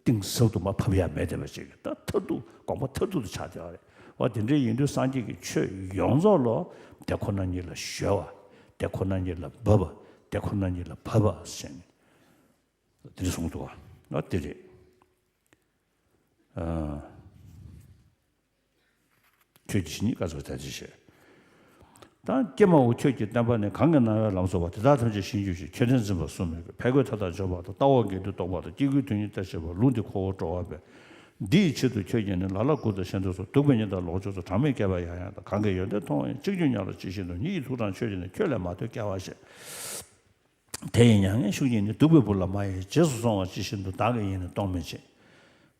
གཏིང་ཟབ་ཏུ་མ་ཕབ་ཡ་མེད་བསྡད་པ་ཅིག་ད་མཐར་ཐུག་དགོངས་པ་མཐར་ཐུག་ཏུ་ཆགས་བསྡད་པ་རེད། འོ་དེ་འདྲའི་ཡིན་དུས་སངས་རྒྱས་ཀྱི་ཆོས་ཡོངས་རྫོགས་ལོ་དེ་ཁོ་ན་ཉིད་ལ་གཞོལ་བ། དེ་ཁོ་ན་ཉིད་ལ་འབབ་པ། དེ་ཁོ་ན་ཉིད་ལ་བབ་པ་ཟེར་ནས་དེ་འདྲ་གསུངས་འདུག་བ། འོ་དེ་རེད། ཨ། ཁྱོད་ཀྱི་ཇི་སྙེད་བཀའ་སྩལ་པ་དེ་བཞིན་བྱས། ད་ཀྱེ་མའོ་ཁྱོད་ཀྱིས་བསྟན་པ་ནི་གང་གི་སྣང་བའི་ལམ་སོགས་པ་དེ་དག་ཐམས་ཅད་ཞི་འགྱུར་ཞིང་ཆོས་ལྡན་འཛིན་པ་གསུམ་མོས་གུས་ཕས་རྒོལ་མཐའ་དག་འཇོམས་པ་དང་ལྟ་བ་འགལ་འདུ་རྟོག་པ་དང་སྐྱེ་དགུའི་དོན་གཉིས་ལྟར་བྱེད་པ་ལུང་འདི་ཁོ་བོར་སྤྲོ་བ་འབད། འདི་ཡི་ཕྱིར་དུ་ཁྱོད་ཀྱིས་ནི་ལ་ལ་དགུ་དང་ཤིན་ཏུ་གསུམ་སྡུག་པའི་ཉེས་དང་ལོག་སྤྱོད་སོགས་གྲངས་མེད་བསྐལ་པ་ཡང་ཡང་དང་གང་གི་ཡོན་ཏན་མཐོང་བ་ཡང་གཅིག་གྱུར་ཉམས་ལ་ཇི་བཞིན་དུ་ཉིད་ཀྱི་ཐུགས་དྲངས་ཆོས་ཀྱི་ནི་ཁྱོད་ལས་མ་ཐོས་སྐལ་བ་བཞེས། དེ་ཡི་མྱ་ངན་ཤུགས་ཀྱིས་ནི་སྡུག་པའི་བུ་ལ་མ་ཡི་རྗེས་སུ་སོང་བ་ཇི་བཞིན་དུ་བདག་གིས་ཡིན་ནི་གཏོང་མི་བྱེད།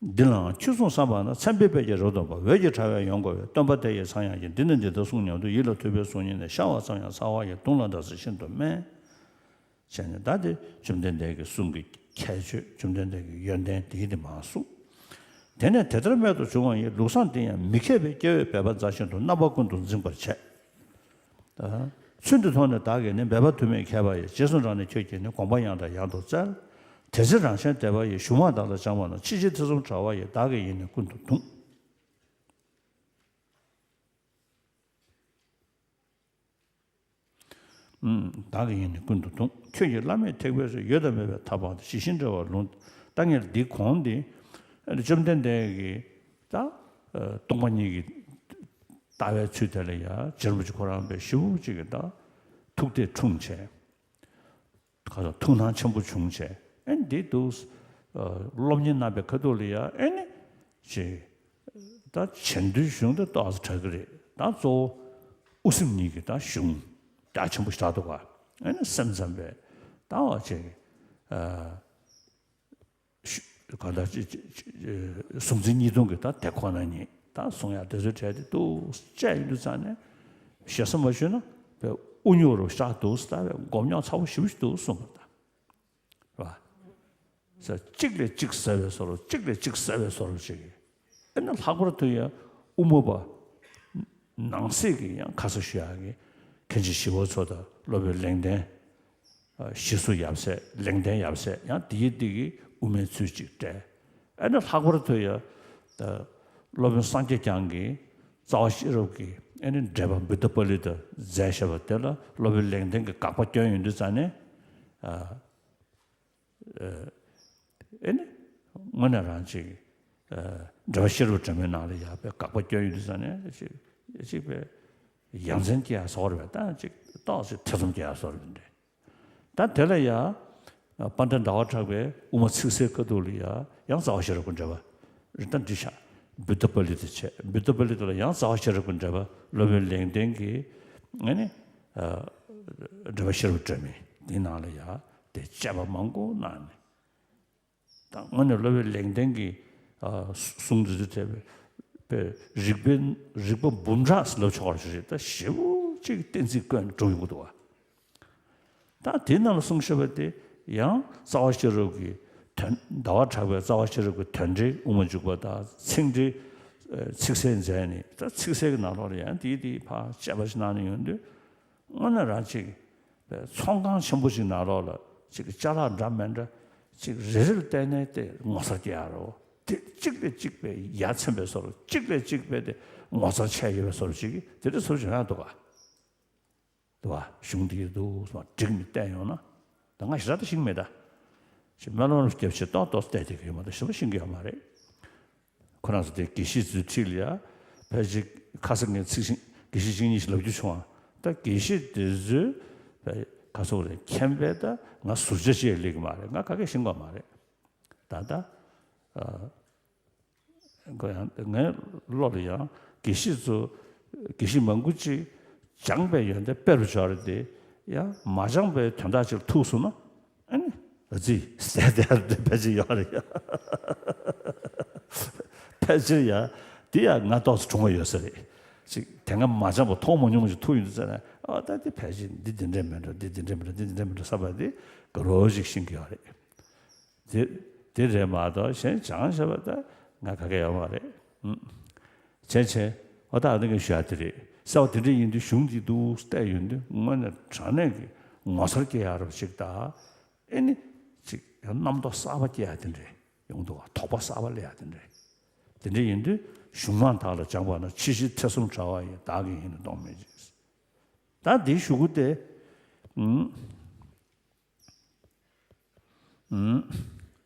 འདི་ལའང་ཁྱོད་གསུངས་བསམ་པ་ན་མཚན་དཔེའི་དཔལ་གྱིས་རབ་སྟོན་པ་འོད་ཀྱི་དྲ་བས་ཡོངས་བསྐོར་བའི་སྟོན་པ་དེ་ཡི་ཚངས་དབྱངས་ཀྱིས་འདི་ནི་འདི་ལྟར་གསུངས་སྙམ་དུ་ཡིད་ལ་ཐུག་པའི་གཟུགས་བརྙན་ནི་ཤར་བ་ཙམ་ཡང་ཚ་བ་ཡི་དུང་ལ་འདྲ་ཟེར་ཤིན་ཏུ་དམན། བྱས་ནས་ད་དེ་བཅོམ་ལྡན་འདས་ཀྱི་གསུང་གི་ཁྱད་ཆོས་བཅོམ་ལྡན་འདས་ཀྱི་ཡོན་ཏན་དེ་ཡིན་དེ་མ་གསུངས། དེ་ནས་དེ་ལྟར་རྨད་དུ་བྱུང་བ་ཡི་ལུགས་བཟང་དེ་ཡང་མི་མཁས་པའི་སྐྱེ་བོས་འབད་པ་མཛའ་བཞིན་དུ་རྣམ་པ་ཀུན་ཏུ་འཛིན་པར་བྱེད། ཚུལ་འདི་མཐོང་ནས་བདག་གིས་ནི་འབད་པ་དུ་མས་མཁས་པ་ཡི་རྗེས་སུ་འབྲངས་ནས་ཁྱོད་ཀྱིས་ནི་དགོངས་པ་ཡང་དང་ཡང་དུ་བཙལ། དེ་ཚེ་རང་གཞན་བདེ་བ་ཡི་གཞུང་མ་བདག་ལ་བཅངས་པ་ན་ཕྱི་ཕྱིར་ཐེ་ཚོམ་དྲག་པ་ཡིས་བདག་གིས་ཡིན་ནི་ཀུན་ཏུ་གདུང་། བདག་གིས་ཡིན་ནི་ཀུན་ཏུ་གདུང་། ཁྱོད་ཀྱིས་བླ་མེད་ཐེག་པའི་ཚུལ་ཡོད་དང་མེད་པའི་ཐབས་སྤངས་ཏེ་ཇི་བཞིན་འགྲེལ་བར་ལུང་། ད་ངས་འདི་གོང་འདི་བཅོམ་ལྡན་འདས་ཀྱིས་ད་སྟོང་པ་ཉིད་ཀྱི་ལྟ་བའི་ཚུལ་དེ་ལ་ཡང་རྗེ་རིན་པོ་ཆེ་ཁོ་རང་དཔེ་ཞེ་པོ་ཅིག་གི་ད་ཐུགས་གཏད་འཁྲུངས་བྱས། ཁ་སང་ཐུགས་སྣང་ཆེན་པོ་བྱུང་བྱས་ཨེ་འདི་འདུག་སློབ་གཉེར་གནང་པའི་ཁ་ཐུག་ལ་ཡང་ཨེ་ནི་ཅིག་ད་བྱེད་འདུན་གཞུང་དེ་ཏོག་ཙམ་དྲག་གི་རེད། ད་གཙོ་བོ་དབུ་སེམས་གཉིས་ཀྱི་ད་གཞུང་རྒྱ་ཆེན་པོ་ཞིག་དྲག་འདུག་ག་ཨེ་ནི་སེམས་ཙམ་པས་ད་བ་ཅིག་གང་ལྟར་ཅི་ཅི་ཅི་གཟུང་འཛིན་གཉིས་སྟོང་གི་ད་དེ་ཁོ་ན་ཉིད་ད་གསུང་ཡག་དེ་ཚོའི་གྲས་དེ་ཏོག་ཙམ་བཅད་ཡོང་དུས་ཙང་ནས་ཞེ་ས་མ་ཞུས་ན་དཔེ་དབུ་སྙུང་རུ་ཤག་འདུག་ཟེར་ད་དཔེ་མགོ་རྙོག་ཚ་པོ་ཞེ་པོ་ཞིག་འདུག་གསུངས་པ་ད་རེད་བ། ས་གཅིག་ལས་གཅིག་ཟབ་པའི་བཟོ་འདྲ་གཅིག་ལས་གཅིག་ཟབ་པའི་བཟོ་འདྲ་ཅིག་ཨེ་ན་ལྷག་པར་དུ་ཡང་དབུ་མ་པ་ནང་གསེས་ཀྱི་ཡང་ཁ་ས་ཞུ་ཡག་གི་མཁན་ཆེན་ཞི་བ་འཚོ་དང་སློབ་དཔོན་ལེགས་ལྡན། ཞེས་སུ་ཡབ་སྲས་ལེགས་ལྡན་ཡབ་སྲས་ཡང་དེའི་འདི་གི་དབུ་མའི་ཚུལ་གཅིག་བཀྲལ། ཨ་ནི་ལྷག་པར་དུ་ཡང་སློབ་དཔོན་སངས་རྒྱས་བསྐྱངས་ཀྱིས་རྩ་བ་ཤེས་རབ་ཀྱི་ཨ་ནི་འགྲེལ་པ་བུདྡྷ་པཱ་ལི་ཏ་མཛད་བཞག་པ་དེ་ལ་སློབ་དཔོན་ལེགས་ལྡན་གྱིས་དགག་པ་བསྐྱོན་ཡོང་དུས་ཙང་ནས་ཨ་ནི་དངོས་གནས་རང་ཅིག་འགྲེལ་པ་ཤེས་རབ་སྒྲོན་མེའི་ནང་ལ་ཡང་དཔེ་དགག་པ་བསྐྱོན་ཡོང་དུས་ཙང་ནས་ཅིག་ཅིག་དཔེ་ཡ་མཚན་སྐྱེ་ཡ་བཟོ་འདྲ་བས་ད་ཅིག་ཏོག་ཙམ་ཐེ་ཚོམ་སྐྱེ་ཡ་བཟོ་འདྲ་བས་འདྲ། ད་དེ་ལ་ཡང་དཔལ་ལྡན་ཟླ་བ་གྲགས་པས་དབུ་མ་ཚིག་གསལ་ཁ་ཐུག་ལ་ཡང་ཡང་རྩ་བ་ཤེས་རབ་ཀྱི་འགྲེལ་པ་རེ་ད་འདི་ཤག་བུདྡྷ་པཱ་ལི་ཏ་བྱས། བུདྡྷ་པཱ་ལི་ཏ་ལ་ཡང་རྩ་བ་ཤེས་རབ་ཀྱི་འགྲེལ་པ་སློབ་དཔོན་ལེགས་ལྡན་གྱིས་ཨ་ནི་འགྲེལ་པ་ཤེས་རབ་སྒྲོན་མེ་འདི་ནང་ལ་ཡང་དེ་དཔྱད་པ་མང་པོ་གནང་ནས། ད་དངོས་གནས་སློབ་དཔོན་ལེགས་ལྡན་གྱི་གསུང་འདི་ཚོ་དཔེ་རིག་པའི་རིག་པ་འབུམ་ཕྲག་ལབ་ཆོག་པ་ཞིག་རེད། ད་ཞེ་པོ་ཅིག་གཏན་ཚིགས་བཀོད་ནས་སྒྲུབ་ཡོང་གི་འདུག་བ། ད་དེའི་ནང་ལ་གསུངས་བཞག་པ་དེ་ཡང་རྩ་བ་ཤེས་རབ་ཀྱི་དོན་ཟླ་བ་གྲགས་པའི་རྩ་བ་ཤེས་རབ་ཀྱི་དོན་འགྲེལ་དབུ་མ་འཇུག་པ་དང་ཚིག་འགྲེལ་ཚིག་གསལ་མཛད་ནས་ད་ཚིག་གསལ་གྱི་ནང་ལོགས་ལ་ཡང་དེའི་དེའི་ཕར་དཔྱད་པ་ཞིག་གནང་ནས་ཡོང་དུས། དངོས་གནས་རང་ཅིག་ཚོང་ཁང་ཆེན་པོ་ཞིག་ནང་ལོགས་ལ་ཅིག་ཅ་ལག་འདྲ་མི་འདྲ་ཅིག་རེ་རེ་ལ་བལྟས་ནས་དེ་ངོ་མཚར་སྐྱེ་ཡ་རོ། དེ་གཅིག་ལས་གཅིག་པའི་ཡ་མཚན་པའི་བཟོ་འདྲ་གཅིག་ལས་གཅིག་པའི་དེ་ངོ་མཚར་ཆེ་ཡོད་པའི་བཟོ་འདྲ་ཅིག་དེ་འདྲ་བཟོ་འདྲ་ཡོང་ཡ་འདུག་ག་འདུག་བ། གཞུང་འདི་འདུག་སོང་བསྒྲིགས་ནས་བལྟས་ཡོང་ན། ད་ང་ཞེ་དྲག་ད་ཤེས་ཀྱི་མེད་ད། ཞེས་སྨོན་ལམ་རྒྱབ་བྱས་ཏོག་ཏོག་བལྟས་བསྡད་ཀྱི་ཡོད་མ་གཏོགས་ཞེ་པོ་ཤེས་ཀྱི་ཡོད་མ་རེད། ཁོ་རང་ཚོ་དེ་དགེ་བཤེས་ཚོའི་འཁྲིས་ལ་ཡ་ཕལ་ཆེར་ཁ་སང་ངས་ཚིག་ཤིང་དགེ་བཤེས་གཅིག་གཉིས་ཤིག་ལབ་རྒྱུ་བྱུང་བ། ད་དགེ་བཤེས་དེ་ཚོས་ཁ་སང་རེ་མཁྱེན་པས་ད་ང་ཟུར་ཆ་ཅིག་ལས་ཀྱི་མ་རེད། ང་ག་གེ་ཤེས་ཀྱི་མ་རེད། ད་ད། ཁོ་ཡང་ངའི་བློ་ལ་ཡང་དགེ་བཤེས་ཚོ་དགེ་བཤེས་མང་པོ་ཅིག་སྦྱངས་པའི་ཡོན་ཏན་དཔེ་རུ་འཇོག་རེད་དེ། ཡང་མ་སྦྱངས་པའི་དོན་དག་ཅིག་ལ་ཐུག་སོང་ན། ཨ་ནི། ཨ་ཙི། ཟེར་དེ་ཡང་ཕལ་ཆེར་ཡོད་རེད་ཡ། ཕལ་ཆེར་ཡ། དེ་ཡང་ང་ཏོག་ཙམ་གྲུང་བ་ཡོད་ས་རེད། ཅིག་དེ་སྔ་མ་སྦྱངས་པ་མཐོང་མ་མྱོང་བ་ཞིག་ཐུག་ཡོང་དུས་ཙ་ན། ཨ་ད་དེ་ཕལ་ཆེར་འདི་འདི་འདྲས་མིན་འགྲོ། འདི་འདི་འདྲས་མིན་འགྲོ། འདི་འདི་འདྲས་མིན་འགྲོ་བསམ་པ་དེ་དགའ་རབ་ཅིག་ཤེས་ཀྱི་ཡོད་རེད། དེ་དེ་རེད་མ་གཏོགས་གཞན་སྦྱངས་བྱས་པ་ད་ང་ག་གེ་ཡོད་མ་རེད། ཨུམ། བྱས་བྱས། ཨོ་ད་ཨ་ནི་ངས་ཞུ་ཡ་དེ་རེད། གསལ་བ་དེ་འདྲ་ཡིན་དུས་གཞུང་འདི་འདུག་བལྟས་ཡོང་དུས་དངོས་གནས་དྲང་གནས་ཀྱི་ངོ་མཚར་སྐྱེ་ཡ་རབས་ཅིག་དང་། ཨེ་ནི། ཅིག་རྣམ་རྟོག་གསར་པ་སྐྱེ་ཡ་དེ་འདྲ་ཡོང་འདུག་བ། དོགས་པ་གསར་པ་སླེབས་ཡ་དེ་འདྲ། དེ་འདྲ་ཡིན་དུས་གཞུང་མང་དག་ལ་སྦྱངས་པ་ན། ཕྱི་བཞིན་ཐེ་ཚོམ་བྲལ་བ་ཡིས། བདག་གི་ཡིད་ནི་སྟོང་མེད་ཅིང་། ད་འདིའི་གཞུག་གུ་དེ། ཨུམ། ཨུམ།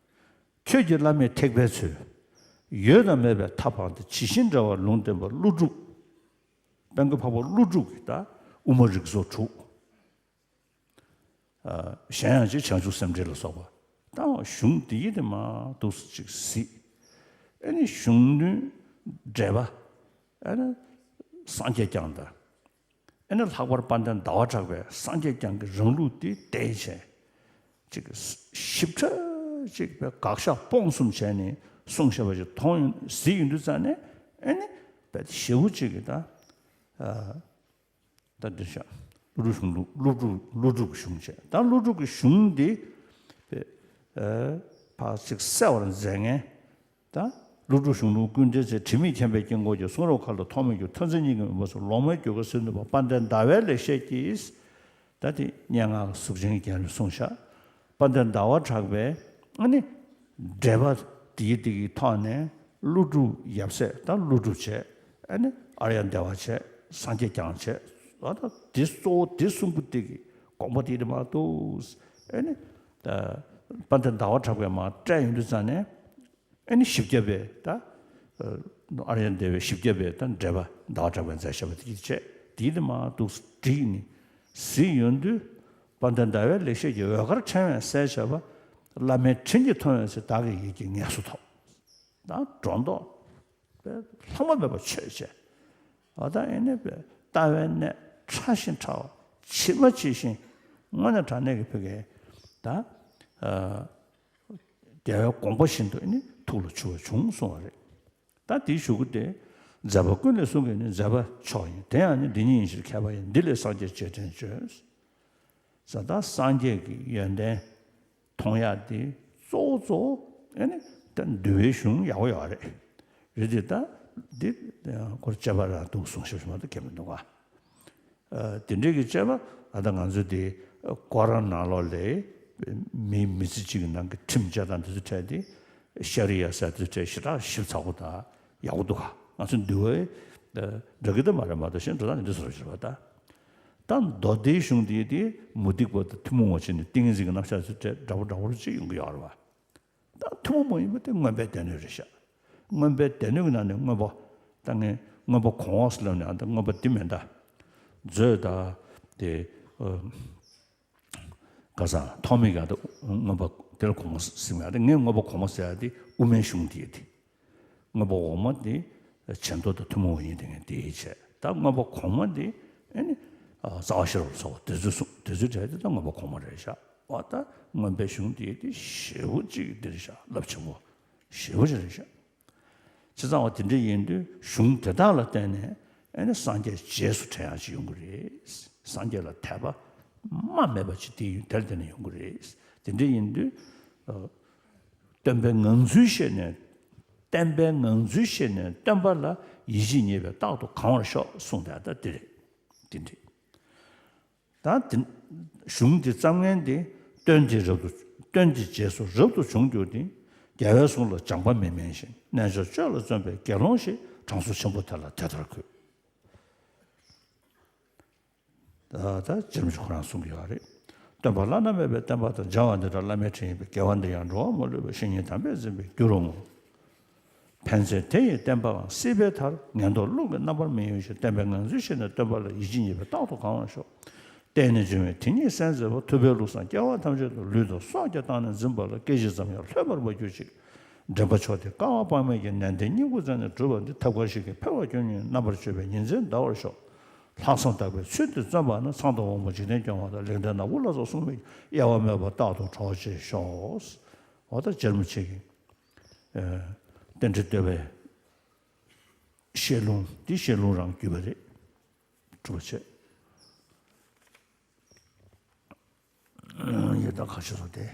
ཁྱོད་ཀྱི་བླ་མེད་ཐེག་པའི་ཚུལ། ཡོད་དང་མེད་པའི་མཐའ་སྤངས་ཏེ། ཇི་བཞིན་འགྲེལ་བར་ལུང་བསྟན་པ། ཀླུ་སྒྲུབ། དཔལ་མགོན་འཕགས་པ་ཀླུ་སྒྲུབ་ཀྱི་ད་དབུ་མ་རིགས་ཚོགས་དྲུག། ཨ། གཞན་ཡང་ཅིག་བྱང་ཆུབ་སེམས་འགྲེལ་ལ་སོགས་པ། ད་གཞུང་འདི་ཡི་དེ་མ་འདུག་སེ་ཅིག་གཟིགས། ཨེ་ནི་གཞུང་དོན་འགྲེལ་པ། ཨེ་ནི་སངས་རྒྱས་བསྐྱངས་དང་། ཨེ་ནི་ལྷག་པར་དཔལ་ལྡན་ཟླ་བ་གྲགས་པའི་སངས་རྒྱས་བསྐྱངས་ཀྱི་རང་ལུགས་འདི་བལྟས་བྱས། ཅིག་ཞིབ་ཕྲ་ཅིག་པའི་དགག་བཞག་སྤོང་གསུམ་བྱས་ནས་གསུངས་བཞག་པ་ཞིག་མཐོང་ཡོང་གཟིགས་ཡོང་དུས་ཙ་ནས། ཨེ་ནི་དཔེ་ཞེ་པོ་ཅིག་གི་ད། ཨ། ད་འདི་བཞག་ཀླུ་སྒྲུབ་གཞུང་ལུགས། ཀླུ་སྒྲུབ། ཀླུ་སྒྲུབ་ཀྱི་གཞུང་བྱས། ད་ཀླུ་སྒྲུབ་ཀྱི་གཞུང་འདི་དཔེ། ཨ། ཕར་ཅིག་གསལ་བར་མཛད་མཁན། ད་ཀླུ་སྒྲུབ་གཞུང་ལུགས་ཀུན་བདེན་ཚལ། དྲི་མེད་མཁྱེན་པའི་དཀྱིལ་འཁོར་གྱི། གསུང་རབ་མཁའ་ལ་ཐོགས་མེད་འགྱུར། ཐོས་བརྩེ་སྙིང་གི་མུན་པ་སེལ། ལོག་སྨྲའི་རྒྱུད་ཀ་ཟིལ་གནོན་པ། དཔལ་ལྡན་ཟླ་བའི་ལེགས་བཤད་ཀྱིས། ད་དེ་སྙན་ངག་གི་གཟུགས་ཅན་གྱི་རྒྱན་ལ་གསུངས་བཞག་དཔལ་ལྡན་ཟླ་བ་གྲགས་པས་ཨ་ནི་འགྲེལ་པ་དེའི་དེ་གི་ཐོག་ནས་ཀླུ་སྒྲུབ་ཡབ་སྲས་དང་ཀླུ་སྒྲུབ་བྱས། ཨ་ནི་ཨཱརྱ་དེ་བ་བྱས། སངས་རྒྱས་བསྐྱངས་བྱས། ཨ། ད་དེ་གཙོ་བོ་དེ་གསུམ་པོ་དེ་གི་དགོངས་པ་དེ་དེ་མ་གཏོགས། ཨ་ནི་ད་དཔལ་ལྡན་ཟླ་བ་གྲགས་པས་མར་བཀྲལ་ཡོང་དུས་ཙ་ནས། ཨ་ནི་བཞི་བརྒྱ་པའི་ད། ཨ། ཨཱརྱ་དེ་བའི་བཞི་བརྒྱ་པའི་ད་འགྲེལ་པ་ཟླ་བ་གྲགས་པས་མཛད་བཞག་པ་དེ་བྱས། དེ་དེ་མ་གཏོགས་བསྒྲིགས་ནས་གཟིགས་ཡོང་དུས། དཔལ་ལྡན་ཟླ་བའི་ལེགས་བཤད་ཀྱི་འོད་དཀར་ཕྲེང་བས་གསལ་བྱེད་པ། བླ་མའི་དྲིན་གྱིས་མཐོང་བའི་ཚེ། བདག་གི་ཡིད་ཀྱི་ངལ་གསོ་ཐོབ། ད་སྒྲོ་འདོགས་པའི་ལྷག་མ་མེད་པ་ཆོད་བྱས། ཨ། ད་ཨེ་ནས་པའི་ལྟ་བའི་གནད་ཕྲ་ཞིང་ཕྲ་བ། ཇི་མ་ཇི་བཞིན་དངོས་གནས་དྲང་གནས་ཀྱི་ཕ་གིའི་ད། ཨ། རྒྱལ་བའི་དགོངས་པ་བཞིན་དུ་ཨེ་ནི་ཐུགས་ལ་ཆུད་པ་བྱུང་གསུངས་པ་རེད། ད་དེའི་གཞུག་གུ་དེ། མཛད་པ་ཀུན་ལས་གསུང་གི་ནི། མཛད་པ་མཆོག་ཡིན་དེ་ཡང་ནི། འདི་ཉིད་ཡིན་ཕྱིར་མཁས་པ་ཡིན། འདི་ལས་སངས་རྒྱས་རྗེས་དྲན་བྱོས། ཟེར། ད་སངས་རྒྱས་ཀྱི་ཡོན་ཏན་མཐོང་ཡག་དེ་གཙོ་བོ་གཙོ་བོ་ཨེ་ནི་ད་འདུལ་བའི་གཞུང་ཡག་པོ་ཡོད་རེད། རེད་དེ། ད་འདི་ཁོ་རང་དཔྱད་པ་རང་འདུག་གསུང་ཞིབ་ཞིབ་མ་གཏོགས་གང་ཡང་མི་འདུག་ག་ཨ། དེ་འདྲའི་གི་དཔྱད་པ། ཨ། ད་ང་ཚོ་དེ་ཀོ་ར་ནང་ལོགས་ལ་མི་མི་ཚེ་གཅིག་གི་ནང་གི་ཁྲིམས་བཅའ་སྟངས་དེ་ཚོ་འཕྲད་དེ། ཤ་རི་ཡ་ཟེར་དེ་ཚོ་འཕྲད་ཞེ་དྲག་ཞིབ་ཚགས་པོ་དང་ཡག་པོ་འདུག་ག་ང་ཚོ་འདུལ་བའི་འདྲ་གི་ད་མ་རེད་མ་གཏོགས། གཞན་འགྲོ་སྟངས་དེ་འདྲ་བཟོ་འདྲ་ཞིག་རེད་པ། ད་ད་མདོ་སྡེའི་གཞུང་དེ་དེ་མུ་སྟེགས་པ་དང་ཐུན་མོང་བ་བྱས་ནས་ཏིང་ངེ་འཛིན་གྱི་རྣམ་གཞག་ཚོ་འཕྲད་འདྲ་པོ་འདྲ་པོ་ཅིག་ཡོང་གི་ཡོད་རེད་པ། ད་ཐུན་མོང་མ་ཡིན་པ་དེ་མངོན་པའི་སྡེ་སྣོད་རེད་ཤག་མངོན་པའི་སྡེ་སྣོད་ཀྱི་ནང་ནས་མངོན་པ། ད་ངས་མངོན་པ་གོང་འོག་ཟེར་ལབ་ནས། ཨ། ད་མངོན་པ་འདི་མིན་ད། མཛོད་ད་དེ། ཨ། ཁ་སང་ཐོགས་མེད་ཀྱི་ད་མངོན་པ་དེ་ལ་གོང་མ་ཟེར་མཁན། ད་ངས་མངོན་པ་གོང་མ་ཟེར་ཡ་དེ་དབུ་མའི་གཞུང་དེ་ཡིན་དེ། མངོན་པ་འོག་མ་དེ་བྱེ་མདོ་དང་ཐུན་མོང་བ་ཡིན་དེ། ངས་དེ་ཡིན་བྱས། ད་མངོན་པ་གོང་མ་དེ་ཨེ་ནི། ཨ། རྩ་བ་ཤེས་རབ་ལ་སོགས་པ་དེ་ཚོས་གསུངས། དེ་ཚོའི་གྲས་དེ་ད་མངོན་པ་གོང་མ་རེད་ཤག་འོ། ད་མངོན་པའི་གཞུང་དེ་དེ་ཞེ་པོ་ཅིག་འདི་རེད་ཤག་རླབས་ཆེན་པོ་ཞེ་པོ་ཅིག་རེད་ཤག་བྱས་ཙང་འོ་དེ་འདྲ་ཡིན་དུས་གཞུང་དེ་དག་ལ་བརྟེན་ནས་ཨེ་ནི་སངས་རྒྱས་རྗེས་སུ་དྲན་ཡག་ཅིག་ཡོང་གི་རེད། སངས་རྒྱས་ལ་དད་པ་རྨ་མེད་པ་ཅིག་དེ་ཡིན། དེ་ལ་བརྟེན་ནས་ཡོང་གི་རེད། དེ་འདྲ་ཡིན་དུས། ཨ། སྟོན་པའི་ངང་ཚུལ་ཤེས་ནས། བསྟན་པའི་ངང་ཚུལ་ཤེས་ནས། སྟོན་པ་ལ་ཡིད་ཆེས་རྙེད་པས་རྟག་ཏུ་གང་བར་ཤོག་གསུངས་ཏེ། ད་དེ་རེད། དེ་འདྲ། ད་དེ་གཞུང་འདི་བརྩམས་མཁན་དེ། སྟོན་དེ་རབ་ཏུ། སྟོན་དེ་རྗེས་སུ་རབ་ཏུ་བྱུང་གྱུར་ཏེ། རྒྱལ་བའི་གསུང་ལ་སྦྱངས་པ་མི་དམན་ཞིང་། རྣལ་འབྱོར་སྤྱོད་ལ་བརྩོན་པའི་དགེ་སློང་ཞིག། གྲངས་སུ་ཆེན་པོ་དེ་ལ་དེ་ལྟར་འཁོད། ད་ད་རྗེ་རིན་པོ་ཆེ་ཁོ་རང་གསུང་གི་ཡོད་རེད། སྟོན་པ་བླ་ན་མེད་པའི་བསྟན་པ་དང་། སྦྱང་བ་འདི་དག་བླ་མའི་དྲིན་ཡིན་པས། དགེ་བ་འདི་ཡང་འགྲོ་བ་མ་ལུས་པ། བཤེས་གཉེན་དམ་པས་འཛིན་པའི་རྒྱུར་འོང་ངོ་། ཕན་ཚུན་དེ་ཡི་བསྟན་པའང་སྲིད་པའི་མཐར། ངན་རྟོག་རླུང་གི་རྣམ་པར་མི་གཡེང་ཞིང་། བསྟན་པའི་ངང་ཚུལ་ཤེས་ནས་སྟོན་པ་ལ། ཡིད་ཆེས་རྙེད་པས་རྟག་ཏུ་གང་བར་ཤོག་བརྟེན་ནས་འབྱུང་བའི་དེ་ཉིད་གསན་མཛད་པ། ཐུབ་པའི་ལུགས་བཟང་སྐྱེ་བ་ཐམས་ཅད་དུ། ལུས་དང་སྲོག་ཀྱང་བཏང་ནས་འཛིན་པ་ལ། སྐད་ཅིག་ཙམ་ཡང་ལྷོད་པར་མ་གྱུར་ཅིག་འདྲེན་པ་མཆོག་དེ་བསྐལ་པ་དཔག་མེད་ཀྱི་ནན་ཏན་སྙིང་པོ་རྩེ་ནས་བསྒྲུབས་པ་འདི་ཐབས་མཁས་ཤིང་གི་འཕེལ་བ་ཀུན་ཉོན་རྣམ་པར་དཔྱོད་པའི་ཉིན་མཚན་འདའ་བར་ཤོག། ལྷག་བསམ་དག་པའི་ཚུལ་འདི་བརྩོན་པ་ན་ཚངས་དང་དབང་པོ་འཇིག་རྟེན་སྐྱོང་བ་དང་ལེགས་ལྡན་ནག་པོ་ལ་སོགས་གསུངས་པའི་དབྱེ་བ་མེད་པ་རྟག་ཏུ་གྲོགས་བྱེད་ཤོག། འོ་ད་རྗེ་རིན་པོ་ཆེ་གི་རྟེན་འབྲེལ་བསྟོད་པའི་བཤད་ལུང་འདི་བཤད་ལུང་རང་བརྒྱུད་པ་རེད། གྲུབ་པ་བྱས། ཡི་དྭགས་ཁ་ཤས་སོ་སྟེ།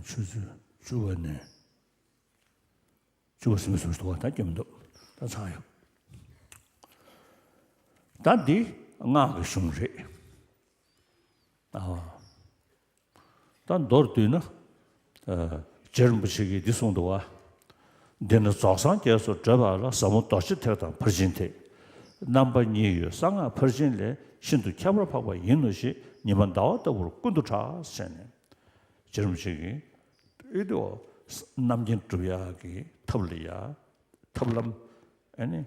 ཆུ་ཚོད་བཅུ་པ་ནས་བཅུ་པ་ཟིན་པ་ཟིན་པ་ཞིག་འདུག་བ། ད་སྐྱོན་མི་འདུག། ད་ཚར་ཡོད། ད་འདི་སྔགས་ཀྱི་གཞུང་རེད། ཨ། ད་མདོར་བསྡུས་ན། རྗེ་རིན་པོ་ཆེ་གིས་འདི་གསུངས་འདུག་བ། འདི་ནི་རྫོགས་སངས་རྒྱས་སུ་བགྲོད་པ་ལ་ཟབ་མོ་རྡོ་རྗེ་ཐེག་དང་ཕར་ཕྱིན་ཐེག། རྣམ་པ་གཉིས་ཡོད་གསང་སྔགས་ཕར་ཕྱིན་ལས། ཤིན་ཏུ་ཁྱད་པར་འཕགས་པ་ཡིན་ནོ་ཞེས། ཉི་མ་ཟླ་བ་ལྟ་བུར་ཀུན་ཏུ་གྲགས། ཟེར་ནས། རྗེ་རིན་པོ་ཆེ་གིས་ཨེ་དེ་རྣམ་མཁྱེན་སྒྲུབ་ཡག་གི་ཐབས་ལ་ཡ། ཐབས་ལམ། ཨ་ནི།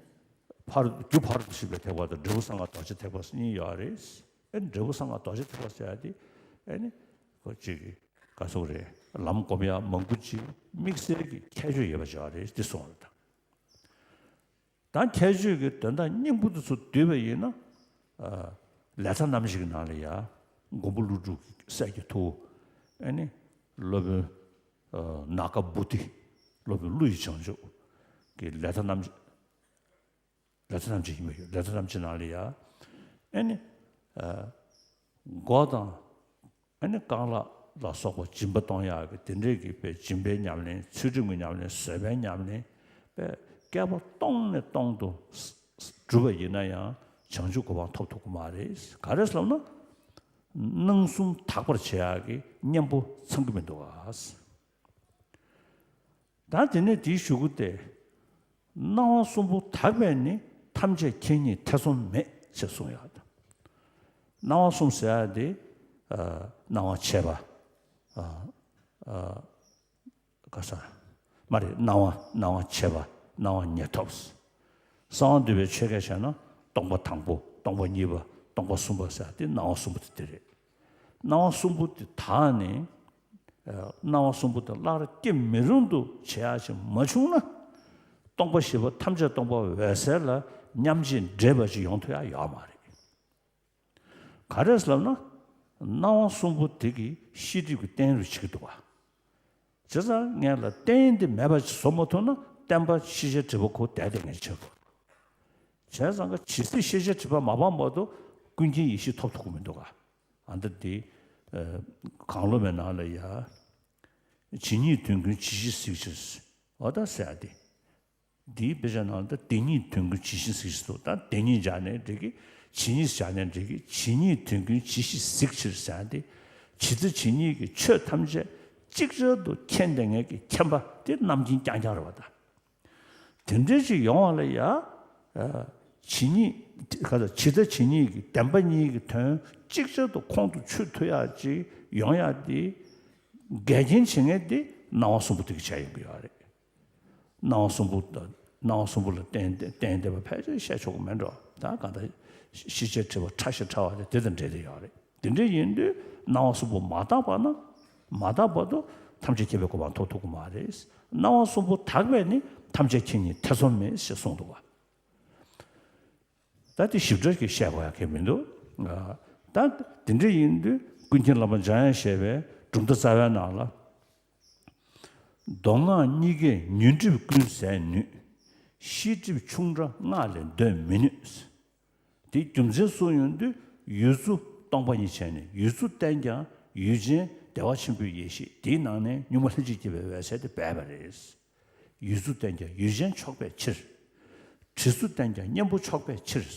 ཕར་རྒྱུ་ཕར་ཕྱིན་པའི་ཐེག་པ་དང་འབྲས་བུ་གསང་སྔགས་རྡོ་རྗེ་ཐེག་པ་གཉིས་ཡོད་རེད། ཨ་ནི་འབྲས་བུ་གསང་སྔགས་རྡོ་རྗེ་ཐེག་པ་ཟེར་ཡ་དེ། ཨ་ནི། ཁོ་གཅིག་གི་ག་ཟེར་དགོས་རེད། ལམ་སྒོམ་ཡ་མང་པོ་ཅིག་དམིགས་བསལ་གྱི་ཁྱད་ཆོས་ཡོད་པ་ཅིག་ཡོད་རེད། འདི་གསུངས་རེད་ད། ད་ཁྱད་ཆོས་ཀྱི་དོན་དག་སྙིང་པོ་དེ་ཚོ་བསྡུས་པ་ཡིན་ན། ཨ། ལས་ཐབས་རྣམ་བཞི་གི་ནང་ལ་ཡ། མགོན་པོ་ཀླུ་སྒྲུབ་ཀྱི་སྲས་ཀྱི་ཐུ་བོ། ཨ་ནི། སློབ་དཔོན། ཨ། ནཱ་ག་བོ་དྷི། སློབ་དཔོན་ཀླུ་ཡི་བྱང་ཆུབ་ཀྱི་ལས་ཐབས་རྣམ་བཞི། ལས་ཐབས་རྣམ་བཞི་ཡིན་པ་ཡོད། ལས་ཐབས་རྣམ་བཞི་ནང་ལ་ཡ། ཨ་ནི། ཨ། མགོ་དང་། ཨ་ནི་རྐང་ལག་ལ་སོགས་པ་སྦྱིན་པ་གཏོང་ཡག་གི་དེ་འདྲའི་གི་དཔེ་སྦྱིན་པའི་ཉམས་ལེན། ཚུལ་ཁྲིམས་ཀྱི་ཉམས་ལེན། བཟོད་པའི་ཉམས་ལེན། དཔེ་བསྐལ་པ་སྟོང་ནས་སྟོང་དུ་བསྒྲུབས་པ་ཡིན་ན་ཡང་བྱང་ཆུབ་གོ་འཕང་ཐོབ་ཐུབ་ཀྱི་མ་རེད། ག་རེ་ཟེར་ན། སྣང་གསུམ་དག་པར་བྱེད་ཡག་གི་གཉེན་པོ་ཚང་གི་མི་འདུག་ག། ད་དེ་ནས་དེའི་གཞུག་གུ་དེ། སྣང་བ་གསུམ་པོ་དག་པས་ནི། ཐམས་ཅད་མཁྱེན་ཉིད་ཐེ་ཚོམ་མེད། ཅེས་གསུངས་ཡོད། སྣང་བ་གསུམ་ཟེར་ཡ་དེ། ཨ། སྣང་བ་མཆེད་པ། ཨ། ཨ། ག་ས། མ་རེད། སྣང་བ། སྣང་བ་མཆེད་པ། སྣང་བ་ཉེར་ཐོབ། གསང་བ་འདུས་པའི་ཆོས་སྐད་བཤད་ན། སྟོང་པ་དང་པོ། སྟོང་པ་གཉིས་པ། སྟོང་པ་གསུམ་པ་ཟེར་ཡ་དེ་སྣང་བ་གསུམ་པོ་དེ་དེ་རེད། སྣང་བ་གསུམ་པོ་དེ་དག་ནས། སྣང་བ་གསུམ་པོ་དེ་སླར་སྐྱེ་མི་རུང་དུ་བྱེད་ཡག་ཅིག་མ་བྱུང་ན། སྟོང་པ་བཞི་པ་ཐམས་ཅད་སྟོང་པ་འོད་གསལ་ལ་མཉམ་རྗེས་འདྲེས་པ་ཅིག་ཡོང་ཐུབ་ཡག་ཡོད་མ་རེད། ག་རེ་ཟེར་ལབ་ན། སྣང་བ་གསུམ་པོ་དེ་གིས་ཤེས་སྒྲིབ་ཀྱི་རྟེན་རུ་བྱེད་ཀྱི་འདུག་བ། བྱས་ཙང་ངས་ལ་རྟེན་དེ་མེད་པ་ཅིག་བཟོ་མ་ཐུབ་ན། བརྟེན་པ་ཤེས་བྱའི་སྒྲིབ་པ་ཁོ་བསྡད་བསྡད་མཁན་བྱེད་དགོས། བྱས་ཙང་ག་ཇི་སྲིད་ཤེས་བྱའི་སྒྲིབ་པ་མ་སྤངས་བར་དུ་ཀུན་མཁྱེན་ཡེ་ཤེས་ཐོབ་ཐུབ་ཀྱི་མི་འདུག་ག། ཨ། ད་འདི། ཨ། གང་བློ་མའི་ནང་ལ་ཡ། ཇི་སྙེད་དོན་ཀུན་ཇི་ཞིག་གཟིགས་ཕྱིར། འོ་ད་ཟེར་ཡ་དེ། འདིའི་དཔེ་ཆ་ནང་ལ་ད། དེ་སྙེད་དོན་ཀུན་ཇི་ཞིག་གཟིགས་ཕྱིར་དུ། ད་དེ་སྙེད་སྦྱར་ནའི་འགྲིག་གི། ཇི་སྙེད་སྦྱར་ནའི་འགྲིག་གི། ཇི་སྙེད་དོན་ཀུན་ཇི་ཞིག་གཟིགས་ཕྱིར་ཟེར་ཡ་དེ། ཇི་ལྟ་ཇི་སྙེད་ཀྱི་ཆོས་ཐམས་ཅད་ཅིག་ཅར་དུ་མཁྱེན་བསྡད་མཁན་གྱི་མཁྱེན་པ་དེ་རྣམ་མཁྱེན་རྐྱང་རྐྱང་རེད་བ་ད། དེ་འདྲ་ཅིག་ཡོང་བ་ལ་ཡ། ཨ། ཇི་སྙེད། ག་ད། ཇི་ལྟ་ཇི་སྙེད་ཀྱི་བདེན་པ་གཉིས་ཀྱི་དོན་ཅིག་ཅར་དུ་ཁོང་དུ་ཆུད་ཐུབ་ཡག་ཅིག་ཡོང་ཡག་དེ། འགལ་རྐྱེན་བྱེད་མཁན་དེ་སྣང་བ་གསུམ་པོ་དེ་གིས་བྱས་ཡོང་གི་ཡོད་རེད། སྣང་བ་གསུམ་པོ་དང་། སྣང་བ་གསུམ་པོ་ལ་བརྟེན་ཏེ། བརྟེན་བསྡད་པ་ཕལ་ཆེར་བཤད་ཆོག་གི་མེད་འགྲོ། ད་གང་ལྟར་ཤེས་བྱའི་སྒྲིབ་པ་ཕྲ་ཞིང་ཕྲ་བ་དེ་དེ་དང་འབྲེལ་ཏེ་ཡོད་རེད། དེ་འདྲ་ཡིན་དུས་སྣང་བ་གསུམ་པོ་མ་དག་པ་ན། མ་དག་བར་དུ་ཐམས་ཅད་མཁྱེན་པའི་གོ་འཕང་ཐོབ་ཐུབ་ཀྱི་མ་རེད། སྣང་བ་གསུམ་པོ་དག་པས་ནི། ཐམས་ཅད་མཁྱེན་ཉིད་ཐེ་ཚོམ་མེད། ཞེས་གསུངས་འདུག་བ། ད་དེ་ཞིབ་ཕྲ་ཞིག་བཤད་དགོས་ཡ་གང་ཡང་མི་འདུག། ཨ། ད་དེ་འདྲ་ཡིན་དུས་ཀུན་མཁྱེན་བླ་མ་འཇམ་དབྱངས་བཞད་པའི་གྲུབ་མཐའ་རྩ་བའི་ནང་ལ། མདོ་སྔགས་གཉིས་ཀས་ཉོན་སྒྲིབ་ཀུན་ཟད་ནུས། ཤེས་སྒྲིབ་ཆུང་ཕྲ་སྔགས་ལས་འདོན་མི་ནུས། དེའི་རྒྱུ་མཚན་གསུངས་ཡོང་དུས། ཡུལ་རྫུ་སྟོང་པ་ཉིད་བྱས་ནས། ཡུལ་རྫུ་བསྟན་ཀྱང་ཡུལ་ཅན་བདེ་བ་ཆེན་པོའི་ཡེ་ཤེས་དེའི་ནང་ནས་གཉུག་མ་ལྷན་ཅིག་སྐྱེས་པའི་འོད་གསལ་དེ་སྦས་པ་རེད། ཡུལ་རྫུ་བསྟན་ཀྱང་ཡུལ་ཅན་ཆོག་པའི་ཕྱིར། དྲི་རྫུ་བསྟན་ཀྱང་གཉེན་པོ་ཆོག་པའི་ཕྱིར།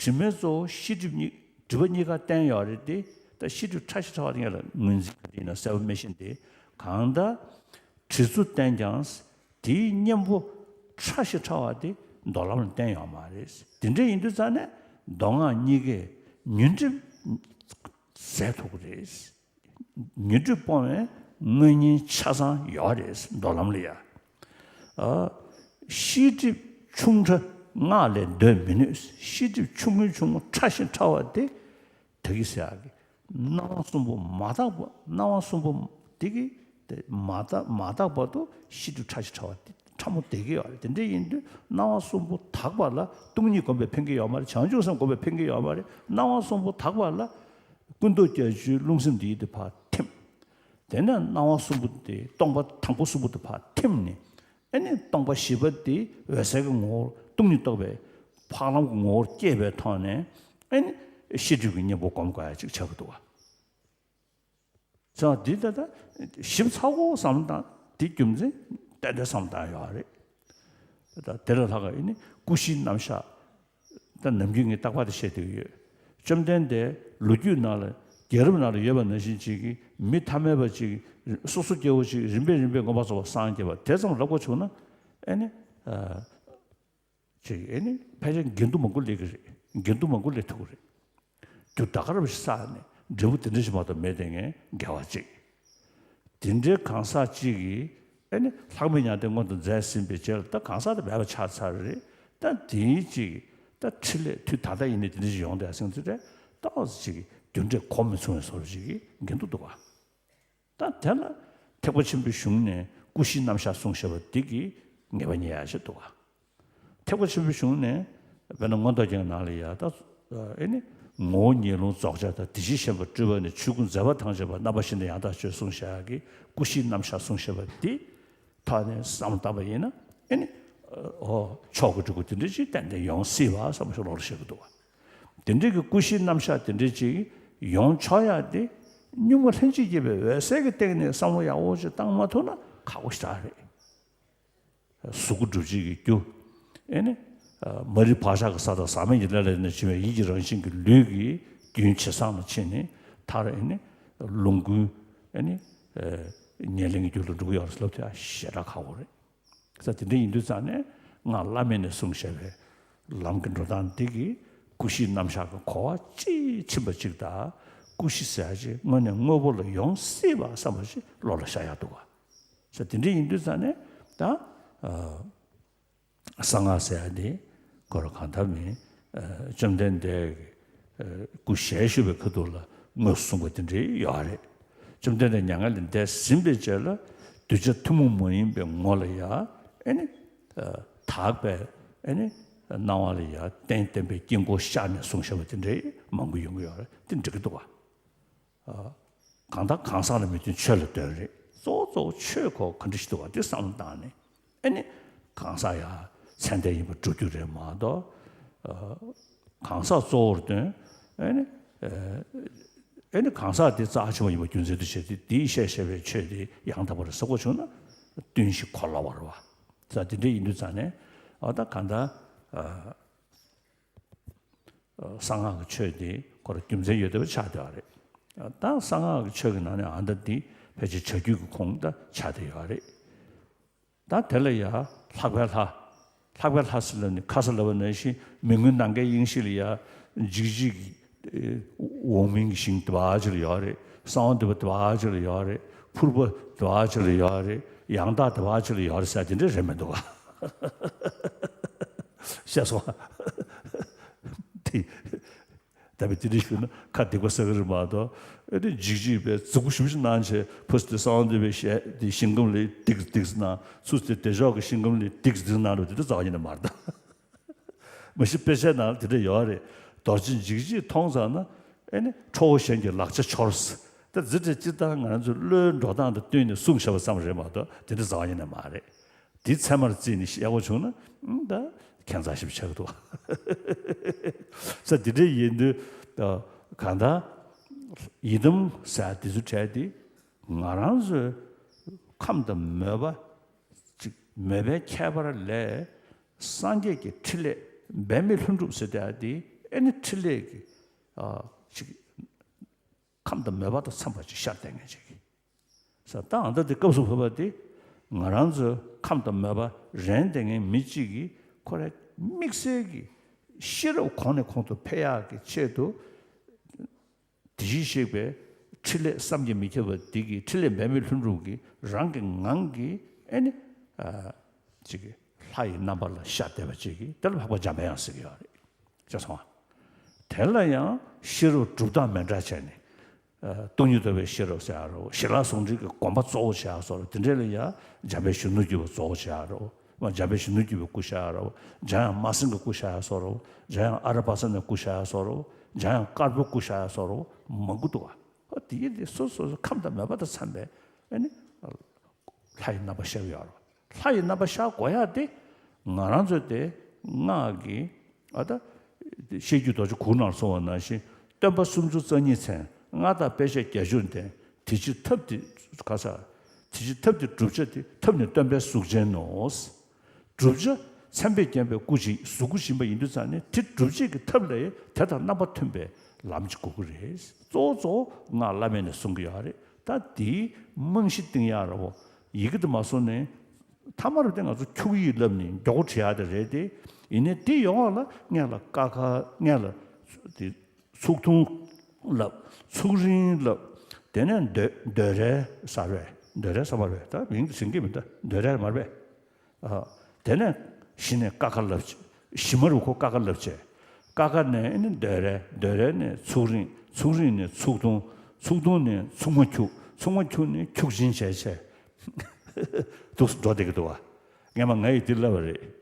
དྲི་མས་གཙོ་བོ་ཤེས་སྒྲིབ་གཉིས། སྒྲིབ་པ་གཉིས་ཀ་བསྟན་ཡོད་རེད་དེ། ད་ཤེས་སྒྲིབ་ཕྲ་ཞིང་ཕྲ་བ་དེ་ངས་ལ་ངོས་འཛིན་ག་དེ་ཡིན་ན་གསལ་པོ་མི་ཤེས་དེ། གང་ལྟར་དྲི་རྫུ་བསྟན་ཀྱང་དེའི་གཉེན་པོ་ཕྲ་ཞིང་ཕྲ་བ་དེ་མདོ་ལམ་ལ་བསྟན་ཡོད་མ་རེད། དེ་འདྲ་ཡིན་དུས་ཙང་ནས་མདོ་སྔགས་གཉིས་ཀས་ཉོན་སྒྲིབ་ཟད་ཐུབ་ཀྱི་རེད། ཉོན་སྒྲིབ་སྤོང་བའི་དངོས་གཉེན་ཆ་ཚང་ཡོད་རེད་མདོ་ལམ་ལ་ཡ། ཨ། ཤེས་སྒྲིབ་ཆུང་ཕྲ་སྔགས་ལས་འདོན་མི་ནུས། ཤེས་སྒྲིབ་ཆུང་ངུའི་ཆུང་ངུ་ཕྲ་ཞིང་ཕྲ་བ་དེ། དག་གི་ཟེར་ཡག་གི། སྣང་བ་གསུམ་པོ་མ་དག་པ། སྣང་བ་གསུམ་པོ་དེ་གི་དེ་མ་དག་མ་དག་བར་དུ་ཤི་དུས་ཁྲ་ཞིག་ཁྲ་བ་དེ་ཕྲ་མོ་བསྡད་ཀྱི་ཡོད་རེད། དེ་འདྲ་ཡིན་དུས་སྣང་བ་གསུམ་པོ་དག་པ་ལ་སྟོང་ཉིད་སྒོམ་པས་ཕན་གྱི་ཡོད་མ་རེད། བྱང་ཆུབ་སེམས་སྒོམ་པས་ཕན་གྱི་ཡོད་མ་རེད། སྣང་བ་གསུམ་པོ་དག་པ་ལ་ཀུན་རྟོག་བརྒྱད་ཅུའི་རླུང་སེམས་དེ་ཡི་དེ་ཕར་ཐིམ། དེ་ནས་སྣང་བ་གསུམ་པོ་དེ་སྟོང་པ་དང་པོ་གསུམ་པོ་དེ་ཕར་ཐིམ་ནས། ཨེ་ནི་སྟོང་པ་བཞི་པ་དེ་འོད་གསལ་གྱི་ངོ་བོར་སྟོང་ཉིད་རྟོགས་པའི་འཕགས་ལམ་གྱི་ངོ་བོར་སྐྱེས་པའི་ཐོག་ནས། ཨེ་ནི་ཤེས་སྒྲིབ་ཀྱི་གཉེན་པོ་སྒོམ་དགོས་ཡ་ཅིག་ཆགས་ཀྱི་འདུག་བ། ཙང་འདི་ད་ལྟ་ཞིབ་ཚགས་པོ་བསམ་བློ་བཏང་། འདི་རྒྱུ་མཚན་ཏན་ཏན་བསམ་བློ་བཏང་ཡོད་རེད། ད་དེ་ལས་ལྷག་ག་ཨེ་ནི་ཀུན་གཞིའི་རྣམ་གཞག་ད་ནམ་རྒྱུན་ངས་རྟག་པར་དེ་བཤད་བསྡད་ཀྱི་ཡོད། བཅོམ་ལྡན་འདས་ལོ་རྒྱུས་ནང་ལ། རྒྱལ་རབས་ནང་ལ་ཡོད་པ་ནང་བཞིན་ཅིག་གི་མི་ཐ་མལ་པ་ཅིག་སོ་སོ་སྐྱེ་བོ་ཅིག་རིམ་པས་རིམ་པས་མངོན་པར་རྫོགས་པར་སངས་རྒྱས་པ་དེ་ཙམ་ལབ་དགོས་བྱུང་ན། ཨེ་ནི་ཨ་ཅིག་ཨེ་ནི་ཕལ་ཆེར་འགལ་འདུ་མང་པོ་སླེབས་ཀྱི་རེད། འགལ་འདུ་མང་པོ་སླེབས་ཐུབ་ཀྱི་རེད། རྒྱུ་ད་ག་རང་ཞིག་བསགས་ནས་འབྲས་བུ་དེ་འདྲ་ཞིག་མ་གཏོགས་མེད་དེ་ངས་འགལ་བ་ཅིག་དེ་འདྲའི་གང་ཟག་ཅིག་གིས་ཨེ་ནི་ལྷག་མེད་མྱང་འདས་མངོན་དུ་མཛད་ཟིན་པའི་རྗེས་ལ། ད་གང་ཟག་དེ་མེད་པ་ཆགས་ཚར་རེད། ད་དེའི་ཅིག་ད་འཕྲིན་ལས་དུས་ད་ལྟ་ཡིན་ནའི་དེ་འདྲ་ཞིག་ཡོང་བསྡད་ཟིན་དུས་རེད། ཏོག་ཙམ་ཅིག་རྒྱུ་འབྲས་གོ་མི་མཚུངས་པའི་བཟོ་འདྲ་ཅིག་གི་འགལ་འདུ་འདུག་ག་ད་དེ་ལ་ཐེག་པ་ཆེན་པོའི་གཞུང་ནས་ཀུན་གཞིའི་རྣམ་གཞག་གསུངས་བཞག་པ་འདི་གིས་ངེས་པ་རྙེད་ཡག་ཞིག་འདུག་ག་ཐེག་པ་ཆེན་པོའི་གཞུང་ནས་དཔེར་ན་མངོན་རྟོགས་རྒྱན་གྱི་ནང་ལ་ཡ་ད་ཨེ་ནི་ངོ་བོ་ཉིད་རླུང་རྫོགས་བྱ་དང་། དེ་བཞིན་གཤེགས་པ་སྤྲུལ་པ་ནི། ཆོས་སྐུ་མཛད་པ་ཐམས་ཅད་པ། རྣམ་པ་བཞི་ནི་ཡང་དག་ཆོས་གསུངས་བཞག་གི་ཀུན་གཞིའི་རྣམ་གཞག་གསུངས་བཞག་པ་འདི་ཐོག་ནས་བསམ་བློ་བཏང་པ་ཡིན་ན། ཨེ་ནི་ཨོ་ཆོས་ཀྱི་སྤྲུལ་སྐུ་དེ་འདྲ་ཅིག་ཏན་ཏན་ཡོང་སྲིད་པ་བསམ་བློ་ཞིག་བློ་ལ་ཤར་གྱི་འདུག་བ། དེ་འདྲའི་གི་ཀུན་གཞིའི་རྣམ་གཞག་དེ་འདྲ་ཅིག་ཡོང་ཆོག་ཡག་དེ་གཉུག་མ་ལྷན་ཅིག་སྐྱེས་པའི་འོད་གསལ་གྱི་སྟེང་ནས་བསམ་བློ་ཡག་པོ་ཅིག་བཏང་མ་ཐུབ་ན་ཁག་པོ་ཞེ་དྲག་རེད། གཟུགས་སྐུ་སྒྲུབ་བྱེད་ཀྱི་རྒྱུ། ཨེ་ནི། མ་རིག་བག་ཆགས་ཀྱི་ས་དང་ཟག་མེད་ཀྱི་ཀླད་ལ་ནས་བྱུང་བའི་ཡིད་ཀྱི་རང་བཞིན་གྱི་ལུས་ཀྱི་རྒྱུན་ཇེ་བཟང་ལ་ཕྱིན་ནས་མཐར་ཨེ་ནི། ལོངས་སྐུའི་ཨེ་ནི། ཉེར་ལེན་གྱི་རྒྱུ་ལ་འགྲོ་གི་ཡོད་རེད་ལབ་དེ་ཞེ་དྲག་ཁག་པོ་རེད། ས་དེ་འདྲ་ཡིན་དུས་ཙང་ནས་སྔགས་བླ་མེད་ནས་གསུངས་བཞག་པའི་ལམ་གྱི་འགྲོ་སྟངས་འདི་གིས་ཀུན་གཞིའི་རྣམ་གཞག་གི་གོ་བ་དཔྱིས་ཕྱིན་པ་ཅིག་དང་། ཀུན་གཞི་ཟེར་ཡག་ཅིག་དངོས་གནས་དངོས་པོ་ལ་ཡོང་སྲིད་པ་བསམ་པ་ཞིག་བློ་ལ་ཤར་ཡག་འདུག་ག་ས་དེ་འདྲ་ཡིན་དུས་ཙང་ནས་ད། གསང་སྔགས་ཟེར་ཡག་འདི་ཁོ་རང་གང་ལྟར་མིན། བཅོམ་ལྡན་འདས་ཀྱི་སྐུ་ཞལ་བཞུགས་པའི་ཁ་ཐུག་ལ་དངོས་སུ་གསུངས་པ་དེ་འདྲ་ཡོད་རེད། བཅོམ་ལྡན་འདས་མྱ་ངན་ལས་འདས་ཟིན་པའི་རྗེས་ལ་གདུལ་བྱ་ཐུན་མོང་མ་ཡིན་པའི་ངོ་ལ་ཡ་ཨེ་ནི། དག་པའི་ཨེ་ནི། སྣང་བ་ལ་ཡ་རྟེན་བརྟེན་པའི་དཀྱིལ་འཁོར་ཤར་ནས་གསུངས་བཞག་པ་དེ་འདྲ་མང་པོ་ཡོང་གི་ཡོད་རེད། དེ་འགྲིག་གི་འདུག་ག་གང་ལྟར་གང་ཟག་ལ་མི་བརྟེན་ཆོས་ལ་དོན་རེད། གཙོ་བོ་གཙོ་བོ་ཆོས་ཁོ་ག་འདྲ་ཞིག་འདུག་བ་དེ་བསམ་བློ་བཏང་ནས། ཨེ་ནི། གང་ཟག་ཡང་ཚད་ལྡན་ཡིན་པར་སྒྲུབ་རྒྱུ་རེད་མ་གཏོགས། གང་ཟག་གཙོ་བོར་སྟོན། ཨེ་ནི། ཨེ་ནི་གང་ཟག་དེ་རྩ་ཆེན་པོ་ཡིན་པ་རྒྱུ་མཚན་དུ་བྱས་ཏེ་དེས་བཤད་བཤད་པའི་ཆོས་དེ་ཡང་དག་པ་རེད་ཟེར་དགོས་བྱུང་ན་བསྟུན་ཞིང་གོ་སླ་བ་རེད་བ། ས་དེ་འདྲ་ཡིན་དུས་ཙང་ནས་ཨ་ད་གང་ལྟར། གསང་སྔགས་ཀྱི་ཆོས་དེ་ཁོ་རང་རྒྱུ་མཚན་ཡོད་བསྡད་པ་ཆགས་བསྡད་པ་རེད། ད་གསང་སྔགས་ཀྱི་ཆོས་ཀྱི་ནང་ནས་ཨ་ད་འདི་ཕལ་ཆེར་བྱ་རྒྱུད་ཀྱི་ཁོངས་ད་ཆགས་བསྡད་ཡོད་རེད། ད་དེ་ལ་ཡ་ལྷག་པའི་ལྷ། ལྷག་པའི་ལྷ་ཟེར་ལབ་ནས་ཁ་ས་ལབ་པ་ནང་བཞིན་མི་མངོན་ནམ་མཁའི་དབྱིངས་ཤིག་ལ་ཡ་འཇིགས་བྱེད་ཀྱི་འོག་མིན་གྱི་ཞིང་དེ་བ་ཅིག་ལ་ཡོད་རེད། གསང་བ་འདུས་པ་དེ་བ་ཅིག་ལ་ཡོད་རེད། ཕུར་པ་དེ་བ་ཅིག་ལ་ཡོད་རེད། ཡང་དག་དེ་བ་ཅིག་ལ་ཡོད་རེད་ཟེར་དེ་འདྲ་རེད་མི་འདུག་ག་ཤེས་སོང་། དེ། ད་བི་དེ་འདྲ་ཞུས་ན་ཁ་སྡིག་པ་བསགས་ཀྱི་རེད་མ་གཏོགས། ཨེ་དེ་འཇིགས་བྱེད་པའི་མཛུབ་གུ་ཞུམ་ཞིག་གནང་བྱས་ཕུ་སི་དེ་གསང་བ་འདུས་པའི་ཞལ་དེ་ཞིང་ཁམས་ལས་སྡིགས་སྡིགས་གནང་ཚུར་དེ་བདེ་མཆོག་གི་ཞིང་ཁམས་ལས་སྡིགས་སྡིགས་གནང་རུ་དེ་འདྲ་རྩ་བ་ཉིད་ནས་མ་རེད་ད། མ་གཞི་དཔེ་ཆའི་ནང་ལ་དེ་འདྲ་ཡོད་རེད། རྡོ་རྗེ་འཇིགས་བྱེད་མཐོང་ཙང་ན་ཨེ་ནི་ཁྲོ་བོ་གཞན་གྱི་ལག་ཆ་འཆོར། ད་འཛི་བྲལ་སྤྱིར་བཏང་ང་རང་ཚོའི་བློའི་འགྲོ་སྟངས་དང་བསྟུན་ནས་གསུངས་བཞག་པ་ཙམ་རེད་མ་གཏོགས་དེ་འདྲ་རྩ་བ་ཉིད་ནས་མ་རེད། དེ་ཚད་མར་བརྩིས་ནས་བཤད་དགོས་བྱུང་ན་ཨང་ད་ཁྱད་མཚར་ཞིག་ཆགས་འདུག་ས་དེ་འདྲ་ཡིན་དུས་གང་ལྟར་ཡི་དམ་ཟེར་དེ་ཚོ་བྲལ་ཏེ་ང་རང་ཚོའི་ཁམས་དང་མོས་པ་ཅིག་མོས་པའི་ཁྱད་པར་ལས་སངས་རྒྱས་ཀྱི་ཕྲིན་ལས་འབད་མེད་ལྷུན་གྲུབ་ཟེར་དེ་ཨ་དེ་ཨེ་ནི་ཕྲིན་ལས་ཀྱི་ཅིག་ཁམས་དང་མོས་པ་དང་འཚམས་པ་ཅིག་ཤར་བསྡད་མཁན་ཅིག་གིས། ས་ད་ཨ་ད་དེ་སྐབས་སུ་བབ་པ་དེ་ང་རང་ཚོའི་ཁམས་དང་མོས་པ་རན་བསྡད་མཁན་མི་གཅིག་གིས་ཁོ་རང་དམིགས་བསལ་གྱི་ཤེས་རབ་གོང་ནས་གོང་དུ་འཕེལ་ཡག་གི་ཆེད་དུ་དེ་བཞིན་གཤེགས་པའི་ཕྲིན་ལས་བསམ་གྱིས་མི་ཁྱབ་པ་འདི་གི་ཕྲིན་ལས་འབད་མེད་ལྷུན་གྲུབ་ཀྱིས་རང་གི་ངང་གིས་ཨེ་ནི་ཅིག་ལྷ་ཡི་རྣམ་པ་ལ་ཤར་བསྡད་པ་ཅིག་གིས་དེ་ལ་འཕགས་པ་འཇམ་པའི་དབྱངས་ཟེར་གྱི་ཡོད་རེད། ཅེས་སོང་བ། དེ་ལ་ཡང་ཤེས་རབ་གྲུབ་རྟགས་མི་འདྲ་བྱས་ནས། སྟོང་ཉིད་རྟོགས་པའི་ཤེས་རབ་ཟེར་ཡ་རོ། ཞི་ལྷག་ཟུང་འབྲེལ་གྱི་སྒོམ་པ་གཙོ་བོ་བྱེད་ཡ་སོགས་རོ། དེ་འདྲ་ལ་ཡང་འཇམ་དཔལ་གཞོན་ནུ་གྱུར་པ་གཙོ་བོ་བྱེད་ཡ་རོ། འཇམ་དཔལ་གཞོན་ནུ་གྱུར་པའི་སྐུ་བཞག་ཡ་རོ། འཇམ་དབྱངས་སྨྲ་སེང་གི་སྐུ་བཞག་ཡ་སོགས་རོ། འཇམ་དབྱངས་ཨ་ར་པ་ཙ་ནའི་སྐུ་བཞག་ཡ་སོགས་རོ། འཇམ་དབྱངས་དཀར་པོའི་སྐུ་བཞག་ཡ་སོགས་རོ། མང་པོ་འདུག་བ། ཨ་དེ་ཡི་དེ་སོ་སོ་སོ་ཁམས་དང་མོས་པ་དང་འཚམས་པའི་ཨ་ནི། ལྷ་ཡི་རྣམ་པ་ཤར་གྱི་ཡོད་རེད། ལྷ་ཡི་རྣམ་པ་ཤར་དགོས་ཡ་དེ། ང་རང་ཚོའི་དེ་སྔགས་ཀྱི་ཨ་ད་བཤད་རྒྱུད་རྡོ་རྗེ་གུར་ནང་གསུངས་པ་ནང་བཞིན། སྟོན་པ་སུམ་ཅུ་རྩ་གཉིས་མཚན། སྔགས་དང་དཔེ་བྱད་བརྒྱད་ཅུ་ལྡན། དེ་ཕྱིར་ཐབས་དེ་ག་ས། དེ་ཕྱིར་ཐབས་དེ་བསྒྲུབ་བྱ་དེ། ཐབས་ནི་སྟོན་པའི་གཟུགས་ཅན་ནོ། བསྒྲུབ་བྱ་མཚན་དཔེས་བརྒྱན་པའི་སྐུ་ཅིག་གཟུགས་སྐུ་ཡིན་པ་ཡིན་དུས་ཙང་ནས། དེ་སྒྲུབ་བྱེད་ཀྱི་ཐབས་ལ་དེ་དང་རྣམ་པ་མཐུན་པའི་ལམ་ཅིག་དགོས་ཀྱི་རེད། གཙོ་བོ་གཙོ་བོ་སྔགས་བླ་མེད་ནས་གསུང་གི་ཡོད་རེད། ད་དེའི་རྨང་གཞི་བཏིང་ཡག་ར་བོ། ཡི་གེ་དེ་མ་སོང་ནས། ཐ་མར་དེ་ང་ཚོ་འཁྱུག་ཡིག་བསླབ་ནས་མགྱོགས་པོ་བྲིས་ཡག་དེ་རེད་དེ། ཡིན་ནའི་དེ་ཡོང་བ་ལ་སྔོན་ལ་ཀ་ཁ། སྔོན་ལ་དེ་ཚུགས་ཐུང་བསླབ། ཚུགས་རིང་བསླབ། དེ་ནས་འདོད་འདོད་རལ་ཟེར་བས། འདོད་རལ་ཟེར་མ་རེད་པས། ད་མིང་དེ་ཟིན་གྱི་མི་འདུག་འདོད་རལ་མ་རེད་པས། ཨ། དེ་ནས་གཞི་ནས་ཀ་ཁ་བསླབ་བྱས། གཞི་མ་རུ་ཁོ་ཀ་ཁ་བསླབ་བྱས། ཀ་ཁ་ནས་ཨ་ནི་འདོད་རལ། འདོད་རལ་ནས་ཚུགས་རིང་། ཚུགས་རིང་ནས་ཚུགས་ཐུང་། ཚུགས་ཐུང་ནས་ཚུགས་མ་འཁྱུག་ཚུགས་མ་འཁྱུག་ནས་འཁྱུག་ཆེན་བྱས་བྱས། འདུག་འགྲོ་བསྡད་ཀྱི་འདུག་བ། སྔན་མ་ང་ཡིས་འདི་བསླབས་པ་རེད།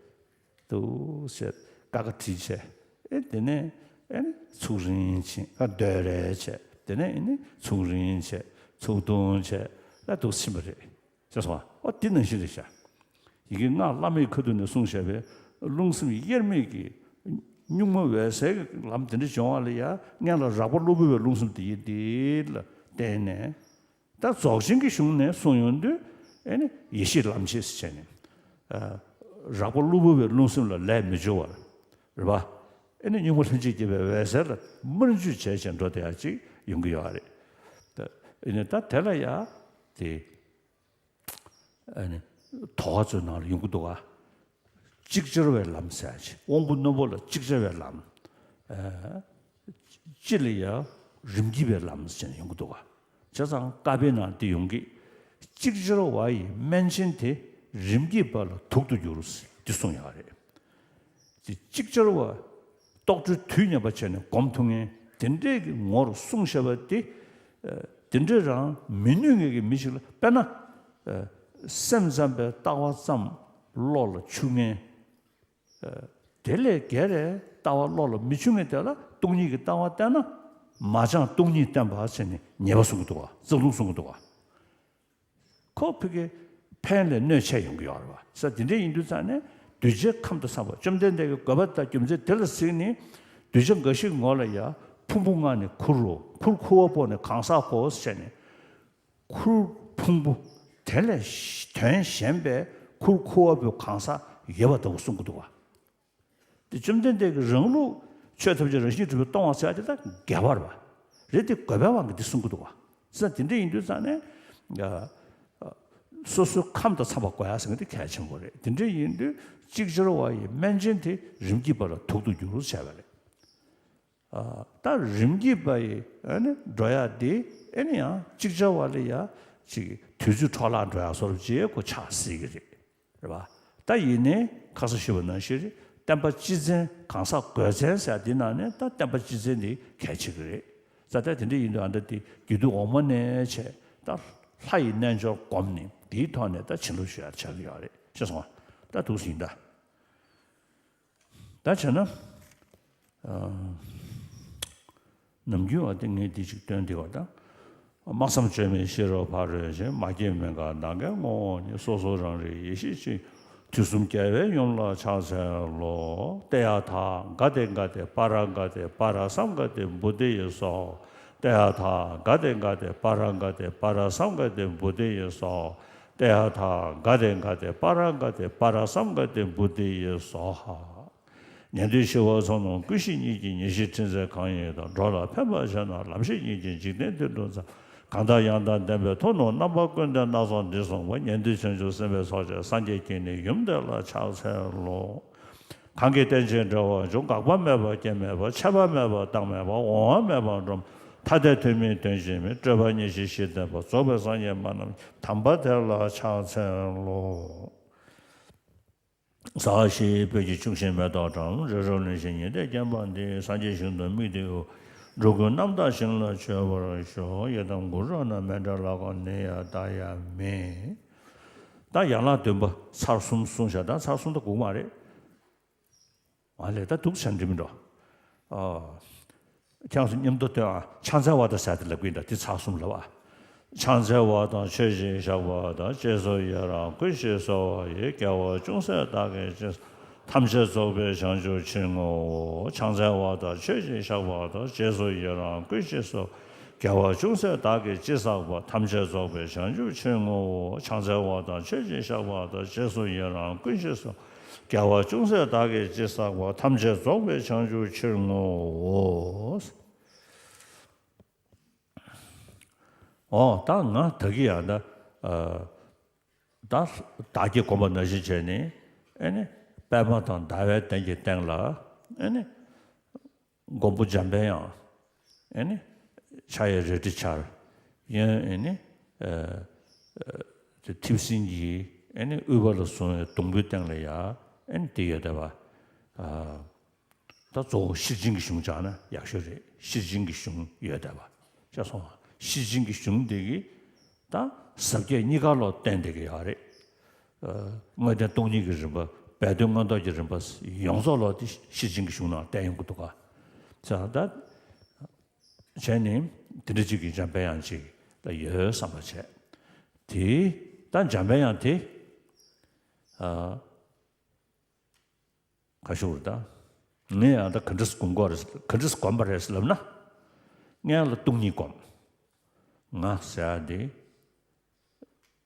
འདུག་བྱས། ཀ་ཁ་བྲིས་བྱས། ཨེ་དེ་ནས་ཨེ་ནི་ཚུགས་རིང་ཕྱིན། ཨ་འདོད་རལ་བྱས། དེ་ནས་ཨེ་ནི་ཚུགས་རིང་བྱས། ཚུགས་ཐུང་བྱས། ཨ་འདུག་ཕྱིན་པ་རེད། ཤེས་སོང་ཨ། འོ་འདི་ནང་བཞིན་རེད་ཤག་ཡི་གེ་སྔགས་བླ་མེད་ཁ་ཐུག་ནས་གསུངས་བཞག་པའི་རླུང་སེམས་དབྱེར་མེད་ཀྱི་གཉུག་མ་འོད་གསལ་གྱི་ལམ་དེ་འདྲ་བྱུང་བ་ལ་ཡ། སྔོན་ལ་རགས་པ་གློ་བུར་བའི་རླུང་སེམས་དེ་ཡིན་དེ་ལ་བརྟེན་ནས། ད་རྫོགས་ཆེན་གྱི་གཞུང་ནས་གསུངས་ཡོང་དུས། ཨེ་ནི་ཡེ་ཤེས་ལམ་བྱེད་ཟེར་བྱས་ནས། ཨ། རགས་པ་གློ་བུར་བའི་རླུང་སེམས་ལ་ལས་མི་སྦྱོར་བར། རེད་པ། ཨེ་ནི་གཉུག་མ་ལྷན་ཅིག་སྐྱེས་པའི་འོད་གསལ་ལ་སྨིན་སྦྱོར་བྱས་བྱས་འགྲོ་བསྡད་ཡ་ཅིག་ཡོང་གི་ཡོད་རེད། ད་ཨེ་ནི་ད་དེ་ལ་ཡ་དེ། ཨ་ནི། དོ་ག་ཚོའི་ནང་ལ་ཡོང་གི་འདུག་ག་ཅིག་ཅར་བའི་ལམ་ཟེར་ཡ་ཅིག་དབང་པོ་རྣོན་པོ་ལ་ཅིག་ཅར་བའི་ལམ། ཨ། སྤྱི་ལ་ཡ་རིམ་གྱིས་པའི་ལམ་ཟེར་ནས་ཡོང་གི་འདུག་ག་བྱས་ཙང་བཀའ་པོད་ནང་འདི་ཡོང་གི། ཅིག་ཅར་བ་ཡི་སྨན་ཆེན་དེ། རིམ་གྱིས་པ་ལ་དུག་ཏུ་འགྱུར། འདི་གསུངས་ཡོད་རེད། དེ་ཅིག་ཅར་བ། རྟོག་བྲལ་དུས་མཉམ་པ་བྱས་ནས་སྒོམ་ཐུབ་མཁན་དེ་འདྲས་ཀྱི་ངོར་གསུངས་བཞག་པ་དེ། ཨ། དེ་འདྲས་རང་མི་ནུས་མཁན་གྱི་མི་ཞིག་ལ། དཔེར་ན། ཨ། སེམས་ཙམ་པའི་ལྟ་བ་ཙམ་བློ་ལ་འཆར་མཁན། ཨ། དེ་ལས་བརྒལ་བའི་ལྟ་བ་བློ་ལ་མི་འཆར་མཁན་དེ་ལ་སྟོང་ཉིད་ཀྱི་ལྟ་བ་བསྟན་ན། མ་བྱང་སྟོང་ཉིད་བསྟན་པ་བྱས་ནས་ཉེས་པ་གསུང་གི་འདུག་ག་རྩ་རླུང་གསུང་གི་འདུག་ག་ཁོ་ཕ་གི་ཕན་ལས་གནོད་ཆེ་ཡོང་གི་ཡོད་རེད་པ། ས་དེ་འདྲ་ཡིན་དུས་ཙང་ནས་གདུལ་བྱའི་ཁམས་དང་འཚམས་པ། བཅོམ་ལྡན་འདས་ཀྱི་དགོས་པ་དང་རྒྱུ་མཚན་དེ་ལ་གཟིགས་ནས། གདུལ་བྱ་འགའ་ཞིག་ངོ་ལ་ཡ། ཕུང་པོ་ལྔ་ནི་ཁུར་རོ། ཁུར་ཁུ་བ་པོ་ནི་གང་ཟག་གོ་ཟེར་ནས། ཁུར་ཕུང་པོ་དེ་ལས་དོན་གཞན་པའི་ཁུར་ཁུ་བ་པོའི་གང་ཟག་ཡོད་པ་ལྟ་བུ་གསུང་གི་འདུག་ག་དེ་བཅོམ་ལྡན་འདས་ཀྱི་རང་ལུགས་ཆོས་ཐམས་ཅད་རང་བཞིན་གྲུབ་པས་སྟོང་པ་ཟེར་ཡ་དེ་ད་འགལ་བ་རེད་པ། རེད་དེ་དགོས་པའི་དབང་གིས་འདི་གསུང་གི་འདུག་ག་ས་དེ་འདྲ་ཡིན་དུས་ཙང་ནས། ཨ། སོ་སོའི་ཁམས་དང་འཚམས་པ་དགོས་ཡ་ཟེར་མཁན་དེ་གལ་ཆེན་པོ་རེད། དེ་འདྲ་ཡིན་དུས་ཅིག་ཅར་བ་ཡི་སྨན་ཆེན་དེ་རིམ་གྱིས་པ་ལ་དུག་ཏུ་འགྱུར་བྱས་པ་རེད། ཨ། ད་རིམ་གྱིས་པ་ཡི་ཨ་ནི་འགྲོ་ཡ་དེ། ཨ་ནི་ཡང་ཅིག་ཅར་བ་ལ་ཡ་ཅིག་དུས་ཚོད་འཕྲོ་བརླག་འགྲོ་ཡ་བཟོ་འདྲ་ཅིག་ཁོ་ཆགས་སྲིད་ཀྱི་རེད། རེད་པ། ད་ཡིན་ནའི་ཁ་སང་ཞུས་པ་ནང་བཞིན་རེད། བསྟན་པ་སྤྱི་མཚན་གང་ཟག་དགོས་མཚན་ཟེར་ཡ་འདི་ནང་ནས་ད་བསྟན་པ་སྤྱི་མཚན་འདི་གལ་ཆེ་གི་རེད། ས་ད་དེ་འདྲ་ཡིན་དུས་ཨ་ད་དེ་རྒྱུད་སྡེ་འོག་མ་ནས་བྱས། ད་ལྷ་ཡི་རྣལ་འབྱོར་བསྒོམས་ནས་དེའི་ཐོག་ནས་ད་བྱིན་རླབས་ཞུ་ཡ་ཆགས་ཀྱི་ཡོད་རེད། ཤེས་སོང་ང་། ད་འདུག་སེ་ཡིན་ད། ད་བྱས་ན། ཨ། ནམ་རྒྱུན་བ་དེ་ངས་འདི་ཅིག་སྟོན་བདེ་བ་དང་། སྨྲ་བསམ་བརྗོད་མེད་ཤེས་རབ་ཕ་རོལ་ཕྱིན། མ་སྐྱེས་མི་འགག་ནམ་མཁའི་ངོ་བོ་ཉིད། སོ་སོ་རང་རིག་ཡེ་ཤེས་སྤྱོད། དུས་གསུམ་རྒྱལ་བའི་ཡུམ་ལ་ཕྱག་འཚལ་ལོ། ཏདྱ་ཐཱ། ག་ཏེ་ག་ཏེ་པཱ་ར་ག་ཏེ་པཱ་ར་སཾ་ག་ཏེ་བོ་དྷི་ཡེ་སྭཱ་ཧཱ། ཏདྱ་ཐཱ། ག་ཏེ་ག་ཏེ་པཱ་ར་ག་ཏེ་པཱ་ར་སཾ་ག་ཏེ་བོ་དྷི་ཡེ་སྭཱ་ཧཱ། ཏདྱ་ཐཱ། ག་ཏེ་ག་ཏེ་པཱ་ར་ག་ཏེ་པཱ་ར་སཾ་ག་ཏེ་བོ་དྷི་ཡེ་སྭཱ་ཧཱ། ཉན་ཐོས་ཞི་བ་ཚོགས་རྣམས་ཀུན་ཤེས་ཉིད་ཀྱི་ཉེར་ཞིར་ཁྲིད་མཛད་གང་ཡིན་དང་། འགྲོ་ལ་ཕན་པར་བྱེད་ན་ལམ་ཤེས་ཉིད་ཀྱི་འཇིག་རྟེན་མཐར་ཐུག་མཚན། གང་དང་ཡང་དག་ལྡན་པའི་ཐུགས་རྣམས་རྣམ་པ་ཀུན་ཏུ་སྣ་ཚོགས་འདི་གསུངས་པ། ཉན་ཐོས་བྱང་ཆུབ་སེམས་དཔའི་ཚོགས་ཀྱང་སངས་རྒྱས་ཀྱི་ནི་ཡུམ་དེ་ལ་ཕྱག་འཚལ་ལོ། གང་གིས་རྟེན་ཅིང་འབྲེལ་བར་འབྱུང་། འགག་པ་མེད་པར་སྐྱེ་མེད་པ། ཆད་པ་མེད་པར་རྟག་མེད་པ། འོང་བ་མེད་པར་འགྲོ། ཐ་དད་ཐུན་མིན་དོན་གཅིག་མིན། སྤྲོས་པ་ཉེར་ཞི་ཞི་བདེ་བ། རྫོགས་པའི་སངས་རྒྱས་མ་ནམ་མཁའི། དམ་པ་དེ་ལ་ཕྱག་འཚལ་ལོ། ཟ་ཞིག་བོད་ཀྱི་ཆུ་ཤིང་མེ་ཏོག་བཀྲམ། རི་རབ་གླིང་བཞི་ཉི་ཟླས་བརྒྱན་པ་འདི། སངས་རྒྱས་ཞིང་དུ་དམིགས་ཏེ་ཡོད། འགྲོ་ཀུན་རྣམ་དག་ཞིང་ལ་སྤྱོད་པར་ཤོག། ཡི་དམ་གུ་རུ་རཏྣ་མཎྜལ་ཀ་ནི་ཡ་ད་ཡ་མེ། ད་ཡན་ལག་བདུན་པ་ཚར་གསུམ་གསུངས་བཞག་ད་ཚར་གསུམ་ད་དགོས་མ་རེད། ཨ་ལས་ད་འདུག་བྱས་འགྲིག་མི་འགྲོ། ཨ། ཁྱེད་ཚོ་མཉམ་དུ་ཐོན་ཨ། ཕྱག་འཚལ་བ་དང་ཟེར་ཏེ་ལབ་ཀྱི་ཡིན་ད་འདི་ཚར་གསུམ་ལབ་ཨ། ཕྱག་འཚལ་བ་དང་མཆོད་ཅིང་བཤགས་པ་དང་། རྗེས་སུ་ཡི་རང་བསྐུལ་ཞིང་གསོལ་བ་ཡི། དགེ་བ་ཅུང་ཟད་བདག་གིས་ཅི་བསགས། ཐམས་ཅད་རྫོགས་པའི་བྱང་ཆུབ་ཕྱིར་བསྔོའོ། ཕྱག་འཚལ་བ་དང་མཆོད་ཅིང་བཤགས་པ་དང་། རྗེས་སུ་ཡི་རང་བསྐུལ་ཞིང་གསོལ། དགེ་བ་ཅུང་ཟད་བདག་གིས་ཅི་བསགས་པ། ཐམས་ཅད་རྫོགས་པའི་བྱང་ཆུབ་ཕྱིར་བསྔོའོ། ཕྱག་འཚལ་བ་དང་མཆོད་ཅིང་བཤགས་པ་དང་། རྗེས་སུ་ཡི་རང་བསྐུལ་ཞིང་གསོལ། དགེ་བ་ཅུང་ཟད་བདག་གིས་ཅི་བསགས་པ། ཐམས་ཅད་རྫོགས་པའི་བྱང་ཆུབ་ཕྱིར་བསྔོའོ། འོ་ད་ང་ད་གི་ཡང་ད། ཨ། ད་བདག་བསྐྱེད་བསྒོམ་པ་ནང་བཞིན་བྱས་ནས་ཨེ་ནི་པདྨ་དང་ཟླ་བའི་གདན་གྱི་སྟེང་ལ་ཨེ་ནི་མགོན་པོ་འཇམ་པའི་དབྱངས་ཨེ་ནི་ཕྱག་གཡས་རལ་གྲི་འཕྱར། གཡོན་ཨེ་ནི་ཨ་ཨ་ཐིབས་སྲིན་གྱི་ཨེ་ནི་དབུས་པ་ལ་བཟུང་བའི་སྡོང་པོའི་སྟེང་ལ་ཡ་ཨེ་ནི་དེ་ཡོད་བསྡད་པ། ཨ། ད་གཙོ་བོ་ཤེར་ཕྱིན་གྱི་གཞུང་སྦྱངས་ན་ཡག་ཤོས་རེད། ཤེར་ཕྱིན་གྱི་གཞུང་ཡོད་བསྡད་པ། ཤེས་སོང་ང་། ཤེར་ཕྱིན་གྱི་གཞུང་དེ་གིས་ད་ཟབ་རྒྱས་གཉིས་ཀ་ལོག་བསྟན་བསྡད་ཀྱི་ཡོད་རེད། ཨ། དངོས་བསྟན་སྟོང་ཉིད་ཀྱི་རིམ་པ། སྦས་དོན་མངོན་རྟོགས་ཀྱི་རིམ་པ་ཡོངས་རྫོགས་ལོག་དེ་ཤེར་ཕྱིན་གྱི་གཞུང་ནང་བསྟན་ཡོང་གི་འདུག་ག་ས་ད་བྱས་ནས་དེ་འདྲ་ཅིག་གི་འཇམ་པའི་དབྱངས་ཅིག་ལ་ཡོད་བསམ་པ་བྱས། དེ་ད་འཇམ་པའི་དབྱངས་དེ། ཨ། ག་ཞུ་རེད་ད། ངས་ཡང་ད་ག་འདྲས་སྒོམ་དགོས་རེད། ག་འདྲས་སྒོམ་པ་རེད་ལབ་ན། སྔོན་ལ་སྟོང་ཉིད་སྒོམ། ང་ཟེར་ཡ་དེ།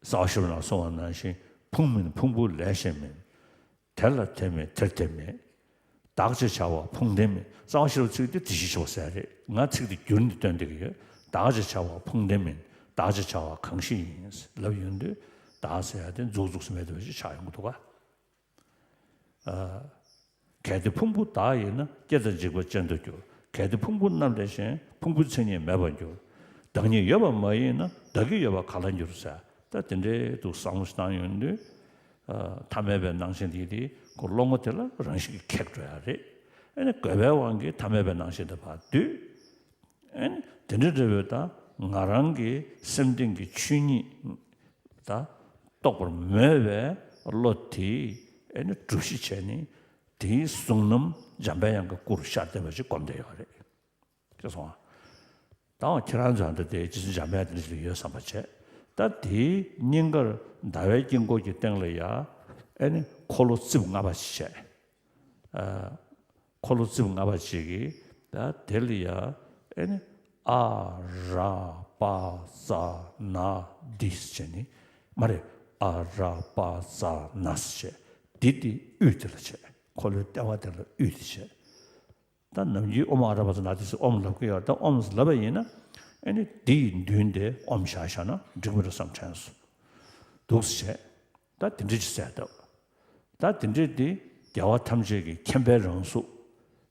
རྩ་བ་ཤེས་རབ་ནང་གསུངས་པ་ནང་བཞིན་ཕུང་མིན་ཕུང་པོ་ལས་གཞན་མིན། དེ་ལ་དེ་མེད་དེར་དེ་མེད། བདག་ཅེས་བྱ་བ་ཕུང་ལྡན་མིན། རྩ་བ་ཤེས་རབ་ཚིག་དེ་དེ་བཞིན་གཤེགས་པ་ཟེར་ཡ་རེད། ང་ཚིག་དེ་བསྒྱུར་ནས་བཏོན་བསྡད་ཀྱི་ཡོད། བདག་ཅེས་བྱ་བ་ཕུང་ལྡན་མིན། བདག་ཅེས་བྱ་བ་གང་ཞིག་ཡིན། ལབ་ཡོང་དུས་བདག་ཟེར་ཡ་དེ་མཛུབ་བཙུགས་སུ་མེད་པ་ཞིག་ཆགས་ཡོང་གི་འདུག་ག་ཨ། གལ་ཏེ་ཕུང་པོ་བདག་ཡིན་ན། སྐྱེ་དང་འཇིག་པ་ཅན་དུ་འགྱུར། གལ་ཏེ་ཕུང་པོ་རྣམས་ལས་གཞན། ཕུང་པོའི་མཚན་ཉིད་མེད་པར་འགྱུར། བདག་ཉིད་ཡོད་པ་མ་ཡིན་ན། བདག་གི་ཡོད་པ་ག་ལ་འགྱུར་ཟེར། ད་དེ་འདྲའི་འདུག་བསམ་བློ་ཞིག་བཏང་ཡོང་དུས། ཨ། ཐ་མལ་པའི་སྣང་ཞེན་དེ་དེ་ཁོ་བློ་ངོ་དེ་ལ་རང་བཞིན་གྱིས་ཁེགས་འགྲོ་ཡ་རེད། ཨ་ནི་རྒོད་པའི་དབང་གིས་ཐ་མལ་པའི་སྣང་ཞེན་དེ་ཕར་བསྡུས། ཨ་ནི་དེ་འདྲ་འདྲ་བོའི་ད་ང་རང་གི་སེམས་གཏིང་གི་ཆོས་ཉིད་ད་རྟོགས་པར་མོས་པའི་བློ་དེ་ཨ་ནི་སྒྲུབ་གཞི་བྱས་ནས་དེའི་གཟུང་རྣམ་འཇམ་པའི་དབྱངས་ཀྱི་སྐུ་རུ་ཤར་བསྡད་པ་ཞིག་སྒོམ་བསྡད་ཡོད་རེད། ཅེས་སོང་ང་། ད་འོ་ཁྱེད་རང་ཚོ་ད་དེ་རྗེ་བཙུན་འཇམ་དཔལ་དེ་འདྲ་ཞིག་ཡོད་བསམ་པ་བྱས། ད་དེའི་སྙིང་གར་ཟླ་བའི་དཀྱིལ་འཁོར་གྱི་སྟེང་ལ་ཡ་ཨ་ནི་འཁོར་ལོ་རྩིབས་ལྔ་པ་ཞིག་བྱས། ཨ། འཁོར་ལོ་རྩིབས་ལྔ་པ་ཅིག་གིས་ད་དེ་ལ་ཡ་ཨེ་ནི་ཨ་ར་པ་ཙ་ན་དྷཱིཿཟེར་བྱས་ནི། མ་རེད། ཨ་ར་པ་ཙ་ན་ཟེར་བྱས། དྷཱིཿདེ་དབུས་དེ་ལ་བྱས། འཁོར་ལོའི་ལྟེ་བ་དེ་ལ་དབུས་དེ་བྱས། ད་ནམ་རྒྱུན་ཨོཾ་ཨ་ར་པ་ཙ་ན་དྷཱིཿཟེར་ཨོཾ་ལབ་ཀྱི་ཡོད། ད་ཨོཾ་ལབ་པ་ཡིན་ན་ཨེ་ནི་དྷཱིཿཡི་མདུན་དེ་ཨོཾ་བཞག་བཞག་ན་འགྲིག་མི་འགྲོ་བསམ་དྲན་སོང་། འདུག་སེ་བྱས། ད་དེ་འདྲ་ཅིག་བྱས་འདུག་ད་དེ་འདྲ་དེ་རྒྱལ་བ་ཐམས་ཅད་ཀྱི་མཁྱེན་པའི་རང་གཟུགས་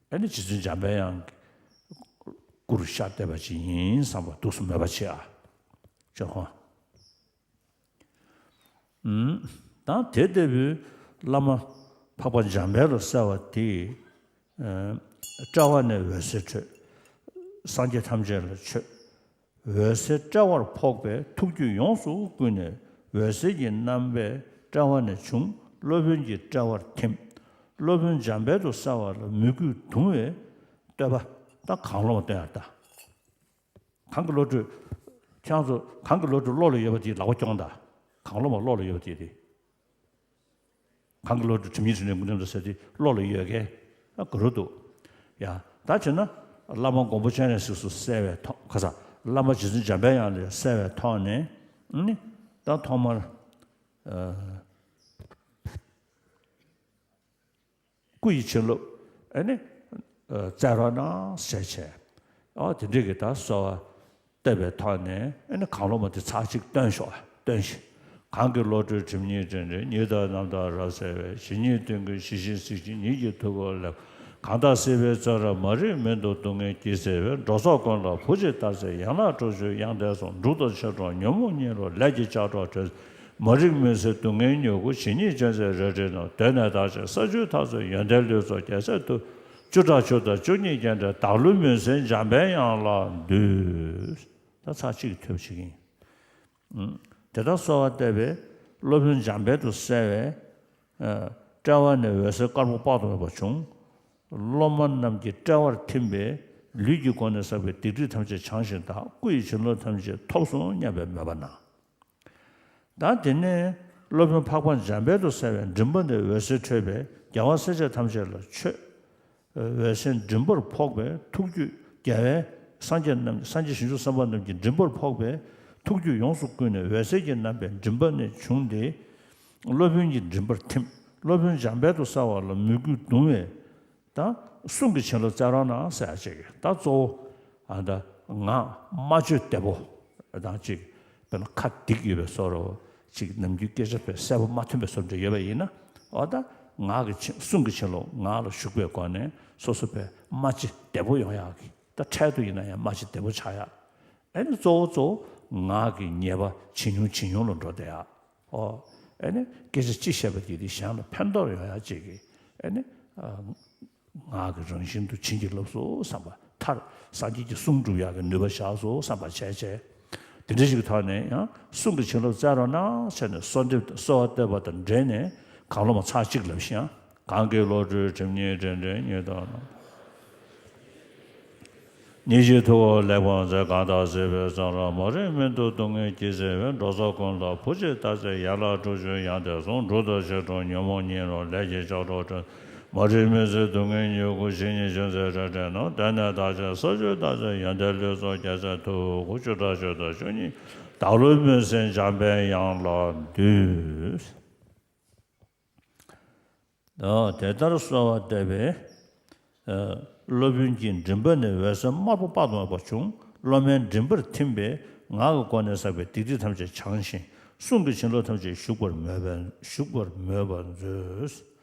ཨ་ནི་རྗེ་བཙུན་འཇམ་པའི་དབྱངས་ཀྱི་སྐུ་རུ་ཤར་བསྡད་པ་ཅིག་ཡིན་བསམ་པ་འདུག་སེ་མོས་པ་བྱེད་ཨ། ཅེས་སོང་། ཨུམ། ད་དེ་ལྟ་བུའི་བླ་མ་འཕགས་པ་འཇམ་དཔལ་ལ་གསལ་བ་དེས། ཨ། དཔྲལ་བ་ནས་འོད་ཟེར་འཕྲོས། སངས་རྒྱས་ཐམས་ཅད་ལ་མཆོད། འོད་ཟེར་དཔྲལ་བར་ཕོག་པས་ཐུགས་རྒྱུད་ཡོངས་སུ་བསྐུལ་ནས་འོད་ཟེར་གྱི་རྣམ་པས་དཔྲལ་བ་ནས་བྱུང་། སློབ་དཔོན་གྱི་དཔྲལ་བར་ཐིམ། སློབ་དཔོན་འཇམ་དཔལ་དུ་གསལ་བ་ལ་མོས་གུས་དུང་བའི་བསྟོད་པ། ད་གང་བློ་མ་བསྟོད་ཡ་ད། གང་གི་བློ་གྲོས། ཁྱེད་རང་ཚོ་གང་གི་བློ་གྲོས་བློ་ལ་ཡོད་པ་དེ་ལག་པ་རྐྱོང་དང་། གང་བློ་མ་བློ་ལ་ཡོད་པ་དེ་དེ། གང་གི་བློ་གྲོས་དྲི་མེད་དྲི་མེད་ཀུན་ཀྱང་འདུ་ཟེར་དེ་བློ་ལ་ཡོད་མཁན་ཨ་ག་རུ་འདུག་ཡ། ད་བྱས་ན་བླ་མ་མགོན་པོ་སྤྱན་རས་གཟིགས་སུ་གསལ་བའི་ཐོག་ཁ་ས་བླ་མ་རྗེ་བཙུན་འཇམ་དཔལ་དབྱངས་ལས་གསལ་བའི་ཐོག་ནས་ནི་ད་ཐོག་མར། ཨ། སྐུ་ཡི་བྱིན་རླབས་ཨེ་ནི་སྩལ་རོགས་གནང་ཞེས་བྱས། ཨ། དེ་འདྲའི་གི་ད་གསོལ་བ་བཏབ་པའི་ཐོག་ནས་ཨེ་ནི་གང་བློ་མ་དེ་ཚར་གཅིག་བཏོན་ཤོག་བཏོན་ཞིག་གང་གི་བློ་གྲོས་དྲི་མེད་དྲི་མེད་ཉིད་དང་རྣམ་དག་རབ་གསལ་བའི། ཇི་སྙེད་དོན་ཀུན་ཇི་བཞིན་གཟིགས་ཤིང་ཉིད་ཀྱི་ཐུགས་ཁར་སླེབས། གང་དག་སྲིད་པའི་བཙོན་རར་མ་རིག་མུན་དུ་སྡུག་བསྔལ་གྱིས་གཟིར་བའི། འགྲོ་ཚོགས་ཀུན་ལ་བུ་གཅིག་ལྟར་གཟིགས་ཡན་ལག་དྲུག་ཅུའི་དབྱངས་ལྡན་གསུང་། འབྲུག་ལྟར་ཆེར་སྒྲོགས་ཉོན་མོངས་གཉིད་ལོག་ལས་ཀྱི་ལྕགས་སྒྲོག་དྲོད། མ་རིག་མུན་སེལ་སྡུག་བསྔལ་མྱུ་གུ། ཇི་སྙེད་ཅན་མཛད་རལ་གྲིའི་ནང་། གདོད་ནས་བདག་ཅག་ས་བཅུའི་མཐའ་རྩེ་ཡོན་ཏན་ལུས་སྩོལ་རྒྱལ་སྲས་ཐུགས། བཅུ་ཕྲག་མཆོག་དང་བཅུ་གཉིས་རྒྱན་སྤྲས་བདག་ལུས་མུན་སེལ་འཇམ་པའི་དབྱངས་ལ་འདུད། ད་ཚར་གཅིག་ཐོས་བྱེད་ཀྱི་ཡིན། དེ་ལྟར་གསོལ་བ་བཏབ་པས་སློབ་དཔོན་འཇམ་དཔལ་དུ་གསལ་བའི་དཔྲལ་བ་ནས་འོད་ཟེར་དཀར་པོ་དཔག་ཏུ་མེད་པ་བྱུང་། སློབ་མ་རྣམས་ཀྱི་དཔྲལ་བར་ཐིམ་པས་ལུས་ཀྱི་སྒོ་ནས་བསགས་པའི་སྡིག་སྒྲིབ་ཐམས་ཅད་བྱང་ཞིང་དག། སྐུ་ཡི་བྱིན་རླབས་ཐམས་ཅད་ཐོབ་སོང་སྙམ་པའི་མོས་པ་གནང་། ད་དེ་ནས་སློབ་དཔོན་འཕགས་པ་འཇམ་དཔལ་དུ་གསལ་བའི་མགྲིན་པ་ནས་འོད་ཟེར་འཕྲོས་པས་རྒྱལ་བ་སྲས་བཅས་ཐམས་ཅད་ལ་མཆོད། འོད་ཟེར་མགྲིན་པར་ཕོག་པས་ཐུགས་རྒྱུད་རྒྱལ་བའི་སངས་རྒྱས་རྣམས་སངས་རྒྱས་བྱང་ཆུབ་སེམས་དཔའ་རྣམས་ཀྱི་མགྲིན་པར་ཕོག་པས་ཐུགས་རྒྱུད་ཡོངས་སུ་བསྐུལ་ནས་འོད་ཟེར་གྱི་རྣམ་པས་མགྲིན་པ་ནས་བྱུང་སྟེ། སློབ་དཔོན་གྱི་མགྲིན་པར་ཐིམ། སློབ་དཔོན་འཇམ་དཔལ་དུ་གསལ་བ་ལ་མོས་གུས་གདུང་བས། ད་གསུང་གི་བྱིན་རླབས་སྩལ་རོགས་གནང་ཟེར་ཡ་ཅིག་ད་གཙོ་བོ་ཨ་ད་ངག་སྨྲ་བརྗོད་བདེ་པོ་དང་ཅིག་དཔེར་ན་ཁ་སྡིག་ཡོད་པའི་བཟོ་འདྲ་ཅིག་ནམ་རྒྱུན་སྐད་ཆ་དཔེ་གསལ་པོ་མ་ཐོན་པའི་བཟོ་འདྲ་ཡོད་པ་ཡིན་ན། འོ་ད་ངག་གི་བྱིན་གསུང་གི་བྱིན་རླབས་ངག་ལ་ཞུགས་པའི་སྒོ་ནས་སོ་སོ་དཔེ་སྨྲ་ལྕེ་བདེ་པོ་ཡོང་ཡག་གི། ད་འཕྲལ་དུ་ཡིན་ན་ཡང་སྨྲ་ལྕེ་བདེ་པོ་ཆགས་ཡག་ཨེ་ནི་གཙོ་བོ་གཙོ་བོ་ངག་གི་ཉེས་པ་ཇེ་ཉུང་ཇེ་ཉུང་ལ་འགྲོ་བསྡད་ཡག་ཨོ། ཨེ་ནི་སྐད་ཆ་གཅིག་བཤད་པ་དེ་དེ་གཞན་ལ་ཕན་ཐོགས་ཡོང་ཡག་ཅིག་གི་ཨེ་ནི། ངག་གི་རང་བཞིན་དུ་བྱིན་གྱིས་བརླབས་སོ་བསམ་པ་མཐར་སངས་རྒྱས་ཀྱི་གསུང་སྒྲུབ་ཡག་གི་ནུས་པ་བཞག་སོ་བསམ་པ་བྱས་བྱས། དེ་འདྲ་ཞིག་གི་ཐོག་ནས་ཡང་གསུང་གི་བྱིན་རླབས་སྩལ་རོགས་གནང་བྱས་ནས་གསོལ་འདེབས་གསོལ་བ་བཏབ་པ་དང་འབྲེལ་ནས་གང་བློ་མ་ཚར་གཅིག་ལབ་ཤིང་། གང་གི་བློ་གྲོས་སྒྲིབ་གཉིས་འདྲེན་འདྲེན་ཉིད་དང་ནོ། ཉིད་ཀྱི་ཐུགས་ཀར་གླེགས་བམ་མཛད། གང་དག་གཟིགས་པའི་ཙམ་ལ། མ་རིག་མུན་དུ་སྡུག་བསྔལ་གྱིས་གཟིར་བའི། འགྲོ་ཚོགས་ཀུན་ལ་བུ་གཅིག་བདག་བྱེད། ཡན་ལག་དྲུག་ཅུ་ཡང་དེར་གསུངས། སྒྲུབ་ཐབས་ཆེར་སྒྲུབ་ཉོན་མོངས་གཉིད་སློང་། ལས་ཀྱི་ལྕགས་སྒྲོག་བསྒྲིམས། མ་རིག་མུན་སེལ་སྡུག་བསྔལ་མྱུ་གུ། ཇི་སྙེད་ཅན་མཛད་རལ་གྲིའི་ནང་། གདོད་ནས་བདག་ཅག་ས་བཅུའི་མཐའ་རྩེ། ཡོན་ཏན་ལུས་སྩོལ་རྒྱལ་སྲས་ཐུགས། བཅུ་ཕྲག་མཆོག་དང་བཅུ་གཉིས། བདག་ལུས་མུན་སེལ་འཇམ་པའི་དབྱངས་ལ་འདུད། དེ་ལྟར་གསོལ་བ་བཏབ་པས། སློབ་དཔོན་གྱི་མགྲིན་པ་ནས་འོད་ཟེར་དམར་པོ་དཔག་ཏུ་མེད་པ་བྱུང་། སློབ་མའི་མགྲིན་པར་ཐིམ་པས་ངག་གི་སྒོ་ནས་བསགས་པའི་སྡིག་སྒྲིབ་ཐམས་ཅད་བྱང་ཞིང་། གསུང་གི་བྱིན་རླབས་ཐམས་ཅད་ཞུགས་པར་མོས་པ་ཞུགས་པར་མོས་པར་མཛོད།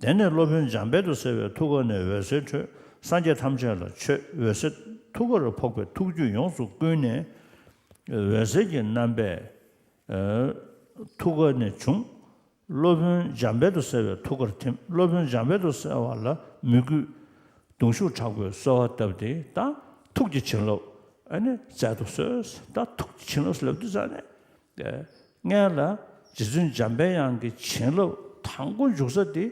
དེ་ནས་སློབ་དཔོན་འཇམ་དཔལ་དུ་གསལ་བའི་ཐུགས་ཀ་ནས་འོད་ཟེར་འཕྲོས། སངས་རྒྱས་ཐམས་ཅད་ལ་མཆོད། འོད་ཟེར་ཐུགས་ཀར་ཕོག་པས་ཐུགས་རྒྱུད་ཡོངས་སུ་བསྐུལ་ནས། འོད་ཟེར་གྱི་རྣམ་པས་ཐུགས་ཀ་ནས་བྱུང་། སློབ་དཔོན་འཇམ་དཔལ་དུ་གསལ་བའི་ཐུགས་ཀར་ཐིམ། སློབ་དཔོན་འཇམ་དཔལ་དུ་གསལ་བ་ལ་མོས་གུས་གདུང་ཤུགས་དྲག་པོས་གསོལ་བ་བཏབ་སྟེ། ད་ཐུགས་ཀྱི་བྱིན་རླབས་ཨ་ནི་སྩལ་དུ་གསོལ། ད་ཐུགས་ཀྱི་བྱིན་རླབས་ལབ་དུས་ཙ་ནས། སྔོན་ལ་རྗེ་བཙུན་འཇམ་པའི་དབྱངས་ཀྱི་བྱིན་རླབས་དང་པོ་འཇུག་ས་དེ།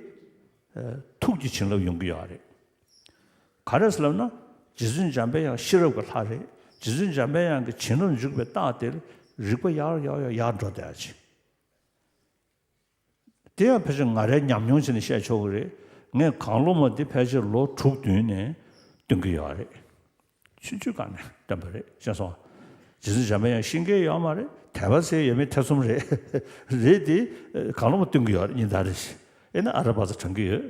ཐུགས་ཀྱི་བྱིན་རླབས་ཡོང་གི་ཡོད་རེད། ག་རེ་ཟེར་ལབ་ན། རྗེ་བཙུན་འཇམ་པའི་དབྱངས་ཤེས་རབ་ཀྱི་ལྷ་རེད། རྗེ་བཙུན་འཇམ་པའི་དབྱངས་ཀྱི་བྱིན་རླབས་འཇུག་པའི་རྟགས་དེར་རིག་པ་ཡར་ཡར་ཡར་ཡར་འགྲོ་བསྡད་ཅིང་། དེ་ཡང་ཕལ་ཆེར་ང་རའི་ཉམས་མྱོང་བྱས་ནས་བཤད་ཆོག་གི་རེད། ངས་གང་བློ་མ་འདི་ཕལ་ཆེར་ལོ་དྲུག་བདུན་ནས་འདོན་གྱི་ཡོད་རེད། ཆུང་ཆུང་སྒང་ནས་བསྟན་པ་རེད། ཤེས་སོང་། རྗེ་བཙུན་འཇམ་པའི་དབྱངས་ཤེས་མཁན་ཡོད་མ་རེད། དད་པ་ཟེར་ཡོད་མེད་ཐེ་ཚོམ་རེད། རེད་དེ། གང་བློ་མ་འདོན་གྱི་ཡོད་རེད། ཉིན་ལྟར་རེ་བཞིན། ཨེ་ན་ཨ་ར་བ་ཙ་དྲན་གྱི་ཡོད།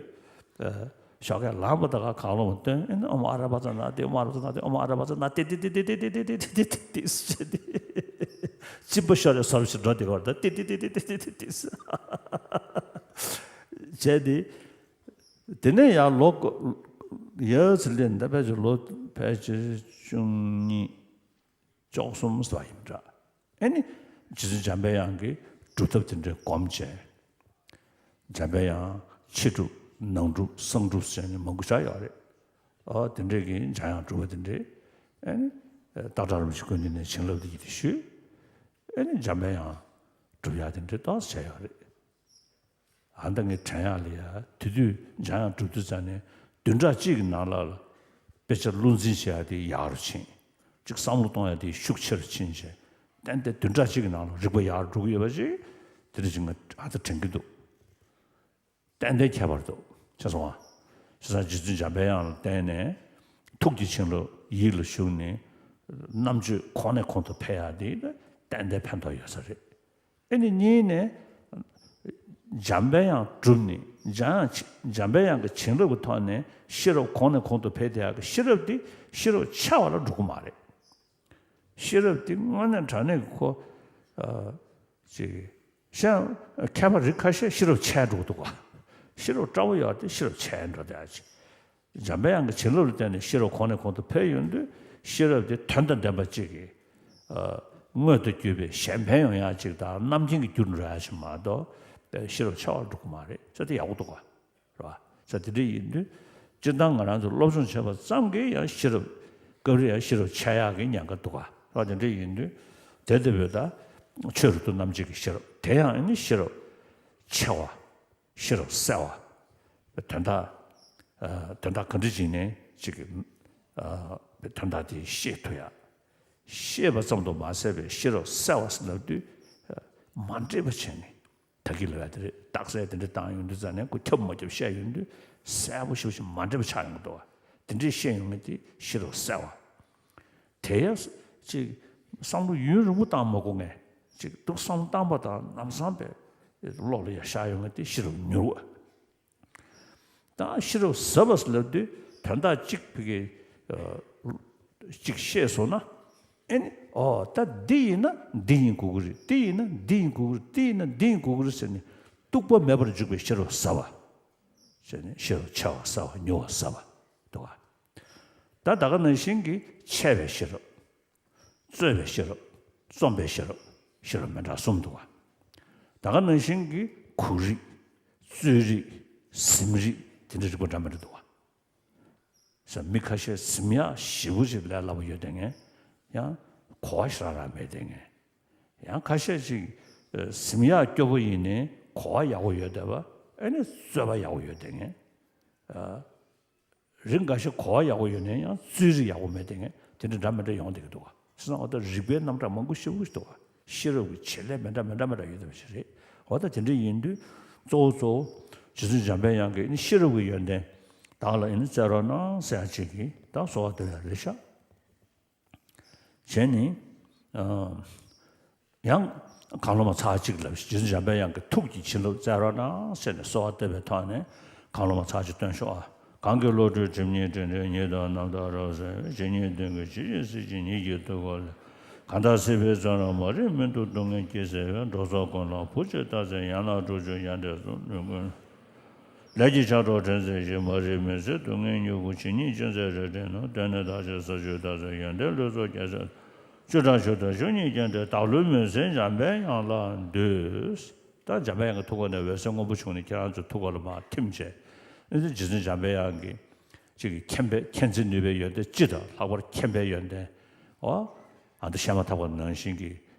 ཞོགས་ཀས་ལངས་པ་དང་གང་བློ་མ་འདོན། ཨེ་ན་ཨོཾ་ཨ་ར་བ་ཙ་ན་དྷཱིཿ་ཨོཾ་ཨ་ར་བ་ཙ་ན་དྷཱིཿ་ཨོཾ་ཨ་ར་བ་ཙ་ན་དྷཱིཿ་ཏི་ཏི་ཏི་ཏི་ཏི་ཏི་ཏི་ཏི་ཏི་ཏི་ཏི་ཏི་ཏི་ཏི་ཏི་ཏི། གཅིན་པ་ཤོར་རེ་སོར་ཞིག་འགྲོ་དེ་བར་དུ་ཏི་ཏི་ཏི་ཏི་ཏི་ཏི་ཏི་ཏི་བྱས་ཏེ། དེ་ནས་ཡང་ལོ་ཡར་ཚེ་ལས་འདས་ཕལ་ཆེར་ལོ་ཕལ་ཆེར་བཅུ་གཉིས་བཅུ་གསུམ་ཙམ་ཡིན་འདྲ། ཨེ་ནི་རྗེ་བཙུན་འཇམ་པའི་དབྱངས་ཀྱི་སྒྲུབ་ཐབས་དེ་འདྲའི་སྒོམ་བྱས། འཇམ་པའི་དབྱངས་ཕྱི་སྒྲུབ་ནང་སྒྲུབ་གསང་སྒྲུབ་ཟེར་ནས་མང་པོ་ཆགས་ཡོད་རེད། ཨོ་དེ་འདྲའི་གི་འཇམ་དབྱངས་སྒྲུབ་པ་དེ་འདྲའི། ཨེ་ནི་སྟག་བྲག་རིན་པོ་ཆེ་སྐུ་མདུན་ནས་བྱིན་རླབས་དེ་ཡིད་དུ་ཞུས། ཨེ་ནི་འཇམ་པའི་དབྱངས་སྒྲུབ་ཡག་དེ་འདྲའི་ཏོག་ཙམ་བྱས་ཡོད་རེད། ཨ་ད་ངས་དྲན་ཡག་ལ་ཡ་དེ་དུས་འཇམ་དབྱངས་སྒྲུབ་དུས་ཙ་ནས་བདུན་ཕྲག་གཅིག་གི་ནང་ལ་དཔེ་ཆ་བློ་འཛིན་བྱེད་ཡག་དེ་ཡག་རུ་ཕྱིན། གཅིག་བསམ་བློ་གཏོང་ཡག་དེ་ཤུགས་ཆེ་རུ་ཕྱིན་བྱས། ཏན་ཏན་བདུན་ཕྲག་གཅིག་གི་ནང་ལ་རིག་པ་ཡག་རུ་འགྲོ་གི་ཡོད་པ་ཅིག་དེ་འདྲ་ཅིག་ང་ཨ་ད་དྲན་གྱི་འདུག་ཏན་ཏན་ཁྱད་པར་འདུག་ཤེས་སོང་ང་། བྱས་ཙང་རྗེ་བཙུན་འཇམ་པའི་དབྱངས་ལ་བརྟེན་ནས་ཐུགས་ཀྱི་བྱིན་རླབས་ཡིད་ལ་ཞུགས་ནས་རྣམ་དཔྱོད་གོང་ནས་གོང་དུ་འཕེལ་ཡག་དེ་ཏན་ཏན་ཕན་ཐོགས་ཡོད་ས་རེད། ཨེ་ནི་གཉིས་ནས་འཇམ་པའི་དབྱངས་གྲུབ་ནས་འཇམ་དབྱངས་འཇམ་པའི་དབྱངས་ཀྱི་བྱིན་རླབས་ཀྱི་ཐོག་ནས་ཤེས་རབ་གོང་ནས་གོང་དུ་འཕེལ་བསྡད་ཡག་གི་ཤེས་རབ་དེ་ཤེས་རབ་ཆེ་བ་ལ་འགྲོ་གི་མ་རེད། ཤེས་རབ་དེ་དངོས་གནས་དྲང་གནས་ཀྱི་ཁོ། ཨ། ཅིག་ཤེས་མཁས་པ་རིགས་ཁ་ཤས་ཤེས་རབ་ཆེ་འགྲོ་གི་འདུག་ག་ཤེས་རབ་འདྲ་བོ་ཡོད་དེ་ཤེས་རབ་ཆེ་འགྲོ་བསྡད་ཡག་ཅིག་འཇམ་པའི་དབྱངས་ཀྱི་བྱིན་རླབས་ལ་བརྟེན་ནས་ཤེས་རབ་གོང་ནས་གོང་དུ་འཕེལ་ཡོང་དུས་ཤེས་རབ་དེ་དོན་དང་ལྡན་པ་ཅིག་གི། ཨ། མངོན་དུ་གྱུར་པའི་གཞན་ཕན་ཡོང་ཡག་ཅིག་དང་རྣམ་མཁྱེན་གྱི་རྒྱུར་འགྲོ་ཡག་ཅིག་མ་གཏོགས་ཤེས་རབ་ཆེ་བར་འགྲོ་གི་མ་རེད། ས་དེ་ཡག་པོ་འདུག་ག་རེད་བ། ས་དེ་འདྲ་ཡིན་དུས་སྤྱིར་བཏང་ང་རང་ཚོ་སློབ་སྦྱོང་བྱས་པ་ཙམ་གྱིས་ཡང་ཤེས་རབ་སྐབས་རེ་ཡང་ཤེས་རབ་ཆེ་ཡག་གི་ཉེན་ཁ་འདུག་ག་རེད་བ། དེ་འདྲ་ཡིན་དུས་དེ་ལྟ་བུའི་ད་ཆོས་རབ་ཏུ་རྣམ་འབྱེད་ཀྱི་ཤེས་རབ་དེ་ཡང་ཨ་ནི་ཤེས་རབ་ཆེ་བ། ཤེས་རབ་གསལ་བ། དོན་དག་ཨ་དོན་དག་ག་འདྲ་ཅིག་ནས་ཅིག་ཨ་དོན་དག་དེ་ཤེས་ཐུབ་ཡ། ཤེས་པ་ཙམ་དུ་མ་ཟད་པའི་ཤེས་རབ་གསལ་བ་ཟེར་ལབ་དུས་ཨ་མ་འདྲེས་པ་བྱས་ནས་ད་གིན་ལབ་ཡ་དེ་རེད། རྟགས་གསལ་དེ་འདྲ་བཏང་ཡོང་དུས་ཙང་ནས་ཁོ་ཁྱབ་མ་ཁྱབ་བཤད་ཡོང་དུས་གསལ་པོ་ཞེ་པོ་ཞིག་མ་འདྲེས་པ་ཆགས་ཡོང་གི་འདུག་བ། དེ་འདྲས་བཤད་ཡོང་མཁན་དེ་ཤེས་རབ་གསལ་བ། དེ་ཡང་ཅིག་བསམ་བློ་ཡུན་རིང་པོ་བཏང་མ་དགོས་ངས་ཅིག་ཏུ་བསམ་བློ་བཏང་པ་དང་ལམ་སང་པའི་བློ་ལ་ཡར་ཤར་ཡོང་ངས་དེ་ཤེས་རབ་མྱུར་བ། ད་ཤེས་རབ་ཟབ་པ་ཟེར་ལབ་དུས་དོན་དག་གཅིག་ཕ་གི་ཨ་གཅིག་ཤེས་སོང་ན་ཨེ་ནི་ཨོ་ད་འདི་ཡིན་ན་འདི་ཡིན་དགོས་ཀྱི་རེད། འདི་ཡིན་ན་འདི་ཡིན་དགོས་ཀྱི་རེད། འདི་ཡིན་ན་འདི་ཡིན་དགོས་ཀྱི་རེད་ཟེར་ནས་གཏུག་པ་མེད་པར་འཇུག་པའི་ཤེས་རབ་ཟབ་པ། ཟེར་ནས་ཤེས་རབ་ཆེ་བ་ཟབ་པ་མྱུར་བ་ཟབ་པ་འདུག་བ། ད་ད་ག་ནང་བཞིན་གྱི་འཆད་པའི་ཤེས་རབ། རྩོད་པའི་ཤེས་རབ། རྩོམ་པའི་ཤེས་རབ། ཤེས་རབ་མི་འདྲ་གསུམ་འདུག་བ། ད་ག་ནང་བཞིན་གྱི་གུག་རིགས། རྩོད་རིགས། ཟིན་རིགས་དེ་འདྲ་རིགས་པ་འདྲ་མི་འདྲ་འདུག་བ། ས་མི་ཁ་ཤས་ཟིན་ཡག་ཞེ་པོ་ཅིག་ལས་སླ་པོ་ཡོད་བསྡད་མཁན། ཡང་གོ་བ་ཞེ་དྲག་རང་མེད་བསྡད་མཁན། ཡང་ཁ་ཤས་ཅིག་ཨ་ཟིན་ཡག་སྐྱོ་པོ་ཡིན་ནའི་གོ་བ་ཡག་པོ་ཡོད་བསྡད་པ། ཨ་ནི་རྩོད་པ་ཡག་པོ་ཡོད་བསྡད་མཁན། ཨ་རིགས་འགའ་ཤས་གོ་བ་ཡག་པོ་ཡོད་ནའི་ཡང་རྩོད་རིགས་ཡག་པོ་མེད་བསྡད་མཁན་དེ་འདྲ་འདྲ་མི་འདྲ་ཡོང་བསྡད་ཀྱི་འདུག་བ། བྱས་ཙང་འོ་ད་རིགས་པའི་རྣམ་གྲངས་མང་པོ་ཞེ་པོ་ཞིག་འདུག་བ། ཤེས་རབ་ཀྱི་བྱེད་ལས་མི་འདྲ་མི་འདྲ་མི་འདྲ་ཡོད་བསྡད་པ་ཞིག་རེད། འོ་ད་དེ་འདྲ་ཡིན་དུས་གཙོ་བོ་གཙོ་བོ་རྗེ་བཙུན་འཇམ་པའི་དབྱངས་ཀྱིས་ནི་ཤེས་རབ་ཀྱི་ཡོན་ཏན་བདག་ལ་ཡིན་ན་སྩལ་རོགས་གནང་ཟེར་ཡག་ཅིག་གིས་ད་གསོལ་བ་འདེབས་ཡག་རེད་ཤག་བྱས་ནས། ཨ་ཡང་གང་བློ་མ་ཚར་གཅིག་ལ་རྗེ་བཙུན་འཇམ་པའི་དབྱངས་ཀྱི་ཐུགས་ཀྱི་བྱིན་རླབས་སྩལ་རོགས་གནང་ཟེར་ནས་གསོལ་བ་བཏབ་པའི་ཐོག་ནས་གང་བློ་མ་ཚར་གཅིག་བཏོན་ཤོག་ཨ། གང་གི་བློ་གྲོས་སྒྲིབ་གཉིས་དྲི་བྲལ་ཉིད་དུ་རྣམ་དག་རབ་གསལ་བའི་ཇི་སྙེད་དོན་ཀུན་ཇི་བཞིན་གཟིགས་ཀྱི་ཉིད་ཀྱི་ཐུགས་ཀ་ལས། གང་དག་སྲིད་པའི་བཙོན་རར་མ་རིག་མུན་དུ་སྡུག་བསྔལ་སྐྱེ་ཟེར་བའི་འགྲོ་ཚོགས་ཀུན་ལ་བུ་གཅིག་བཏགས་ཚེ་ཡན་ལག་དྲུག་ཅུ་ཡོན་ཏན་གསུམ་ལུས་ཀུན། ལས་ཀྱི་ཆག་གྲོགས་དྲན་ཚེ་ཞི་མ་རིག་མུན་སེལ་སྡུག་བསྔལ་མྱུ་གུ་ཇི་སྙེད་ཅི་མཛད་རེ་འདྲེན་ནོ། དེ་ནས་བདག་ཅག་ས་བཅུ་བདག་ཚེ་ཡོན་ཏན་ལུས་ཚོགས་རྒྱལ་སྲས་བཅུ་ཕྲག་བཅུ་དང་བཅུ་གཉིས་ཀྱང་དེ་བདག་ལུས་མུན་སེལ་འཇམ་པའི་དབྱངས་ལ་འདུད། ད་འཇམ་པའི་དབྱངས་ཀྱི་ཐུགས་ཀ་ནས་འོད་ཟེར་སྔོན་པོ་བྱུང་ནས་ཁྱེད་རང་ཚོའི་ཐུགས་ཀ་ལ་མར་ཐིམ་བྱས། ཨེ་ཙི་རྗེ་བཙུན་འཇམ་པའི་དབྱངས་ཀྱི་ཅིག་གི་མཁྱེན་པའི་མཁྱེན་བརྩེ་ནུས་པའི་ཡོན་ཏན་སྤྱི་དང་ལྷག་པར་མཁྱེན་པའི་ཡོན་ཏན། འོ། ཨ་འདི་བཤད་མ་ཐག་པ་ནང་བཞིན་གྱི་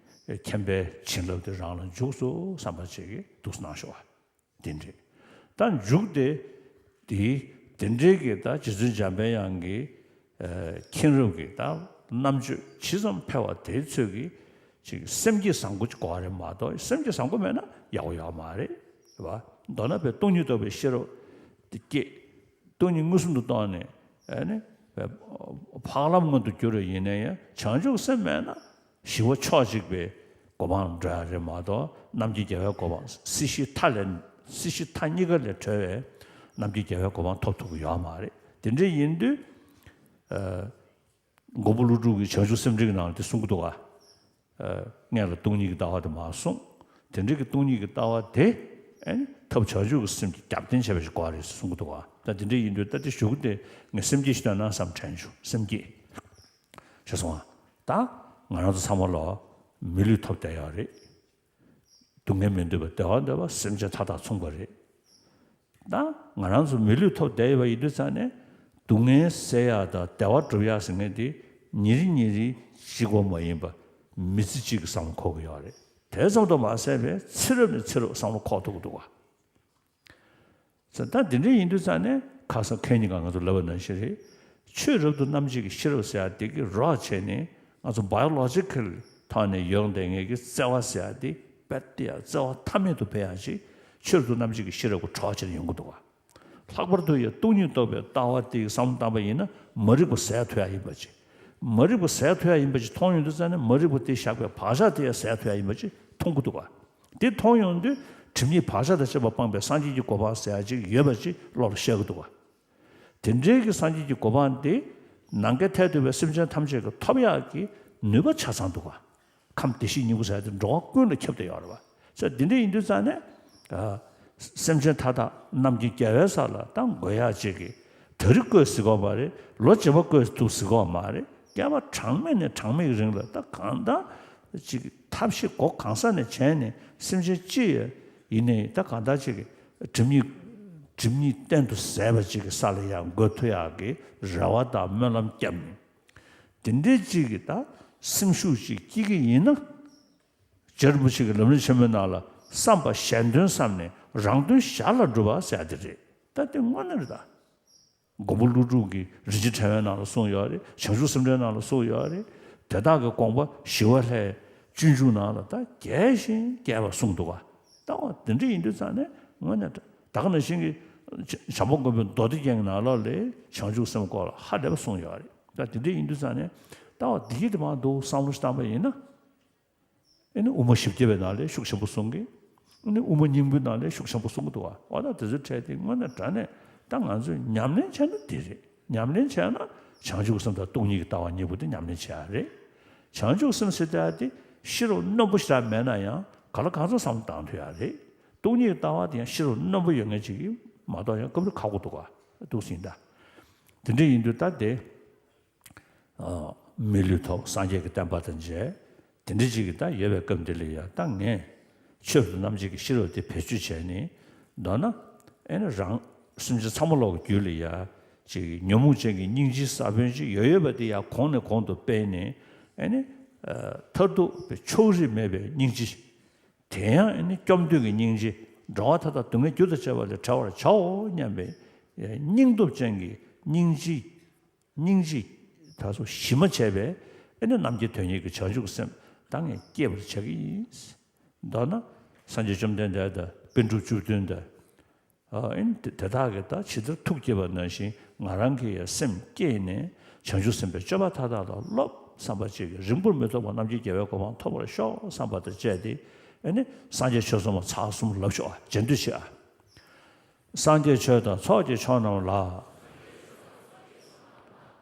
མཁྱེན་པའི་བྱིན་རླབས་དེ་རང་ལ་འཇུག་སོང་བསམ་པ་ཅིག་གིས་འདུག་སེ་གནང་ཤོག་ཨ། དེ་འདྲས། ད་མཇུག་དེ་དེ་དེ་འདྲས་ཀྱི་ད་རྗེ་བཙུན་འཇམ་པའི་དབྱངས་ཀྱི་ཨ་མཁྱེན་རབ་ཀྱི་ད་རྣམ་དཔྱོད་ཇི་ཙམ་འཕེལ་བ་དེའི་ཚོད་ཀྱིས་ཅིག་སེམས་བསྐྱེད་བཟང་པོ་ཅིག་དགོས་པ་རེད་མ་གཏོགས་སེམས་བསྐྱེད་བཟང་པོ་མེད་ན་ཡག་པོ་ཡོད་མ་རེད། རེད་བ། མདོར་ན་པའི་སྟོང་ཉིད་རྟོགས་པའི་ཤེས་རབ་དེ་སྐྱེས། སྟོང་ཉིད་མངོན་སུམ་དུ་རྟོགས་ནས་ཨ་ནི་འཕགས་ལམ་མངོན་དུ་གྱུར་བ་ཡིན་ན་ཡང་བྱང་ཆུབ་སེམས་མེད་ན། ཞི་བ་ཕྱོགས་གཅིག་པའི་གོ་འཕང་འགྲོ་ཡ་རེད་མ་གཏོགས་རྣམ་མཁྱེན་རྒྱལ་བའི་གོ་འཕང་སྲིད་ཞིའི་མཐའ་ལས་སྲིད་ཞིའི་མཐའ་གཉིས་ཀ་ལས་གྲོལ་བའི་རྣམ་མཁྱེན་རྒྱལ་བའི་གོ་འཕང་ཐོབ་ཐུབ་ཀྱི་ཡོད་མ་རེད། དེ་འདྲ་ཡིན་དུས་ཨ་མགོན་པོ་ཀླུ་སྒྲུབ་ཀྱིས་བྱང་ཆུབ་སེམས་འགྲེལ་གྱི་ནང་ལ་དེ་གསུང་གི་འདུག་ག་ཨ་སྔོན་ལ་སྟོང་ཉིད་ཀྱི་ལྟ་བ་དེ་མར་གསུངས། དེ་འདྲ་གི་སྟོང་ཉིད་ཀྱི་ལྟ་བ་དེ་ཨ་ནི་ཐབས་བྱང་ཆུབ་ཀྱི་སེམས་ཀྱི་རྒྱབ་རྟེན་བྱས་པ་ཞིག་དགོས་རེད་གསུང་གི་འདུག་ག་ད་དེ་འདྲ་ཡིན་དུས་ད་དེ་གཞུག་དེ་ངས་སེམས་བསྐྱེད་ཞིག་བཏོན་ན་བསམ་དྲན་བྱུང་། སེམས་བསྐྱེད། ཤེས་སོང་ང་། ད་ང་རང་ཚོ་ཚང་མ་ལོ་མི་ལུས་ཐོབ་བསྡད་ཡོད་རེད། སྡུག་བསྔལ་མི་འདོད་པ་བདེ་བ་འདོད་པ་སེམས་ཅན་མཐའ་དག་མཚུངས་པ་རེད། ད་ང་རང་ཚོ་མི་ལུས་ཐོབ་བསྡད་ཡོད་པ་ཡིན་དུས་ཙང་ནས་སྡུག་བསྔལ་སེལ་ཡག་དང་བདེ་བ་སྒྲུབ་ཡག་ཟེར་མཁན་དེ་ཉིན་རེ་ཉིན་རེ་གཅིག་པོ་མ་ཡིན་པ་མི་ཚེ་གཅིག་གི་བསམ་བློ་འཁོར་གྱི་ཡོད་རེད། དེ་ཙམ་དུ་མ་ཟད་པའི་ཚེ་རབས་ནས་ཚེ་རབས་བསམ་བློ་འཁོར་ཐུབ་ཀྱི་འདུག་ག་ད་འདི་འདྲ་ཡིན་དུས་ཙང་ནས་ཁ་སང་ཁེ་ཉིན་གང་ང་ཚོ་ལབ་པ་ནང་བཞིན་རེད། ཆོས་རབ་ཏུ་རྣམ་འབྱེད་ཀྱི་ཤེས་རབ་ཟེར་ཡག་དེ་གི་རོགས་བྱས་ནས་ང་ཚོ་བ་ཡོ་ལོ་ཇི་ཀལ་ཐོག་ནས་ཡོང་བསྡད་མཁན་གྱི་བརྩེ་བ་ཟེར་ཡག་དེ་རྦད་དེ་ཡང་བརྩེ་བ་མཐའ་མེད་དུ་འཕེལ་ཡག་ཅིག་ཆོས་རབ་ཏུ་རྣམ་འབྱེད་ཀྱི་ཤེས་རབ་ཀྱི་གྲོགས་བྱས་ནས་ཡོང་གི་འདུག་ག་ལྷག་པར་དུ་ཡང་སྟོང་ཉིད་རྟོགས་པའི་ལྟ་བ་དེ་གི་བསམ་བློ་བཏང་པ་ཡིན་ན་མ་རིག་པ་ཟད་ཐུབ་ཡག་ཡིན་པ་ཅིག་མ་རིག་པ་ཟད་ཐུབ་ཡག་ཡིན་པ་ཅིག་མཐོང་ཡོང་དུས་ཙང་ནས་མ་རིག་པ་དེ་བཞག་པའི་བག་ཆགས་དེ་ཡང་ཟད་ཐུབ་ཡག་ཡིན་པ་ཅིག་མཐོང་གི་འདུག་ག་དེ་མཐོང་ཡོང་དུས་སྒྲིབ་གཉིས་བག་ཆགས་དང་བཅས་པ་སྤངས་པའི་སངས་རྒྱས་ཀྱི་གོ་འཕང་ཟེར་ཡག་ཅིག་ཡོད་པ་ཅིག་བློ་ལ་ཤར་གྱི་འདུག་ག་དེ་འདྲའི་གི་སངས་རྒྱས་ཀྱི་གོ་འཕང་དེ་ནམ་མཁའི་མཐས་གཏུགས་པའི་སེམས་ཅན་ཐམས་ཅད་ཀྱིས་ཐོབ་ཡག་གི་ནུས་པ་ཆ་ཚང་འདུག་ག་ཁམས་བདེ་གཤེགས་སྙིང་པོ་ཟེར་ཡག་དེ་འགྲོ་བ་ཀུན་ལ་ཁྱབ་བསྡད་ཡོད་རེད་བ། ས་དེ་འདྲ་ཡིན་དུས་ཙང་ནས་ཨ་སེམས་ཅན་མཐའ་དག་རྣམ་མཁྱེན་རྒྱལ་བའི་ས་ལ་ད་འགོད་ཡག་ཅིག་གི་ད་རེས་བཀོད་སྲིད་ཀྱི་ཡོད་མ་རེད། ལོ་རྗེས་མ་བཀོད་ཐུབ་སྲིད་ཀྱི་ཡོད་མ་རེད། བསྐལ་པ་གྲངས་མེད་ནས་གྲངས་མེད་ཀྱི་རིང་ལ་ད་གང་ལྟར་ ཅིག་ཐབས་ཤེས་སྒོ་གང་ས་ནས་བྱས་ནས་སེམས་ཅན་ཅི་ཡིན་ནའི་ད་གང་ལྟར་ཅིག་སྒྲིབ་གཉིས་སྒྲིབ་གཉིས་གཏན་དུ་ཟད་པ་ཅིག་གི་ས་ལ་ཡང་འགོད་ཐུབ་ཡག་གི་རེ་བ་དང་སྨོན་ལམ་བརྒྱབ་ནས། དེ་འདྲའི་ཅིག་གི་ད་སེམས་ཤུགས་ཅིག་སྐྱེ་གི་ཡིན་ན། རྗེ་རིན་པོ་ཆེ་གི་ལམ་རིམ་ཆེན་མོའི་ནང་ལ་བསམ་པ་གཞན་དོན་བསམ་ནས་རང་དོན་ཞར་ལ་སྒྲུབ་པ་ཟེར་ཡ་དེ་རེད། ད་དེ་དངོས་གནས་རེད་ད། མགོན་པོ་ཀླུ་སྒྲུབ་ཀྱི་རིན་ཆེན་ཕྲེང་བའི་ནང་ལ་གསུངས་ཡོད་རེད། བྱང་ཆུབ་སེམས་འགྲེལ་ནང་ལ་གསུངས་ཡོད་རེད། དེ་དག་གི་དགོངས་པ་ཞི་བ་ལྷའི་སྤྱོད་འཇུག་ནང་ལ་ད་རྒྱས་ཤིང་རྒྱས་པ་གསུངས་འདུག་ག་ད་བ་དེ་འདྲ་ཡིན་དུས་ཙང་ནས་དངོས་གནས་ད་ག་ནང་བཞིན་གྱི་བྱ་བྱམས་པ་མགོན་པོའི་མདོ་སྡེ་རྒྱན་གྱི་ནང་ལོགས་ལས་བྱང་ཆུབ་སེམས་སྐོར་ལ་ཧ་ལས་པ་གསུངས་ཡོད་རེད། ད་དེ་འདྲ་ཡིན་དུས་ཙང་ནས་ད་བ་འདི་གི་དེ་མ་འདུག་བསམ་བློ་ཞིག་བཏང་པ་ཡིན་ན། ཨེ་ནི་དབུ་མ་བཞི་བརྒྱ་པའི་ནང་ལས་ཤུགས་ཆེན་པོ་གསུང་གི། ཨེ་ནི་དབུ་མ་སྙིང་པོའི་ནང་ལས་ཤུགས་ཆེན་པོ་གསུང་གི་འདུག་བ། འོ་ན་དེ་ཚོའི་གྲས་དེ་དངོས་གནས་དྲང་གནས་ད་ང་ཚོས་ཉམས་ལེན་བྱས་ན་དེ་རེད། ཉམས་ལེན་བྱས་ན་བྱང་ཆུབ་སེམས་དང་སྟོང་ཉིད་ཀྱི་ལྟ་བ་གཉིས་པོ་དེ་ཉམས་ལེན་བྱེད་ཡ་རེད། བྱང་ཆུབ་སེམས་ཟེར་ཡ་དེ་ཤེས་རབ་རྣོན་པོ་ཞེ་དྲག་མེད་ན་ཡང་ག་ལ་གང་འཚམ་བསམ་བློ་བཏང་ཐུབ་ཡ་རེད། སྟོང་ཉིད་ཀྱི་ལྟ་བ་དེ་ཡང་ཤེས་རབ་རྣོན་པོ་ཡོད་མཁན་ཅིག་གིས་མ་གཏོགས་ཡང་སྐབས་རེ་ཁག་པོ་འདུག་ག་འདུག་ཟིན་ད། དེ་འདྲ་ཡིན་དུས་ད་དེ། མི་ལུས་ཐོབ། སངས་རྒྱས་ཀྱི་བསྟན་པ་དང་མཇལ། དེ་འདྲ་ཅིག་གི་ད་ཡོད་པའི་སྐབས་འདི་ལ་ཡ་ད་ངས་ཆོས་སུ་རྣམ་འབྱེད་ཀྱི་ཤེས་རབ་དེ་བེད་སྤྱོད་བྱས་ནས་མདོར་ན་ཨེ་ནི་རང་སེམས་ཅན་ཚང་མ་ལོག་གི་རྒྱུད་ལ་ཡ་ཅིག་ཉོན་མོངས་ཅན་གྱི་སྙིང་རྗེའི་ས་བོན་ཅིག་ཡོད་ཡོད་པ་དེ་ཡ་གོང་ནས་གོང་དུ་སྤེལ་ནས་ཨེ་ནི་མཐར་ཐུག་པའི་ཕྱོགས་རིས་མེད་པའི་སྙིང་རྗེ། དེ་ཡང་ཨེ་ནི་སྐྱོབ་འདོད་ཀྱི་སྙིང་རྗེ། འགྲོ་བ་མཐའ་དག་སྡུག་བསྔལ་རྒྱུ་དང་བཅས་པ་ལས་བྲལ་བར་བྱའོ་སྙམ་པའི་སྙིང་སྟོབས་ཅན་གྱི་སྙིང་རྗེ། སྙིང་རྗེ་ད་སོ་ཞི་མ་བྱས་པའི་ཨེ་ནི་རྣམ་མཁྱེན་དོན་གཉེར་གྱི་བྱང་ཆུབ་སེམས་ད་ངས་བསྐྱེད་པར་བྱ་གི་ཡིན། མདོར་ན་སངས་རྒྱས་བཅོམ་ལྡན་འདས་དང་པཎ་གྲུབ་བཅུ་བདུན་དང་ཨེ་ནི་དེ་དག་གིས་ད་ཇི་ལྟར་ཐུགས་བསྐྱེད་པ་ནང་བཞིན་ང་རང་གི་ཡང་སེམས་བསྐྱེད་ནས་བྱང་ཆུབ་སེམས་དཔའི་སྤྱོད་པ་མཐའ་དག་ལ་སློབ་བསམ་པ་ཅིག་གིས་རིང་པོར་མི་ཐོགས་པར་རྣམ་མཁྱེན་རྒྱལ་བའི་གོ་འཕང་ཐོབ་པར་ཤོག་བསམ་པ་དང་བཅས་ཏེ་ཨེ་ནི་སངས་རྒྱས་ཆོས་གསུམ་ལ་ཕྱག་གསུམ་ལབ་ཤོག་ཨ། རྗེས་ཟློས་བྱེད་ཨ། སངས་རྒྱས་ཆོས་དང་ཚོགས་ཀྱི་མཆོག་རྣམས་ལ།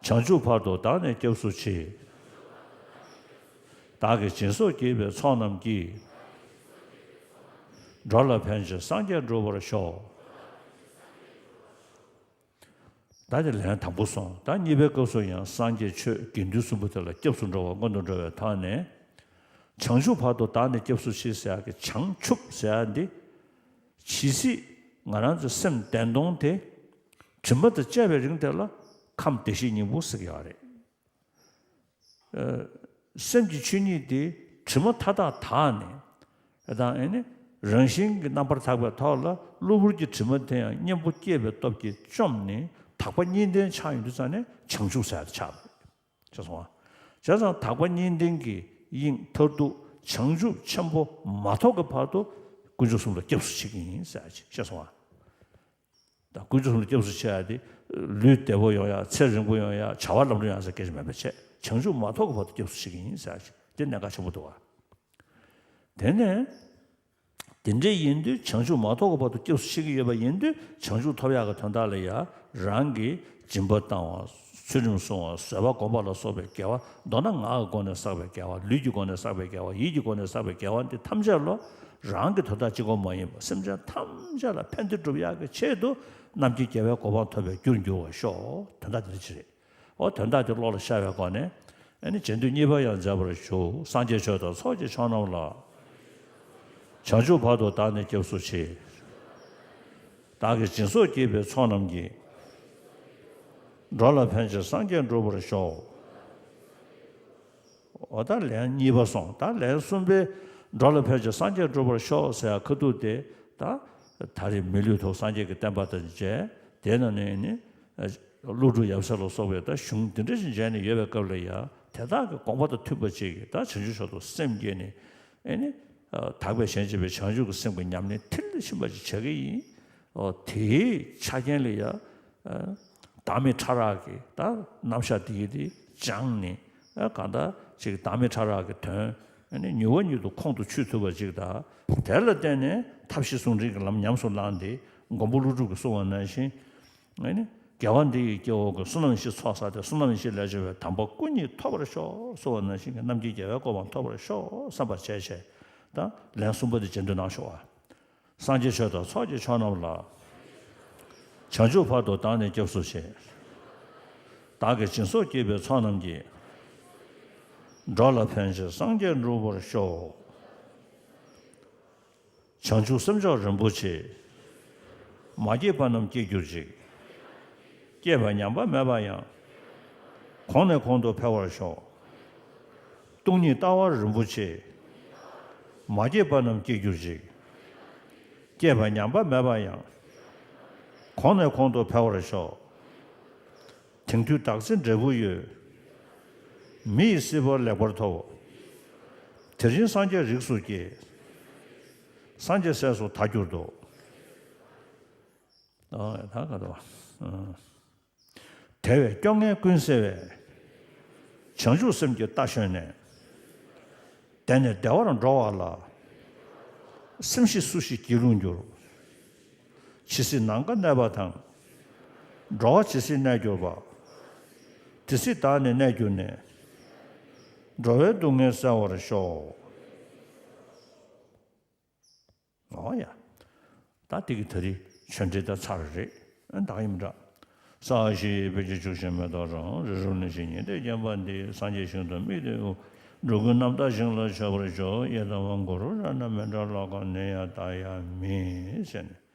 བྱང་ཆུབ་བར་དུ་བདག་ནི་སྐྱབས་སུ་མཆི། བདག་གིས་སྦྱིན་སོགས་བགྱིས་པའི་ཚོགས་རྣམས་ཀྱིས། འགྲོ་ལ་ཕན་ཕྱིར་སངས་རྒྱས་འགྲུབ་པར་ཤོག་ད་དེ་ལན་དང་པོ་སོང་། ད་གཉིས་པའི་སྐབས་སུ་ཡང་སངས་རྒྱས་ཆོས་དགེ་འདུན་གསུམ་པོ་དེ་ལ་སྐྱབས་སུ་འགྲོ་བ་སྔོན་དུ་འགྲོ་བའི་ཐོག་ནས། བྱང་ཆུབ་བར་དུ་བདག་ནི་སྐྱབས་སུ་མཆི་ཟེར་ཡག་གི་བྱང་ཆུབ་ཟེར་ཡག་འདི། ཇི་སྲིད་ང་རང་ཚོའི་སེམས་བདེན་སྟོང་དེ་དྲི་མ་དང་བཅས་པའི་རིང་དེ་ལ་ཁམས་བདེ་གཤེགས་སྙིང་པོ་ཟེར་གྱི་ཡོད་རེད། ཨ། སེམས་ཀྱི་ཆོས་ཉིད་དེ་དྲི་མ་མཐའ་དག་དག་ནས་དང་ཨེ་ནི་རང་བཞིན་གྱི་རྣམ་པར་དག་པའི་ཐོག་ལ་གློ་བུར་གྱི་དྲི་མ་དེ་ཡང་གཉེན་པོ་སྐྱེས་པའི་སྟོབས་ཀྱིས་བཅོམ་ནས་དག་པ་གཉིས་ལྡན་ཆགས་ཡོང་དུས་ཙང་ནས་བྱང་ཆུབ་ཟེར་ཡག་དེ་ཆགས་པ་རེད། ཤེས་སོང་ང་། བྱས་ཙང་དག་པ་གཉིས་ལྡན་གྱི་དབྱིངས་མཐར་ཐུག་བྱང་ཆུབ་ཆེན་པོ་མ་ཐོབ་ཀྱི་བར་དུ་དཀོན་མཆོག་གསུམ་ལ་སྐྱབས་སུ་མཆི་གི་ཡིན་ཟེར་ཡག་ཅིག་ཤེས་སོང་ང་། ད་དཀོན་མཆོག་གསུམ་ལ་སྐྱབས་སུ་མཆི་ཡག་དེ་ལུས་བདེ་པོ་ཡོང་ཡག་ཚེ་རིང་པོ་ཡོང་ཡག་བྱ་བ་ལམ་འགྲོ་ཡོང་ཡག་ཟེར་སྐད་ཆ་མེད་པ་བྱས། བྱང་ཆུབ་མ་ཐོབ་ཀྱི་བར་དུ་སྐྱབས་སུ་མཆི་གི་ཡིན་ཟེར་ཡག་ཅིག་དེ་གནད་འགག་ཆེན་པོ་འདུག་བ། དེ་ནས། དེ་འདྲ་ཡིན་དུས་བྱང་ཆུབ་མ་ཐོབ་ཀྱི་བར་དུ་སྐྱབས་སུ་མཆི་གི་ཡོད་པ་ཡིན་དུས་བྱང་ཆུབ་ཐོབ་ཡག་གི་དོན་དག་ལ་ཡང་རང་གིས་སྦྱིན་པ་བཏང་བ། ཚུལ་ཁྲིམས་བསྲུང་བ། བཟོད་པ་སྒོམ་པ་ལ་སོགས་པའི་དགེ་བ། མདོར་ན་ངག་གི་སྒོ་ནས་བསགས་པའི་དགེ་བ། ལུས་ཀྱི་སྒོ་ནས་བསགས་པའི་དགེ་བ། ཡིད་ཀྱི་སྒོ་ནས་བསགས་པའི་དགེ་བ་འདི་ཐམས་ཅད་ལོ། རང་གི་དོན་དག་གཅིག་པོ་མ་ཡིན་པར་སེམས་ཅན་ཐམས་ཅད་ལ་ཕན་བདེ་སྒྲུབ་ཡག་གི་ཆེད་དུ་རྣམ་མཁྱེན་རྒྱལ་བའི་གོ་འཕང་ཐོབ་པའི་རྒྱུར་འགྱུར་བར་ཤོག་དོན་དག་འདི་འདྲ་ཅིག་རེད། འོ་དོན་དག་དེ་བློ་ལ་ཤར་བའི་སྒོ་ནས། ཨ་ནི་རྗེས་ཟློས་གཉིས་པ་ཡང་མཛད་པར་ཞུ། སངས་རྒྱས་ཆོས་དང་ཚོགས་ཀྱི་མཆོག་རྣམས་ལ། བྱང་ཆུབ་བར་དུ་བདག་ནི་སྐྱབས་སུ་མཆི། བདག་གིས་སྦྱིན་སོགས་བགྱིས་པའི་ཚོགས་རྣམས་ཀྱིས། འགྲོ་ལ་ཕན་ཕྱིར་སངས་རྒྱས་འགྲུབ་པར་ཤོག་འོ་ད་ལན་གཉིས་པ་སོང་། ད་ལན་གསུམ་པའི་འགྲོ་ལ་ཕན་ཕྱིར་སངས་རྒྱས་འགྲུབ་པར་ཤོག་ཟེར་ཡག་ཁ་ཐུག་དེ་ད་ད་རེས་མི་ལུས་ཐོབ། སངས་རྒྱས་ཀྱི་བསྟན་པ་དང་མཇལ། དེ་ནང་ནས་ནི། ཀླུ་སྒྲུབ་ཡབ་སྲས་ལ་སོགས་པའི་ད་གཞུང་འདི་འདྲ་ཞིག་མཇལ་ནས་ཡོད་པའི་སྐབས་ལ་ཡང་དེ་དག་གི་དགོངས་པ་དང་མཐུན་པ་ཅིག་གིས་ད་བྱང་ཆུབ་མཆོག་ཏུ་སེམས་བསྐྱེད་ནས་ཨེ་ནི། དག་པའི་ཞིང་བྱེད་པའི་བྱང་ཆུབ་ཀྱི་སེམས་ཀྱི་ཉམས་ལེན་མཐིལ་ཕྱིན་པ་ཅིག་བྱ་གི་ཡིན། དེའི་ཆ་རྐྱེན་ལ་ཡང་བདག་མེད་ཕྲ་རགས་ཀྱི་ད་རྣམ་གཞག་འདི་ཡི་དེ་སྦྱངས་ནས་གང་ལྟར་ཅིག་བདག་མེད་ཕྲ་རགས་ཀྱི་དོན་ཨེ་ནི་མྱུར་བ་ཉིད་དུ་ཁོང་དུ་ཆུད་ཐུབ་པ་ཅིག་དང་། དེ་ལ་བརྟེན་ནས་ཐབས་ཤེས་ཟུང་འབྲེལ་གྱི་ལམ་ཉམས་སུ་བླངས་ཏེ་མགོན་པོ་ཀླུ་སྒྲུབ་ཀྱིས་གསུངས་པ་ནང་བཞིན། ཨེ་ནི། རྒྱལ་བ་འདི་ཡི་སྐྱེ་བོ་ཀུན། བསོད་ནམས་ཀྱི་ཚོགས་བསགས་ཏེ། བསོད་ནམས་ཀྱི་ལས་བྱུང་བའི། དམ་པ་སྐུ་གཉིས་ཐོབ་པར་ཤོག་གསུངས་པ་ནང་བཞིན་གྱི་རྣམ་མཁྱེན་རྒྱལ་བའི་གོ་འཕང་ཐོབ་པར་ཤོག་བསམ་པ་བྱས་བྱས། ད་ལན་གསུམ་པ་དེ་རྗེས་ཟློས་གནང་ཤོག་ཨ། སངས་རྒྱས་ཆོས་དང་ཚོགས་ཀྱི་མཆོག་རྣམས་ལ། བྱང་ཆུབ་བར་དུ་བདག་ནི་སྐྱབས་སུ་མཆི། བདག་གིས་སྦྱིན་སོགས་བགྱིས་པའི་ཚོགས་རྣམས་ཀྱིས། འགྲོ་ལ་ཕན་ཕྱིར་སངས་རྒྱས་འགྲུབ་པར་ཤོག། བྱང་ཆུབ་སེམས་མཆོག་རིན་པོ་ཆེ། མ་སྐྱེས་པ་རྣམས་སྐྱེ་གྱུར་ཅིག། སྐྱེས་པ་ཉམས་པ་མེད་པ་ཡང་། གོང་ནས་གོང་དུ་འཕེལ་བར་ཤོག། སྟོང་ཉིད་ལྟ་བ་རིན་པོ་ཆེ། མ་སྐྱེས་པ་རྣམས་སྐྱེ་གྱུར་ཅིག། སྐྱེས་པ་ཉམས་པ་མེད་པ་ཡང་། གོང་ནས་གོང་དུ་འཕེལ་བར་ཤོག། དེང་དུས་བདག་འཛིན་འབྲས་བུ་ཡོད། མི་ཡི་སྲིད་པ་ལེགས་པར་ཐོབ། དེ་བཞིན་སངས་རྒྱས་རིགས་སུ་སྐྱེས། སངས་རྒྱས་སྲས་སུ་ད་གྱུར་ཏོ། ཨ་ད་ག་རེ་བ། ཨ། དེ་བས་སྐྱོ་ངལ་ཀུན་སེལ་བའི། བྱང་ཆུབ་སེམས་ཀྱི་རྟ་ཞོན་ནས། བདེ་ནས་བདེ་བར་འགྲོ་བ་ལ། སེམས་ཤེས་སུ་ཞིག་སྒྱིད་ལུག་འགྱུར། ཇི་སྲིད་ནམ་མཁའ་གནས་པ་དང་། འགྲོ་བ་ཇི་སྲིད་གནས་གྱུར་པ། དེ་སྲིད་བདག་ནི་གནས་གྱུར་ནས། འགྲོ་བའི་སྡུག་བསྔལ་བསལ་བར་ཤོག། ཨོ་ཡ། ད་དེ་གི་ད་རེས་ཆོས་འབྲེལ་ད་ཚར་རེད། ཨ་ད་ཡིན་འདྲ། ས་གཞི་བེ་ཅི་ཆུ་ཤིང་མེ་ཏོག་རང་རི་རུ་ནི་ཞིང་ཉི་ཟླའི་བརྒྱན་པ་འདི། སངས་རྒྱས་ཞིང་དུ་དམིགས་ཏེ་འོ། འགྲོ་ཀུན་རྣམ་དག་ཞིང་ལ་སྤྱོད་པར་ཤོག། ཡི་དམ་གུ་རུ་རཏྣ་མཎྜལ་ལོ་ཀ་ནི་ཡ་ད་ཡ་མི་ཟེར་ནས།